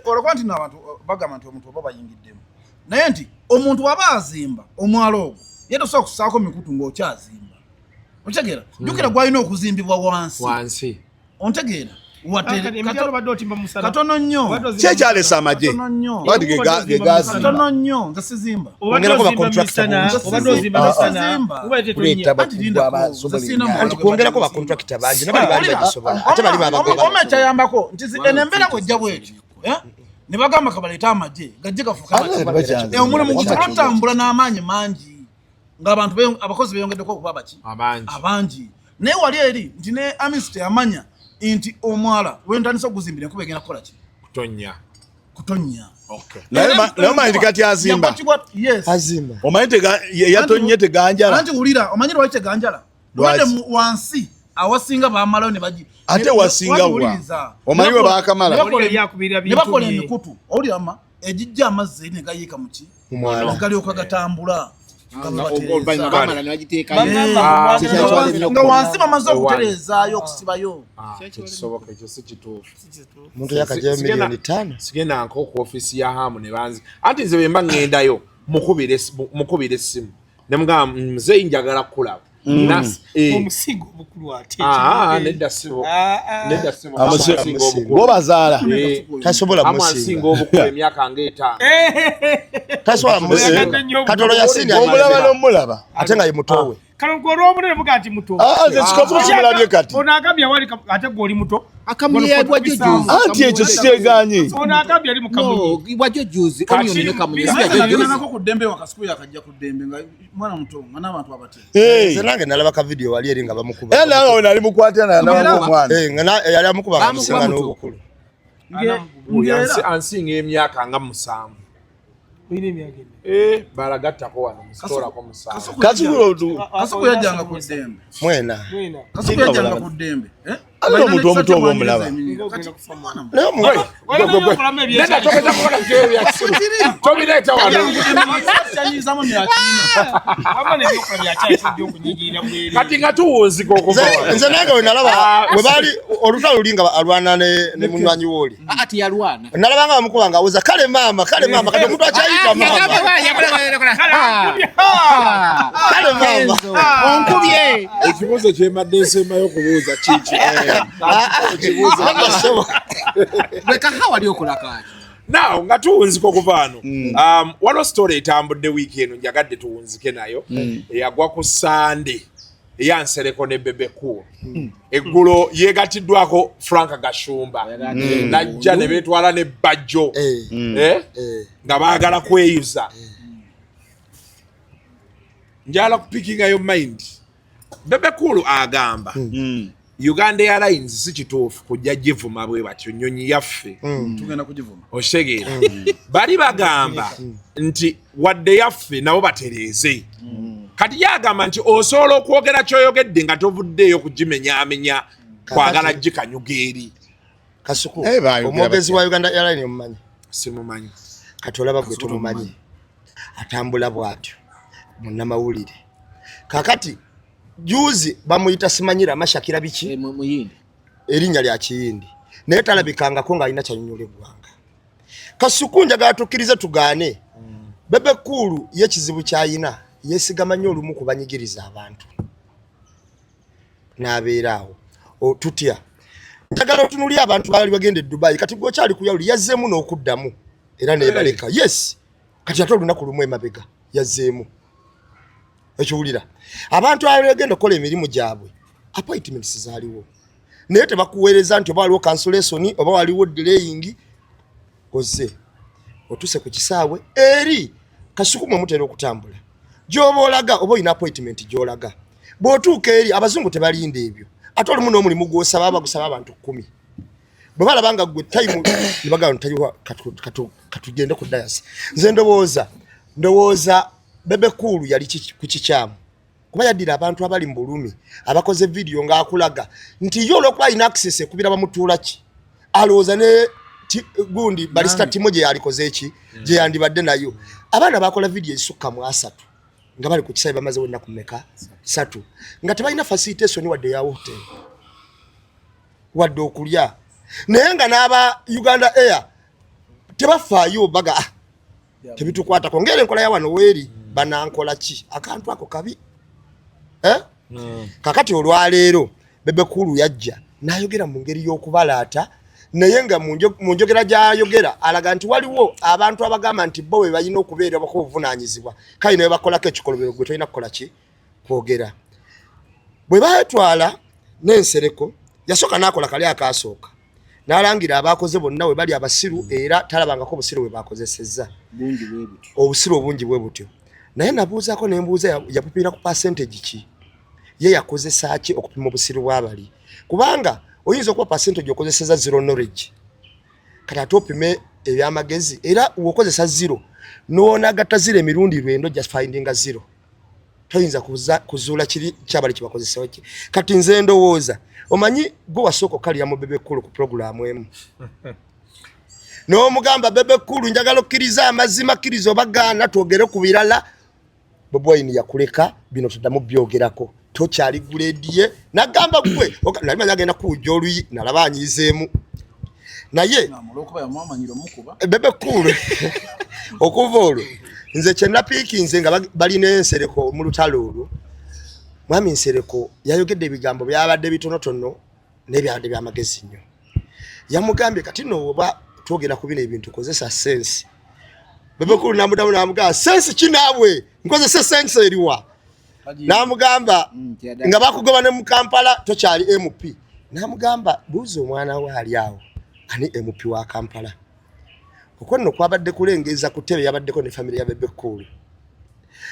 Speaker 11: Olwokuba nti abantu bagamba nti omuntu oba bayingiddemu, naye nti omuntu waba azimba omwala ogwo ye tosobola kusaako mikutu ng'okyazimba, okitegeera? Jjukira gwalina okuzimbibwa wansi, ontegeera? Katono nnyo.
Speaker 13: Kyekyalesa amagye
Speaker 11: katono nnyo, nze sizimba.
Speaker 3: Kwongerako bakontrakita bangi nabali bangi bagisobola, ate bali babagoba.
Speaker 11: Oma ekyayambako nti eno embeera bwejja bwetyo ne bagamba kabaleete amagye gajje gafuuke, omulimu gusobola otambula n'amaanyi mangi ng'abantu abakozi beyongeddeko okuba baki abangi. Naye wali eri nti ne Amisi teyamanya nti omwala wentandisa okuguzimbira enkuba egenda kukola ki, kutonnya.
Speaker 13: Naye omanyi nti kati azimba, omanyi yatonye teganjala.
Speaker 11: Anti wulira, omanyi lwaki teganjala? Lwadde wansi awasinga bamalayo ne bagi,
Speaker 13: ate wasinga wa omanyi we baakamala
Speaker 11: ne bakola emikutu, owulira ma ejijja amazzi eri ne gayiika muki galyoka gatambula nga wansi bamaze okutereezaayo okusibayo.
Speaker 5: Tekisoboka, ekyo si kituufu.
Speaker 3: Omuntu yakajjayo miliyoni 5.
Speaker 5: Sigenda nko ku ofiisi ya Hamu ne banzi, anti nze bwe mba ŋŋendayo mukubira essimu ne mugamba muzeeyi njagala kukulaba.
Speaker 12: Omusinga obukulu ate
Speaker 5: nedda ssebo, nedda ssebo,
Speaker 13: gwobazaala
Speaker 3: tasobola
Speaker 5: musinga obukulu emyaka nga 5,
Speaker 3: tasobola musinga. Katolo yasinga
Speaker 13: omulaba n'omulaba
Speaker 3: ate nga ye mutowe.
Speaker 12: Kale gwe olw'obunene buga nti muto.
Speaker 13: Nze kikafubo kimulabye kati.
Speaker 12: Ono agambye awali ate gwe oli muto.
Speaker 13: Anti ekyo kiteeganye.
Speaker 12: Ono agambye ali mu Kamunye.
Speaker 4: Wajjo juzi, onion ne Kamunye.
Speaker 11: Nagendangako ku ddembe wakasiku yakajja ku ddembe nga mwana muto nga n'abantu abate.
Speaker 3: Nze nange nalaba ka video wali eri nga bamukuba.
Speaker 13: Era nawe nali mukwatira nalaba omwana.
Speaker 3: Nga yali amukuba nga musinga n'obukulu.
Speaker 5: Ansinga emyaka nga 7. Balagattako wano musitolako 7.
Speaker 11: Kasuku yajjanga ku ddembe.
Speaker 3: Mwena.
Speaker 11: Kasuku yajjanga ku ddembe.
Speaker 13: Ate omuntu omuto oba omulaba.
Speaker 5: Kati nga tuwunzika okuva.
Speaker 3: Nze nange we nalaba we baali olutalo luli nga alwana ne munywanyi wooli.
Speaker 4: Ati yalwana.
Speaker 3: Nalaba nga bamukuba nga awoza kale maama, kale maama, kati omuntu akyayita maama. Kale maama.
Speaker 4: Onkubye.
Speaker 5: Ekibuuzo kye mbadde nsembayo okubuuza kiki?
Speaker 4: Leka hawa wali okola kaaki?
Speaker 5: Now nga tuwunzika okuva wano, waliwo story etambudde wiiki eno, njagadde tuwunzike nayo, eyagwa ku Sande, eya Nsereko ne Bebe Cool. Eggulo yeegatiddwako Frank Gashumba, najja ne beetwala ne Bajjo, eh? Nga baagala kweyuza. Njagala kupickingayo mind. Bebe Cool agamba Uganda Airlines si kituufu kujja givuma bwe batyo, nnyonyi yaffe.
Speaker 11: Tugenda kugivuma.
Speaker 5: Okitegeera? Bali bagamba nti wadde yaffe, nabo batereeze. Kati yagamba nti osobola okwogera kyoyogedde nga tovuddeeyo kugimenyaamenya, kwagala gikanyuga eri.
Speaker 3: Kasuku,
Speaker 6: Eh, bayogera
Speaker 3: omwogezi
Speaker 6: batya?
Speaker 3: wa Uganda Airline omumanyi?
Speaker 5: Simumanyi.
Speaker 3: Kati olaba gwe tomumanyi, atambula bw'atyo munnamawulire. Kakati juzi bamuyita simanyira amashakira biki,
Speaker 4: Muyindi.
Speaker 3: erinnya lya Kiyindi, naye talabikangako ng'alina kyanyonyola eggwanga. Kasuku, njagala tukkirize tugaane, Bebe Cool ye kizibu kyayina, yeesigama nnyo olumu ku banyigiriza abantu n'abeera awo. Tutya njagala otunulye abantu baali bagenda e Dubai. Kati gwe okyali ku yawuli, yazzeemu n'okuddamu era nebaleka. Yes, kati ate olunaku lumu emabega yazzeemu. Ekiwulira, abantu abagenda okukola emirimu gyabwe, appointments zaaliwo, naye tebakuweereza nti oba waliwo cancellation oba waliwo delaying. Ozze otuuse ku kisaawe eri, Kasuku, mwe mutera okutambula, gy'oba olaga oba olina appointment gy'olaga. Bw'otuuka eri, abazungu tebalinda ebyo. Ate olumu n'omulimu gw'osaba bagusaba abantu 10, bwe balaba nga gwe time ne bagamba nti taliwa, katugende ku dais. Nze ndowooza Bebe Cool yali ku kikyamu, kuba yaddira abantu abali mu bulumi abakoze vidiyo ng'akulaga nti ye olwokuba alina access ekubira bamutuula ki, alowooza ne gundi Barista Timo gye yalikoze eki gye yandibadde nayo. Abaana bakola vidiyo ezisukka mu 30 nga bali ku kisaawe, bamazewo ennaku meka? 3, nga tebalina facilitation wadde ya hotel wadde okulya, naye nga n'aba Uganda Air tebafaayo, baga, "Ah, tebitukwatako." Ngaera enkola ya wano weeri, banankola ki? Akantu ako kabi, eh? Kakati olwaleero Bebe Cool yajja n'ayogera mu ngeri y'okubalaata, naye nga mu njogera gy'ayogera alaga nti waliwo abantu abagamba nti bo be balina okubeera bako obuvunaanyizibwa, kale ne bakolako ekikolobero, gwe tolina kukola ki? Kwogera. Bwe baatwala n'Ensereko, yasooka n'akola kali akaasooka n'alangira abakoze bonna we bali abasiru, era talabangako busiru bwe bakozesezza
Speaker 4: bungi bwe butyo.
Speaker 3: Obusiru obungi bwe butyo. Naye nabuuzaako nembuuza, yapimira ku percentage ki? Ye yakozesa ki okupima obusiru bw'abali? Kubanga oyinza okuba percentage okozeseza zero knowledge, kati ate opime ebyamagezi, era wokozesa zero nonagatta zero emirundi 9, just findinga zero, toyinza kuzuula kiri kyabali kibakozesawo ki. Kati nze ndowooza, omanyi gwe wasooka okukalira mu Bebe Cool ku puroguramu emu n'omugamba, "Bebe Cool, njagala okkiriza amazima, kkiriza oba gaana, twogere ku birala." Bobi Wine yakuleka, bino toddamu byogerako, tokyali grade ye. Nagamba gwe nali manyi agenda kuwujja oluyi, nalaba anyiizeemu, naye
Speaker 11: olwokuba yamwamanyira omukuba.
Speaker 3: Bebe Cool okuva olwo, nze kyenapiikinze nga balina Ensereko mu lutalo olwo, mwami Nsereko yayogedde ebigambo byabadde bitonotono naye byabadde byamagezi nnyo. Yamugambye, "Kati no oba twogera ku bino ebintu, kozesa sense." Bebe Cool namudamu namugamba, "Sense kinaabwe nkozesa sense eriwa?" Namugamba nga bakugoba ne mu Kampala tokyali MP. Namugamba, "Buuza omwana we ali awo, ani MP wa Kampala?" Okwo nno kwabadde kulengeza ku ttebe yabaddeko ne famire ya Bebe Cool.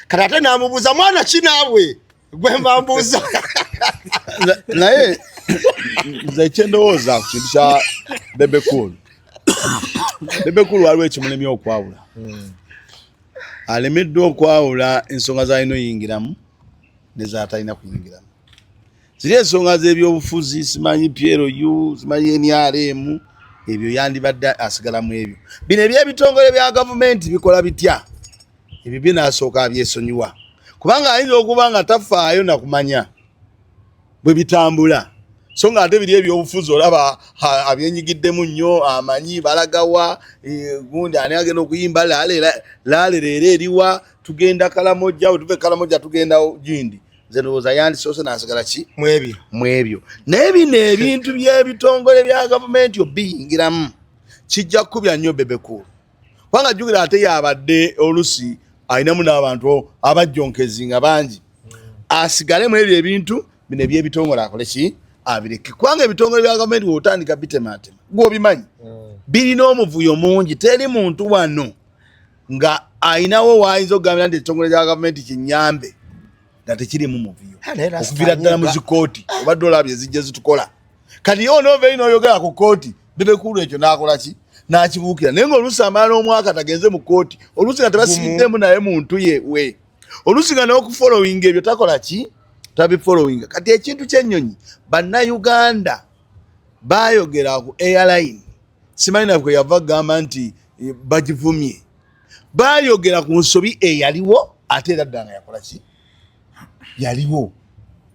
Speaker 3: Kati ate namubuuza, "Mwana kinaabwe gwe mba mbuuza?"
Speaker 13: Naye nze ekyendowooza ku kintu kya Bebe Cool, Bebe Cool waliwo ekimulemye okwawula. Alemeddwa okwawula ensonga z'alina oyingiramu nezatalina kuyingiramu. Ziri ensonga z'ebyobufuzi, simanyi PLU, simanyi NRM, ebyo yandibadde asigalamu. Ebyo bino ebyebitongole bya gavumenti bikola bitya, ebyo binaasooka abyesonyiwa, kubanga ayinza okuba nga tafaayo nakumanya bwe bitambula. So nga ate biri ebyobufuzi olaba abyenyigiddemu nnyo, amanyi balagawa, gundi ani agenda okuyimba laale leero eriwa, tugenda Kalamojja, bwe tuva e Kalamojja tugenda gindi. Nze ndowooza yandisoose nasigala ki
Speaker 3: mwebyo.
Speaker 13: Mwebyo. Naye bino ebintu by'ebitongole bya gavumenti obiyingiramu. Kijja kukubya nnyo Bebe Cool, kubanga jjukira ate yabadde olusi alinamu n'abantu abajjonkezi nga bangi. Asigale mu ebyo ebintu bino ebyebitongole, akole ki, abireke, kubanga ebitongole bya gavumenti wotandika bitematema, gwobimanyi, birina omuvuyo mungi. Teri muntu wano nga ayinawo wayinza okugambira nti ekitongole kya gavumenti kinyambe nga tekirimu muvuyo, okuviira ddala mu zikooti obadde olabye ezijja zitukola. Kati ye onoova eri n'oyogera ku kooti, Bebe Cool ekyo n'akola ki, n'akibuukira. Naye ng'oluusi amala n'omwaka tagenze mu kooti, oluusi nga tebasibiddemu naye muntu ye we, oluusi nga n'okufollowinga ebyo takola ki, tabifollowinga. Kati ekintu ky'ennyonyi, Bannayuganda bayogera ku airline, simanyi nabwe yava kugamba nti bagivumye. Bayogera ku nsobi eyaliwo, ate era ddala nga yakola ki, yaliwo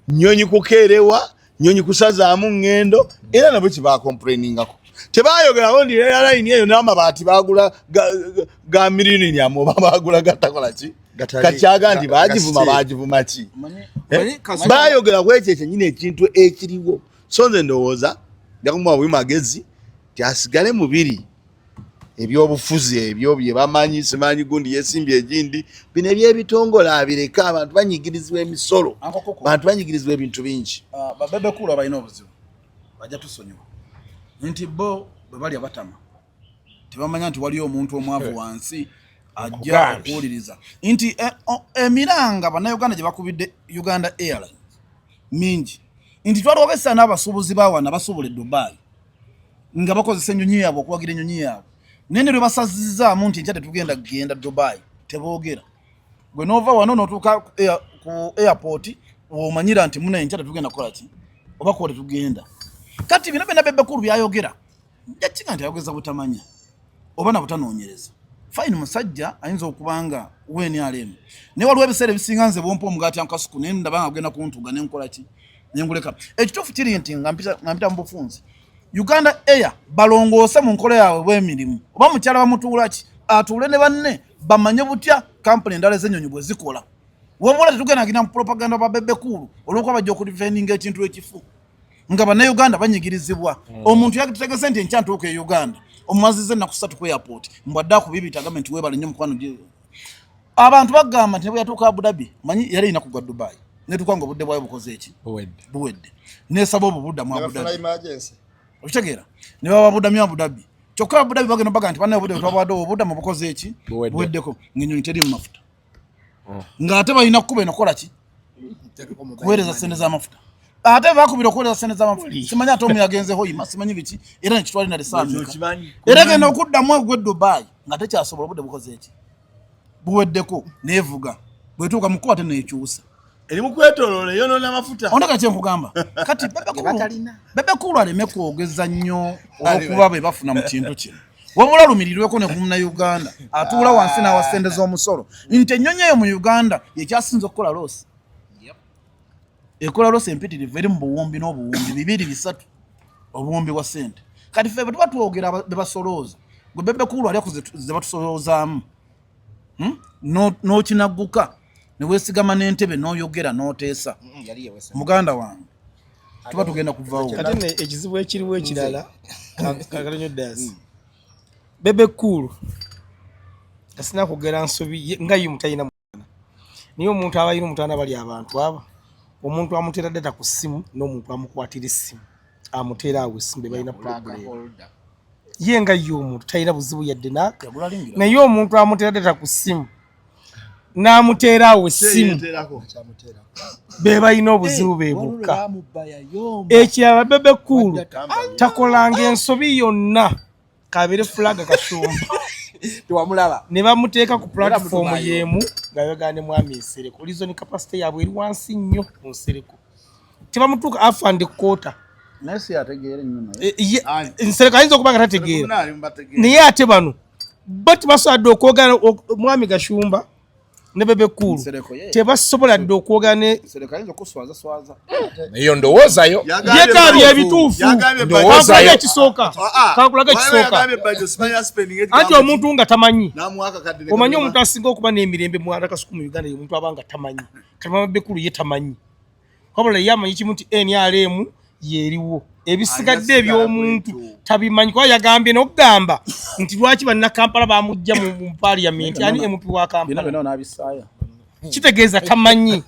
Speaker 13: nyonyi kukeerewa, nyonyi kusazaamu ŋŋendo, era nabwe kibacomplainingako. Tebayogerawo nti airline eyo n'amabaati bagula ga millennium oba bagula gatakola ki, kakyaga nti bagivuma. Bagivuma ki? Bayogera ku ekyo ekyenyini ekintu ekiriwo. So nze ndowooza njakumuwa buwi magezi ti asigale mubiri ebyobufuzi ebyo bye bamanyi, simanyi gundi yesimbye egindi, bino ebyebitongole abireke. Abantu banyigirizibwa emisolo, bantu banyigirizibwa ebintu bingi.
Speaker 11: Ba Bebe Cool balina obuzibu, bajja tusonyiwa nti bo bwe balya batama, tebamanya nti waliyo omuntu omwavu wansi ajja okuwuliriza nti emiranga Bannayuganda gye bakubidde Uganda Airlines mingi, nti twalwogesa n'abasuubuzi bawana abasuubula e Dubai nga bakozesa ennyonyi yaabwe okuwagira ennyonyi yaabwe, naye ne lwe basazizaamu nti enkya tetugenda kugenda Dubai, teboogera. Gwe n'ova wano n'otuuka ku airport, womanyira nti muna enkya tetugenda kukola ki oba kuba tetugenda. Kati bino byonna Bebe Cool byayogera, njakiga nti ayogeza butamanya oba nabutanoonyereza. Fine, musajja ayinza okuba nga WNRM, naye waliwo ebiseera ebisinga nze bwompa omugaati ankasuku naye ndaba nga genda kuntuga nenkola ki, nenguleka. Ekituufu kiri nti nga mpita mu bufunzi, Uganda Air balongoose mu nkola yaabwe bw'emirimu, oba mukyala bamutuula ki, atuule ne banne bamanye butya kampuni endala ez'ennyonyi bwe zikola. Wabula tetugenda gina mu propaganda ba Bebe Cool olw'okuba bajja okudefendinga ekintu ekifu nga Bannayuganda banyigirizibwa. Omuntu yategese nti enkya ntuuka e Uganda, omumaziza ennaku 3 ku airport, mbwadde akubibita agambe nti weebale nnyo mukwano. Abantu bagamba nti ne bwe yatuuka Abu Dhabi, manyi yali erina kugwa Dubai, netuuka nga obudde bwayo bukoze eki, buwedde, nesaba obwo budda mu Abu Dhabi, okitegeera, ne baba budamya Abu Dhabi. Kyokka Abu Dhabi bagenda baga nti bannaye obudde bwetwabawadde obuddamu bukoze eki, buweddeko, ng'ennyonyi teri mu mafuta, ng'ate balina kukuba eno kukola ki, kuweereza sente z'amafuta. Ate bakubira okuweereza sente z'amafuta, simanyi ate omu yagenze Hoima, simanyi biki, era nekitwali na lisaameka, era genda okuddamu egwe Dubai nga tekyasobola, obudde bukoze eki, buweddeko, neevuga bwetuuka mu kkuba ate neekyusa.
Speaker 13: Eri mu kwetoloola eyonoona amafuta.
Speaker 11: Ondaka kyenkugamba kati Bebe Cool aleme kwogeza nnyo olwokuba be bafuna mu kintu kino, wabula lumirirweko ne ku Munnayuganda atuula wansi n'awa ssente z'omusolo nti ennyonyi eyo mu Uganda yekyasinza okukola loss, ekola loss empitirivu, eri mu buwumbi n'obuwumbi bibiri bisatu obuwumbi bwa ssente. Kati ffe bwe tuba twogera be basolooza, gwe Bebe Cool ali ze batusolozaamu, N'okinagguka ne weesigama n'entebe n'oyogera n'oteesa, muganda wange, tuba tugenda kuvawo.
Speaker 12: Kati nno ekizibu ekiriwo ekirala kakalonyo dasi Bebe Cool asina kugera nsobi nga ye mutalina mwana, naye omuntu aba alina omutwana bali abantu abo, omuntu amuteera data ku ssimu n'omuntu amukwatira essimu amuteera awo essimu be balina problem. Ye nga ye omuntu talina buzibu yadde naaka, naye omuntu amuteera data ku ssimu n'amuteera awo essimu be balina obuzibu be bokka. Ekirala, Bebe Cool takolanga ensobi yonna kabeere fulaga Kasumba
Speaker 4: tewamulaba
Speaker 12: ne bamuteeka ku platform y'emu ng'ayogera ne Mwami Nsereko. Reason capacity yaabwe eri wansi nnyo mu Nsereko, tebamutuuka half and quarter.
Speaker 11: Naye si ategeera ennyo naye.
Speaker 12: Nsereko ayinza okuba nga tategeera, naye ate bano bo tebasobola dde okwogera. Mwami Gashumba ne Bebe Cool tebasobola dde okwogera ne
Speaker 11: Nsereko ayinza okuswaza swaza.
Speaker 5: Eyo ndowoozayo.
Speaker 12: Yetaabye ebituufu. Kankulaga ekisooka, kankulaga ekisooka, anti omuntu nga tamanyi, omanyi omuntu asinga okuba n'emirembe mu Kasuku mu Uganda ye muntu aba nga tamanyi. Kati Mama Bebe Cool ye tamanyi, wabula ye amanyi kimu nti NRM Yeriwo ebisigadde eby'omuntu tabimanyi, kuba yagambye n'okugamba nti lwaki bannakampala bamujja mu parliament, ani MP wa Kampala, kitegeeza tamanyi.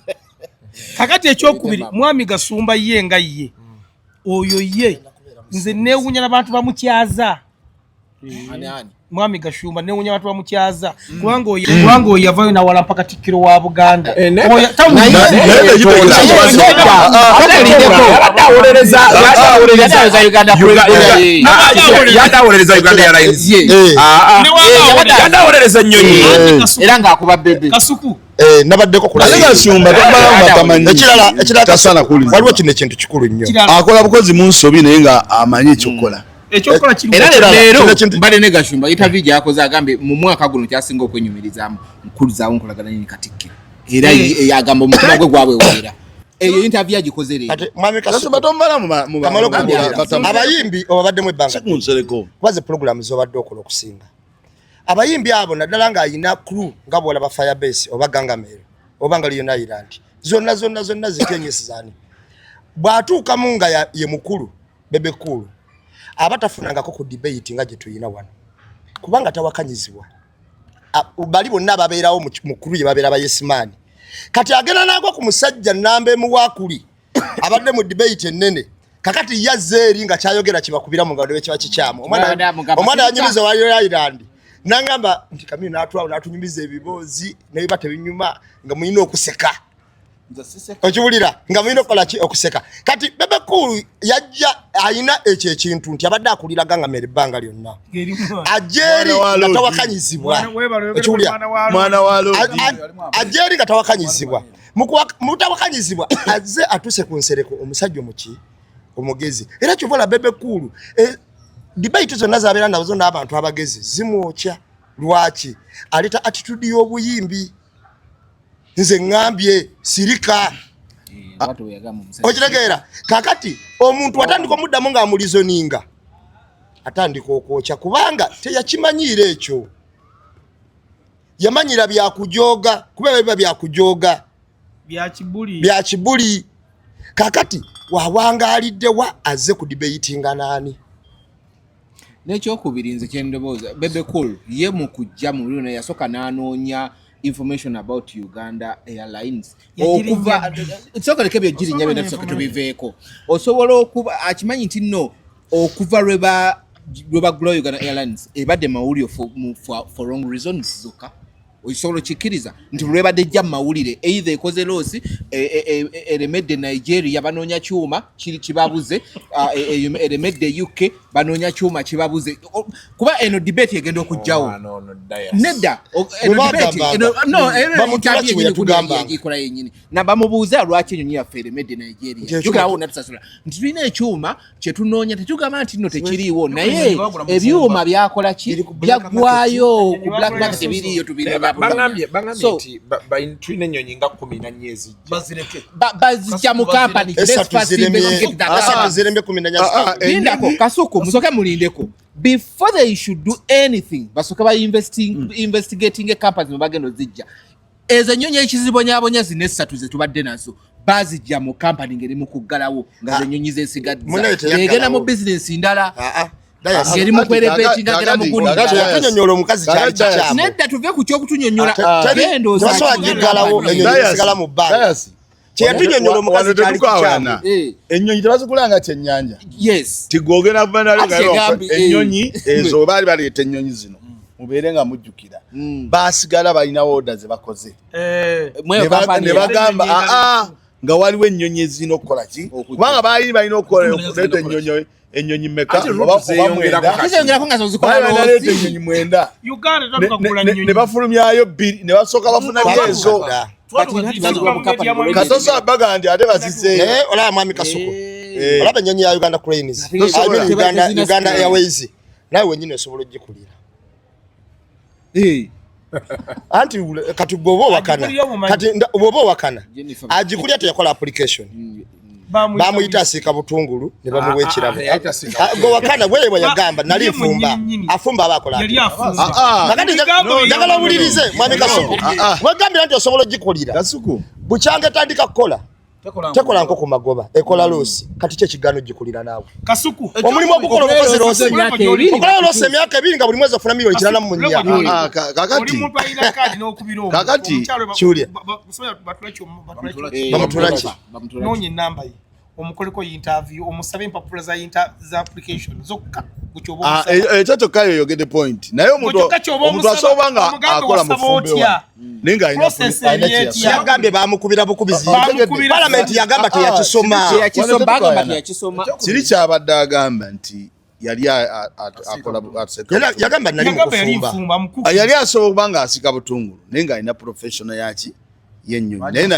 Speaker 12: Kakati ekyokubiri, mwami Gasumba ye nga ye oyo ye nze neewuunya n'abantu bamukyaza. Mwami Gashumba newunya abantu bamukyaza kubanga oyo yavayo nawalampa Katikkiro wa Buganda.
Speaker 5: Yadawolereza Uganda Airlines, yadawolereza ennyonyi
Speaker 4: era ng'akuba bebe.
Speaker 12: Kasuku.
Speaker 3: Nabaddeko. Ekirala, waliwo kino ekintu kikulu nnyo.
Speaker 13: Akola bukozi mu nsobi naye nga amanyi ekyokukola.
Speaker 4: Era leero mbadde ne Gashumba, interview gyakoze agambye mu mwaka guno kyasinga okwenyumirizaamu nkulizaawo nkolagana ne Katikkiro, era agamba omutima gwe gwabweweera. Eyo interview agikoze leero.
Speaker 3: Abayimbi obabaddemu ebbanga kubaze program zobadde okola okusinga abayimbi abo, naddala ng'ayina crew nga bwolaba Firebase oba Gangamero oba nga Leon Island, zonna zonna zonna zikenyesizani, bw'atuukamu nga ye mukulu Bebe Cool aba tafunangako ku debate nga gye tuyina wano, kubanga tawakanyizibwa. Bali bonna ababeerawo mu crew ye babeera bayesimaani. Kati agenda n'agwa ku musajja namba emuwaakuli abadde mu debate ennene. Kakati yazze eri nga kyayogera kibakubira mu ngalo kiba kikyamu. Omwana yanyumiza wa Island nangamba nti Kamini n'atwawo n'atunyumiza ebiboozi nebiba tebinyuma nga mulina okuseka, okiwulira nga mulina okukola ki, okuseka. Kati Bebe Cool yajja ayina ekyo ekintu nti abadde akulira Gangamera ebbanga lyonna, ajja eri nga tawakanyizibwa, okiwulira, ajja eri nga tawakanyizibwa. Mutawakanyizibwa azze atuse ku Nsereko, omusajja omuki omugezi. Era kyova Bebe Cool debate zonna zabeera nazo n'abantu abagezi zimwokya. Lwaki? Aleeta attitude y'obuyimbi, nze ŋŋambye sirika, okitegeera? Kakati omuntu atandika omuddamu ng'amureasoninga, atandika okwokya kubanga teyakimanyiira ekyo, yamanyira byakujoga, kuba biba byakujoga.
Speaker 12: Byakibuli.
Speaker 3: Byakibuli. Kakati wawangaaliddewa azze ku debatinga naani?
Speaker 4: N'ekyokubiri, nze kyendowooza, Bebe Cool ye mu kujja mu lino yasooka n'anoonya information about Uganda Airlines. Okuva sooka leke byogirinya byonna tusooke tubiveeko. Osobola okuba akimanyi nti nno okuva lwe bagulawo Uganda Airlines ebadde mawulire for wrong reasons zokka. Osobola okikkiriza nti lwebadde ejja mu mawulire either ekoze loss, eremedde Nigeria banoonya kyuma kiri kibabuze, eremedde UK banoonya kyuma kibabuze. Kuba eno debate egenda okujjawo nedda. Eno yennyini nabamubuuza lwaki enyonyi yaffe eremedde Nigeria, jukirawo natusasula nti tulina ekyuma kyetunoonya. Tetugamba nti nno tekiriiwo, naye ebyuma byakola ki, byaggwayo ku black market, ebiriiyo.
Speaker 5: Tubirina. Nti tulina ennyonyi nga 14 ezijja.
Speaker 4: Bazijja mu kampani. Lindako Kasuku, musoke mulindeko. Before they should do anything, basooke ba investigating a company mwe bagenda ozijja ezo ennyonyi. Ekizibonyabonya zino essatu zetubadde nazo bazijja mu kampani ngeri mu kuggalawo, nga zenyonyi zesigadza egenda mu bizinesi ndala, ngeri mu kwerepetinga gera mu
Speaker 3: gundi. Omukazi kyali kikyamu.
Speaker 4: Nedda, tuve ku kyokutunyonyola.
Speaker 3: Genda osigalawo, ennyonyi esigala mu bbanga. Kyeyatunyonyola omukazi kyali kikyamu.
Speaker 13: Ennyonyi tebazigulanga kyennyanja.
Speaker 4: Yes.
Speaker 13: Tigwogera ennyonyi ezo baali baleeta ennyonyi zino, mubeere nga mujjukira, basigala balina order ze bakoze ne bagamba aa nga waliwo ennyonyi ezirina okukola ki, kubanga baali balina okuleeta ennyonyi meka oba mwenda, ennyonyi 9 ne bafulumyayo 2 ne basooka bafuna byezo katosa baga nti ate bazizeeyo.
Speaker 3: Olaba mwami Kasuku, olaba ennyonyi ya Uganda Cranes, Uganda Airways, nawe wenyini osobola ogikulira. Anti kati gwoba owakana, kati bwoba owakana agikulya teyakola application, bamuyita asiika butungulu ne bamuwa ekirabo. Gwe wakana bweye bwe yagamba nali nfumba, afumba aba akola. Kakati njagala owulirize mwami Kasuku, wegambira nti osobola ogikulira bukyanga etandika kukola. Tekola nkoko magoba, ekola loss. Kati kye kigaano gikulira naawe.
Speaker 12: Kasuku.
Speaker 3: Omulimu ogukola obukozi loss. Okola loss emyaka 2 nga buli mwezi ofuna miliyoni 94.
Speaker 13: Ah, kakati.
Speaker 12: Oli muntu alina kaadi n'okubira omuntu.
Speaker 13: Kakati.
Speaker 3: Kiwulira.
Speaker 12: Bamutula ki? Noonya ennamba ye. Omukoleko interview, omusabe empapula za za application zokka.
Speaker 13: Ah, ekyo kyokka yoyogedde point. Naye omuntu asobola nga akola mu ffumbe wa. Naye nga alina
Speaker 3: yagambye baamukubira bukubizi. Palamenti yagamba teyakisoma.
Speaker 13: Kiri kyabadde agamba nti yali akola
Speaker 3: yagamba nali mukufumba.
Speaker 13: Yali asobola okuba nga asika butungulu naye nga alina professional yaki yennyonyi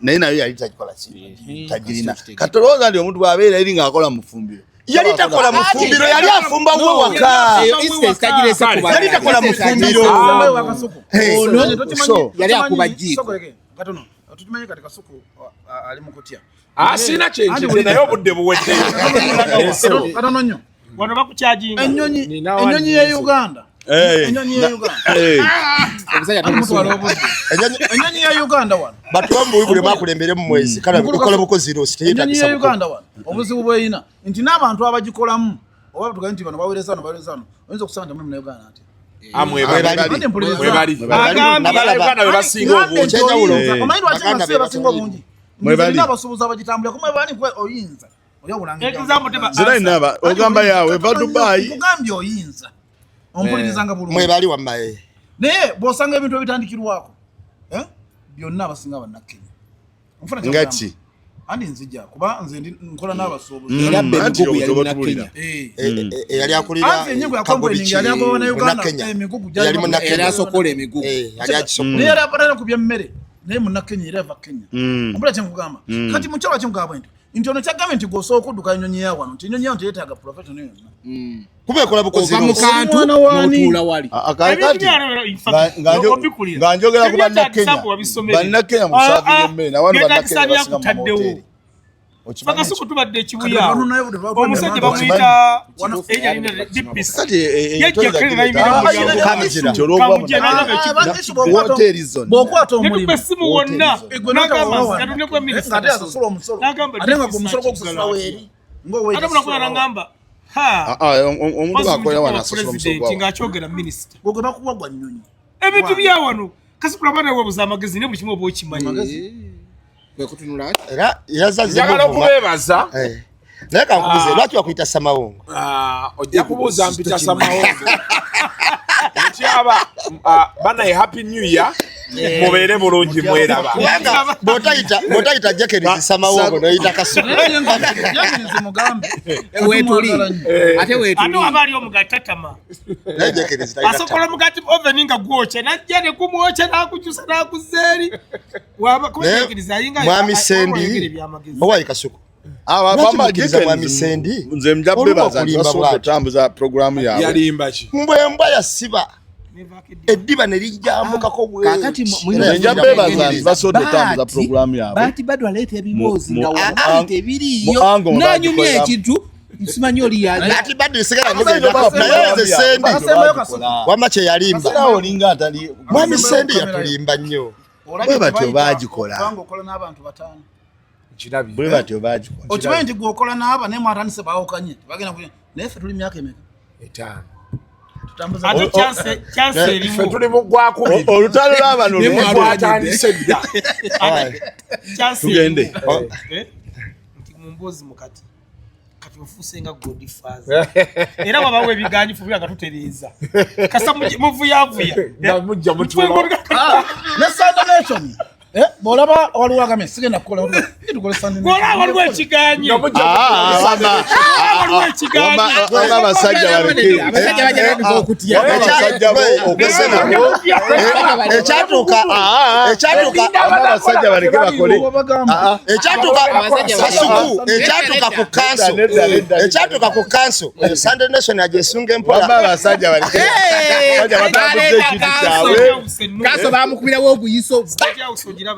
Speaker 13: naye nayo yali tagikola ki tagirina. Katolowooza nti omuntu bw'abeera eri ng'akola mu ffumbiro.
Speaker 3: Yali takola mu ffumbiro, yali afumba we waka. Yali takola mu ffumbiro.
Speaker 4: Yali akuba jjiiko.
Speaker 11: Tukimanyi kati Kasuku ali mu kutya.
Speaker 5: Sina kyenkize naye obudde buweddeyo.
Speaker 11: Katono nnyo.
Speaker 12: Wano bakukyajinga.
Speaker 11: Ennyonyi ya Uganda. Ennyonyi ya Uganda. Ennyonyi ya Uganda wano.
Speaker 3: Batuwa buli bakulembere mu mwezi. Kale okola bukozi loss
Speaker 11: teyeetagisa. Ennyonyi ya Uganda wano. Obuzibu bw'erina nti n'abantu abagikolamu oba tugambe nti bano baweereza wano baweereza wano oyinza okusanga nti mulimu Uganda nti. Omanyi lwaki nga basinga obungi? Nze abasuubuzi abagitambulira kumwe bani kwe oyinza.
Speaker 13: Zira ogamba yawe va Dubai.
Speaker 11: Kugambye oyinza. Ompulirizanga bulungi.
Speaker 3: Mwebali wammaye.
Speaker 11: Naye bw'osanga ebintu ebitandikirwako byonna abasinga bannakenya.
Speaker 13: Ngaki?
Speaker 11: Andi nzija kuba nze nkola n'abasuubuzi.
Speaker 4: Era emigugu yali munnakenya.
Speaker 3: Eyali akulira
Speaker 11: yali
Speaker 4: munnakenya. Era asokola emigugu.
Speaker 3: Yali agisokola.
Speaker 11: Naye yali abatera ku by'emmere naye munnakenya era ava Kenya. Ompulira kye nkugamba. Kati mu kyalo kye nkugamba nti nti ono kyagambye nti gw'osobola okudduka ennyonyi ya wano nti ennyonyi ya wano teyeetaaga professional yonna.
Speaker 3: Kuba ekola bukozi
Speaker 4: Ova mu kantu n'otuula wali.
Speaker 13: Nga njogera ku bannakenya. Bannakenya mu saavi y'emmere na wano bannakenya basinga mu hoteri.
Speaker 12: Kasuku tubadde ekibuya. Omusajja bamuyita
Speaker 11: Bw'okwata omulimu
Speaker 12: essimu wonna
Speaker 11: ate asasula omusolo ate nga omusolo gw'okusasula weeri
Speaker 12: ng'amba
Speaker 13: omuntu akolera wano asasula omusolo gwa
Speaker 12: ng'akyogera minisita
Speaker 11: gwe bakuwa gwa nnyonyi
Speaker 12: ebintu bya wano Kasuku abaana weebuza amagezi ne buli kimu oba okimanyi.
Speaker 3: Era yazaze
Speaker 5: njagala okubeebaza.
Speaker 3: Naye kankubuze lwaki bakuyita Samawongo?
Speaker 5: Ojja kubuuza mpita Samawongo. Nkyaba banaye happy new year. Mubeere bulungi mweraba.
Speaker 3: Kubanga bw'otayita Jacqueline Samawongo n'oyita Kasuku.
Speaker 11: Jacqueline mugambe.
Speaker 4: Weetuli. Ate weetuli.
Speaker 12: Ate waba ali omugaati tatama.
Speaker 3: Naye Jacqueline talina
Speaker 12: Asokola omugaati oven nga gwokya n'ajja ne gumwokya n'agukyusa n'aguzza eri. Waba kuba Jacqueline ayinga
Speaker 3: Mwami Sendi owayi Kasuku. Mwami Sendi
Speaker 13: nze nja bebaza nti basobola okutambuza programu yaabwe.
Speaker 5: Yalimba ki?
Speaker 3: Mbwembwa yasiba. Eddiba ne lijjambukako
Speaker 4: Kakati
Speaker 13: nja bebaza nti basobola okutambuza programu yaabwe.
Speaker 4: Baati Badru aleeta ebiboozi nga wano tebiriiyo n'anyumya ekintu nsimanyi oli yaali.
Speaker 3: Baati Badru sigala mugenda naye nze Sendi wamma kye yalimba. Mwami Sendi yatulimba nnyo.
Speaker 13: Bwe batyo baagikola.
Speaker 11: Kubanga okola n'abantu bataano.
Speaker 13: Bwe batyo baagikola.
Speaker 11: Okimanyi nti gwe okola n'aba naye mwatandise baawukanye tebagenda kulya naye ffe tuli myaka emeka?
Speaker 5: 5.
Speaker 12: Ate chance eriwo.
Speaker 5: Ffe tuli mu gwakubiri.
Speaker 13: Olutalo lw'abano
Speaker 5: lwatandise dda.
Speaker 13: Tugende.
Speaker 12: Nti mu mboozi mukati kati ofuuse nga Godfather. Era wabawo ebiganyifu bya nga tutereeza. Kasa muvuyavuya.
Speaker 5: Nga mujja mutuula.
Speaker 11: Ne Sunday Nation. Bw'olaba waliwo agambye sigenda kukola tukole Sunday Nation.
Speaker 12: Bw'olaba waliwo ekiganyi. Waliwo ekiganyi.
Speaker 13: Wamma abasajja baleke.
Speaker 4: Abasajja bajja okutya.
Speaker 13: Abasajja bo
Speaker 3: okugeza ekyatuuka
Speaker 13: abasajja baleke bakole.
Speaker 3: Ekyatuuka Kasuku ekyatuuka ku kanso. Ekyatuuka ku kanso. Sunday Nation ajesunga empola.
Speaker 13: Wamma abasajja baleke. Abasajja batambuze ekintu kyabwe.
Speaker 4: Kanso bamukubirawo oguyiso.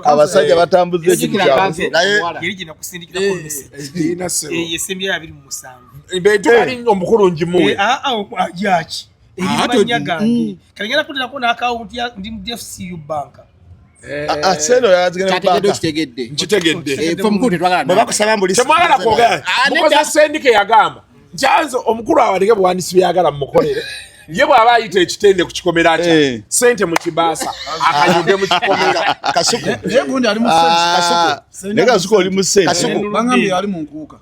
Speaker 13: Abasajja batambuze ekintu kyabwe.
Speaker 3: Naye
Speaker 12: yeri gye nakusindikirako message. Yesembye 27.
Speaker 5: Betukali omukulu ngimuwe.
Speaker 12: Ajaki. Eri mannya gange. Kale ngenda kuterako n'akawunti ya ndi mu DFCU bank.
Speaker 5: Nkitegedde. Kwogera mukoze sendike yagamba nkyanze omukulu awaleke buwandiisi byagala mumukolere ye bw'aba ayita ekitende ku kikomera kya sente mu kibaasa akanyuge mu kikomera.
Speaker 3: Kasuku
Speaker 6: naye Kasuku oli mu sente.
Speaker 11: Bangambye ali mu nkuuka.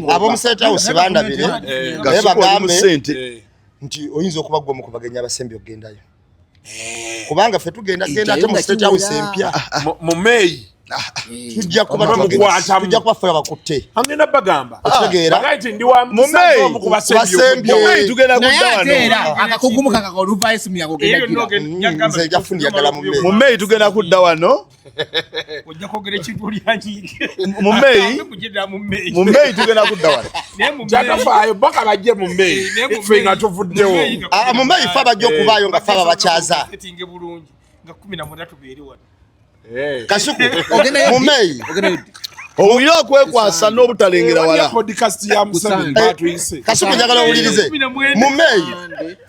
Speaker 3: Ab'omu State House bandabire naye bagambe nti oyinza okuba gwe omu ku bagenyi abasembye okugendayo kubanga ffe tugenda genda ate mu State House empya
Speaker 5: mu May
Speaker 3: tujja kuba tujja kuba ffe abakutte.
Speaker 5: Agenda bagamba
Speaker 3: okitegeera
Speaker 5: bagaye nti ndi wa musawo ku basembye
Speaker 6: tugenda kudda wano.
Speaker 4: Akakugumu kaka oluva esimu yako
Speaker 3: genda nze nja kufunira ddala mu May.
Speaker 6: Mu May tugenda kudda wano.
Speaker 12: Ojja kwogera ekintu olyanyiige.
Speaker 6: Mu May mu May tugenda kudda wano.
Speaker 5: Jatafaayo baka bajje mu May ffe nga tuvuddewo.
Speaker 3: Mu May ffe abajja okubaayo nga ffe ababakyaza.
Speaker 12: Bulungi nga 13 tubeere wano.
Speaker 3: Kasuku mu May
Speaker 6: owulire okwekwasa n'obutalengera wala.
Speaker 3: Kasuku njagala owulirize mu May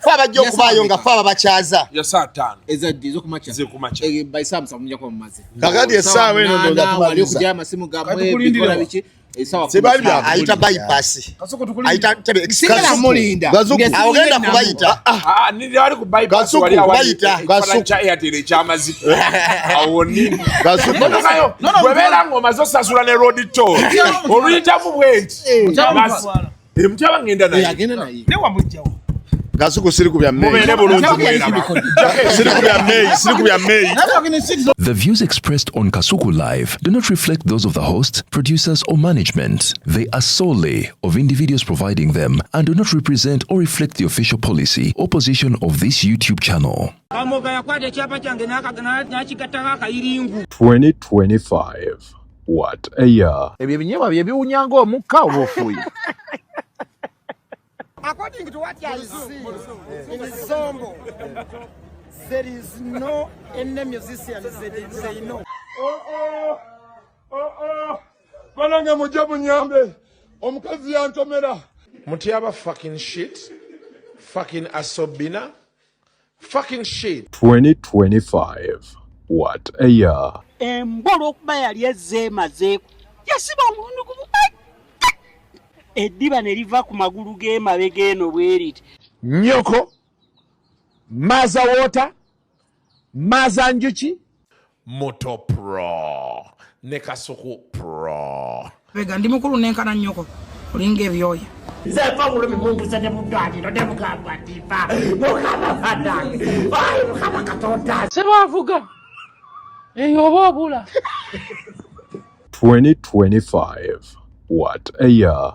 Speaker 3: ffe abajja okubaayo nga ffe ababakyaza.
Speaker 6: Kakati essaawa eno ndowooza tumaliriza.
Speaker 3: Ayita bypass ayita tebe agenda kubayita
Speaker 5: wali ku bypass wali awali kya Airtel ekyamazike awo nini bwebeera ng'omaze osasula ne road toll oluyitamu bwenti Mutyaba ngenda naye
Speaker 6: Kasuku siri ku bya May.
Speaker 5: Mubeere bulungi mweraba.
Speaker 6: Siri ku bya May, siri ku bya May.
Speaker 1: The views expressed on Kasuku Live do not reflect those of the host, producers, or management. They are solely of individuals providing them and do not represent or reflect the official policy or position of this YouTube channel.
Speaker 9: Kamoga yakwata ekyapa kyange n'akigattako akayiringu.
Speaker 14: 2025. What a year.
Speaker 15: Ebyo ebinyeebwa bye biwunya ng'omukka oba ofuuye.
Speaker 8: According to what I see in Zombo, there is no any musician they know.
Speaker 16: Banange mujje munyambe omukazi yantomera.
Speaker 5: Mutyaba fucking shit, fucking asobina, fucking shit.
Speaker 14: 2025. What a year.
Speaker 9: Embwa olw'okuba yali ezzeemazeeko yasiba omulundi gumu eddiba ne liva ku magulu g'emabega eno bwe riti.
Speaker 5: Nyoko, maza water, maza njuki, Moto Pro ne Kasuku Pro.
Speaker 17: Bega ndi mukulu nenkana nnyoko olinga ebyoya.
Speaker 9: Nze nfa bulumi bumbuze ne mu ddwaliro ne mugamba nti nfa Mukama bannange ayi Mukama Katonda.
Speaker 10: Serwavuga eyo oba obula.
Speaker 14: 2025. What a year.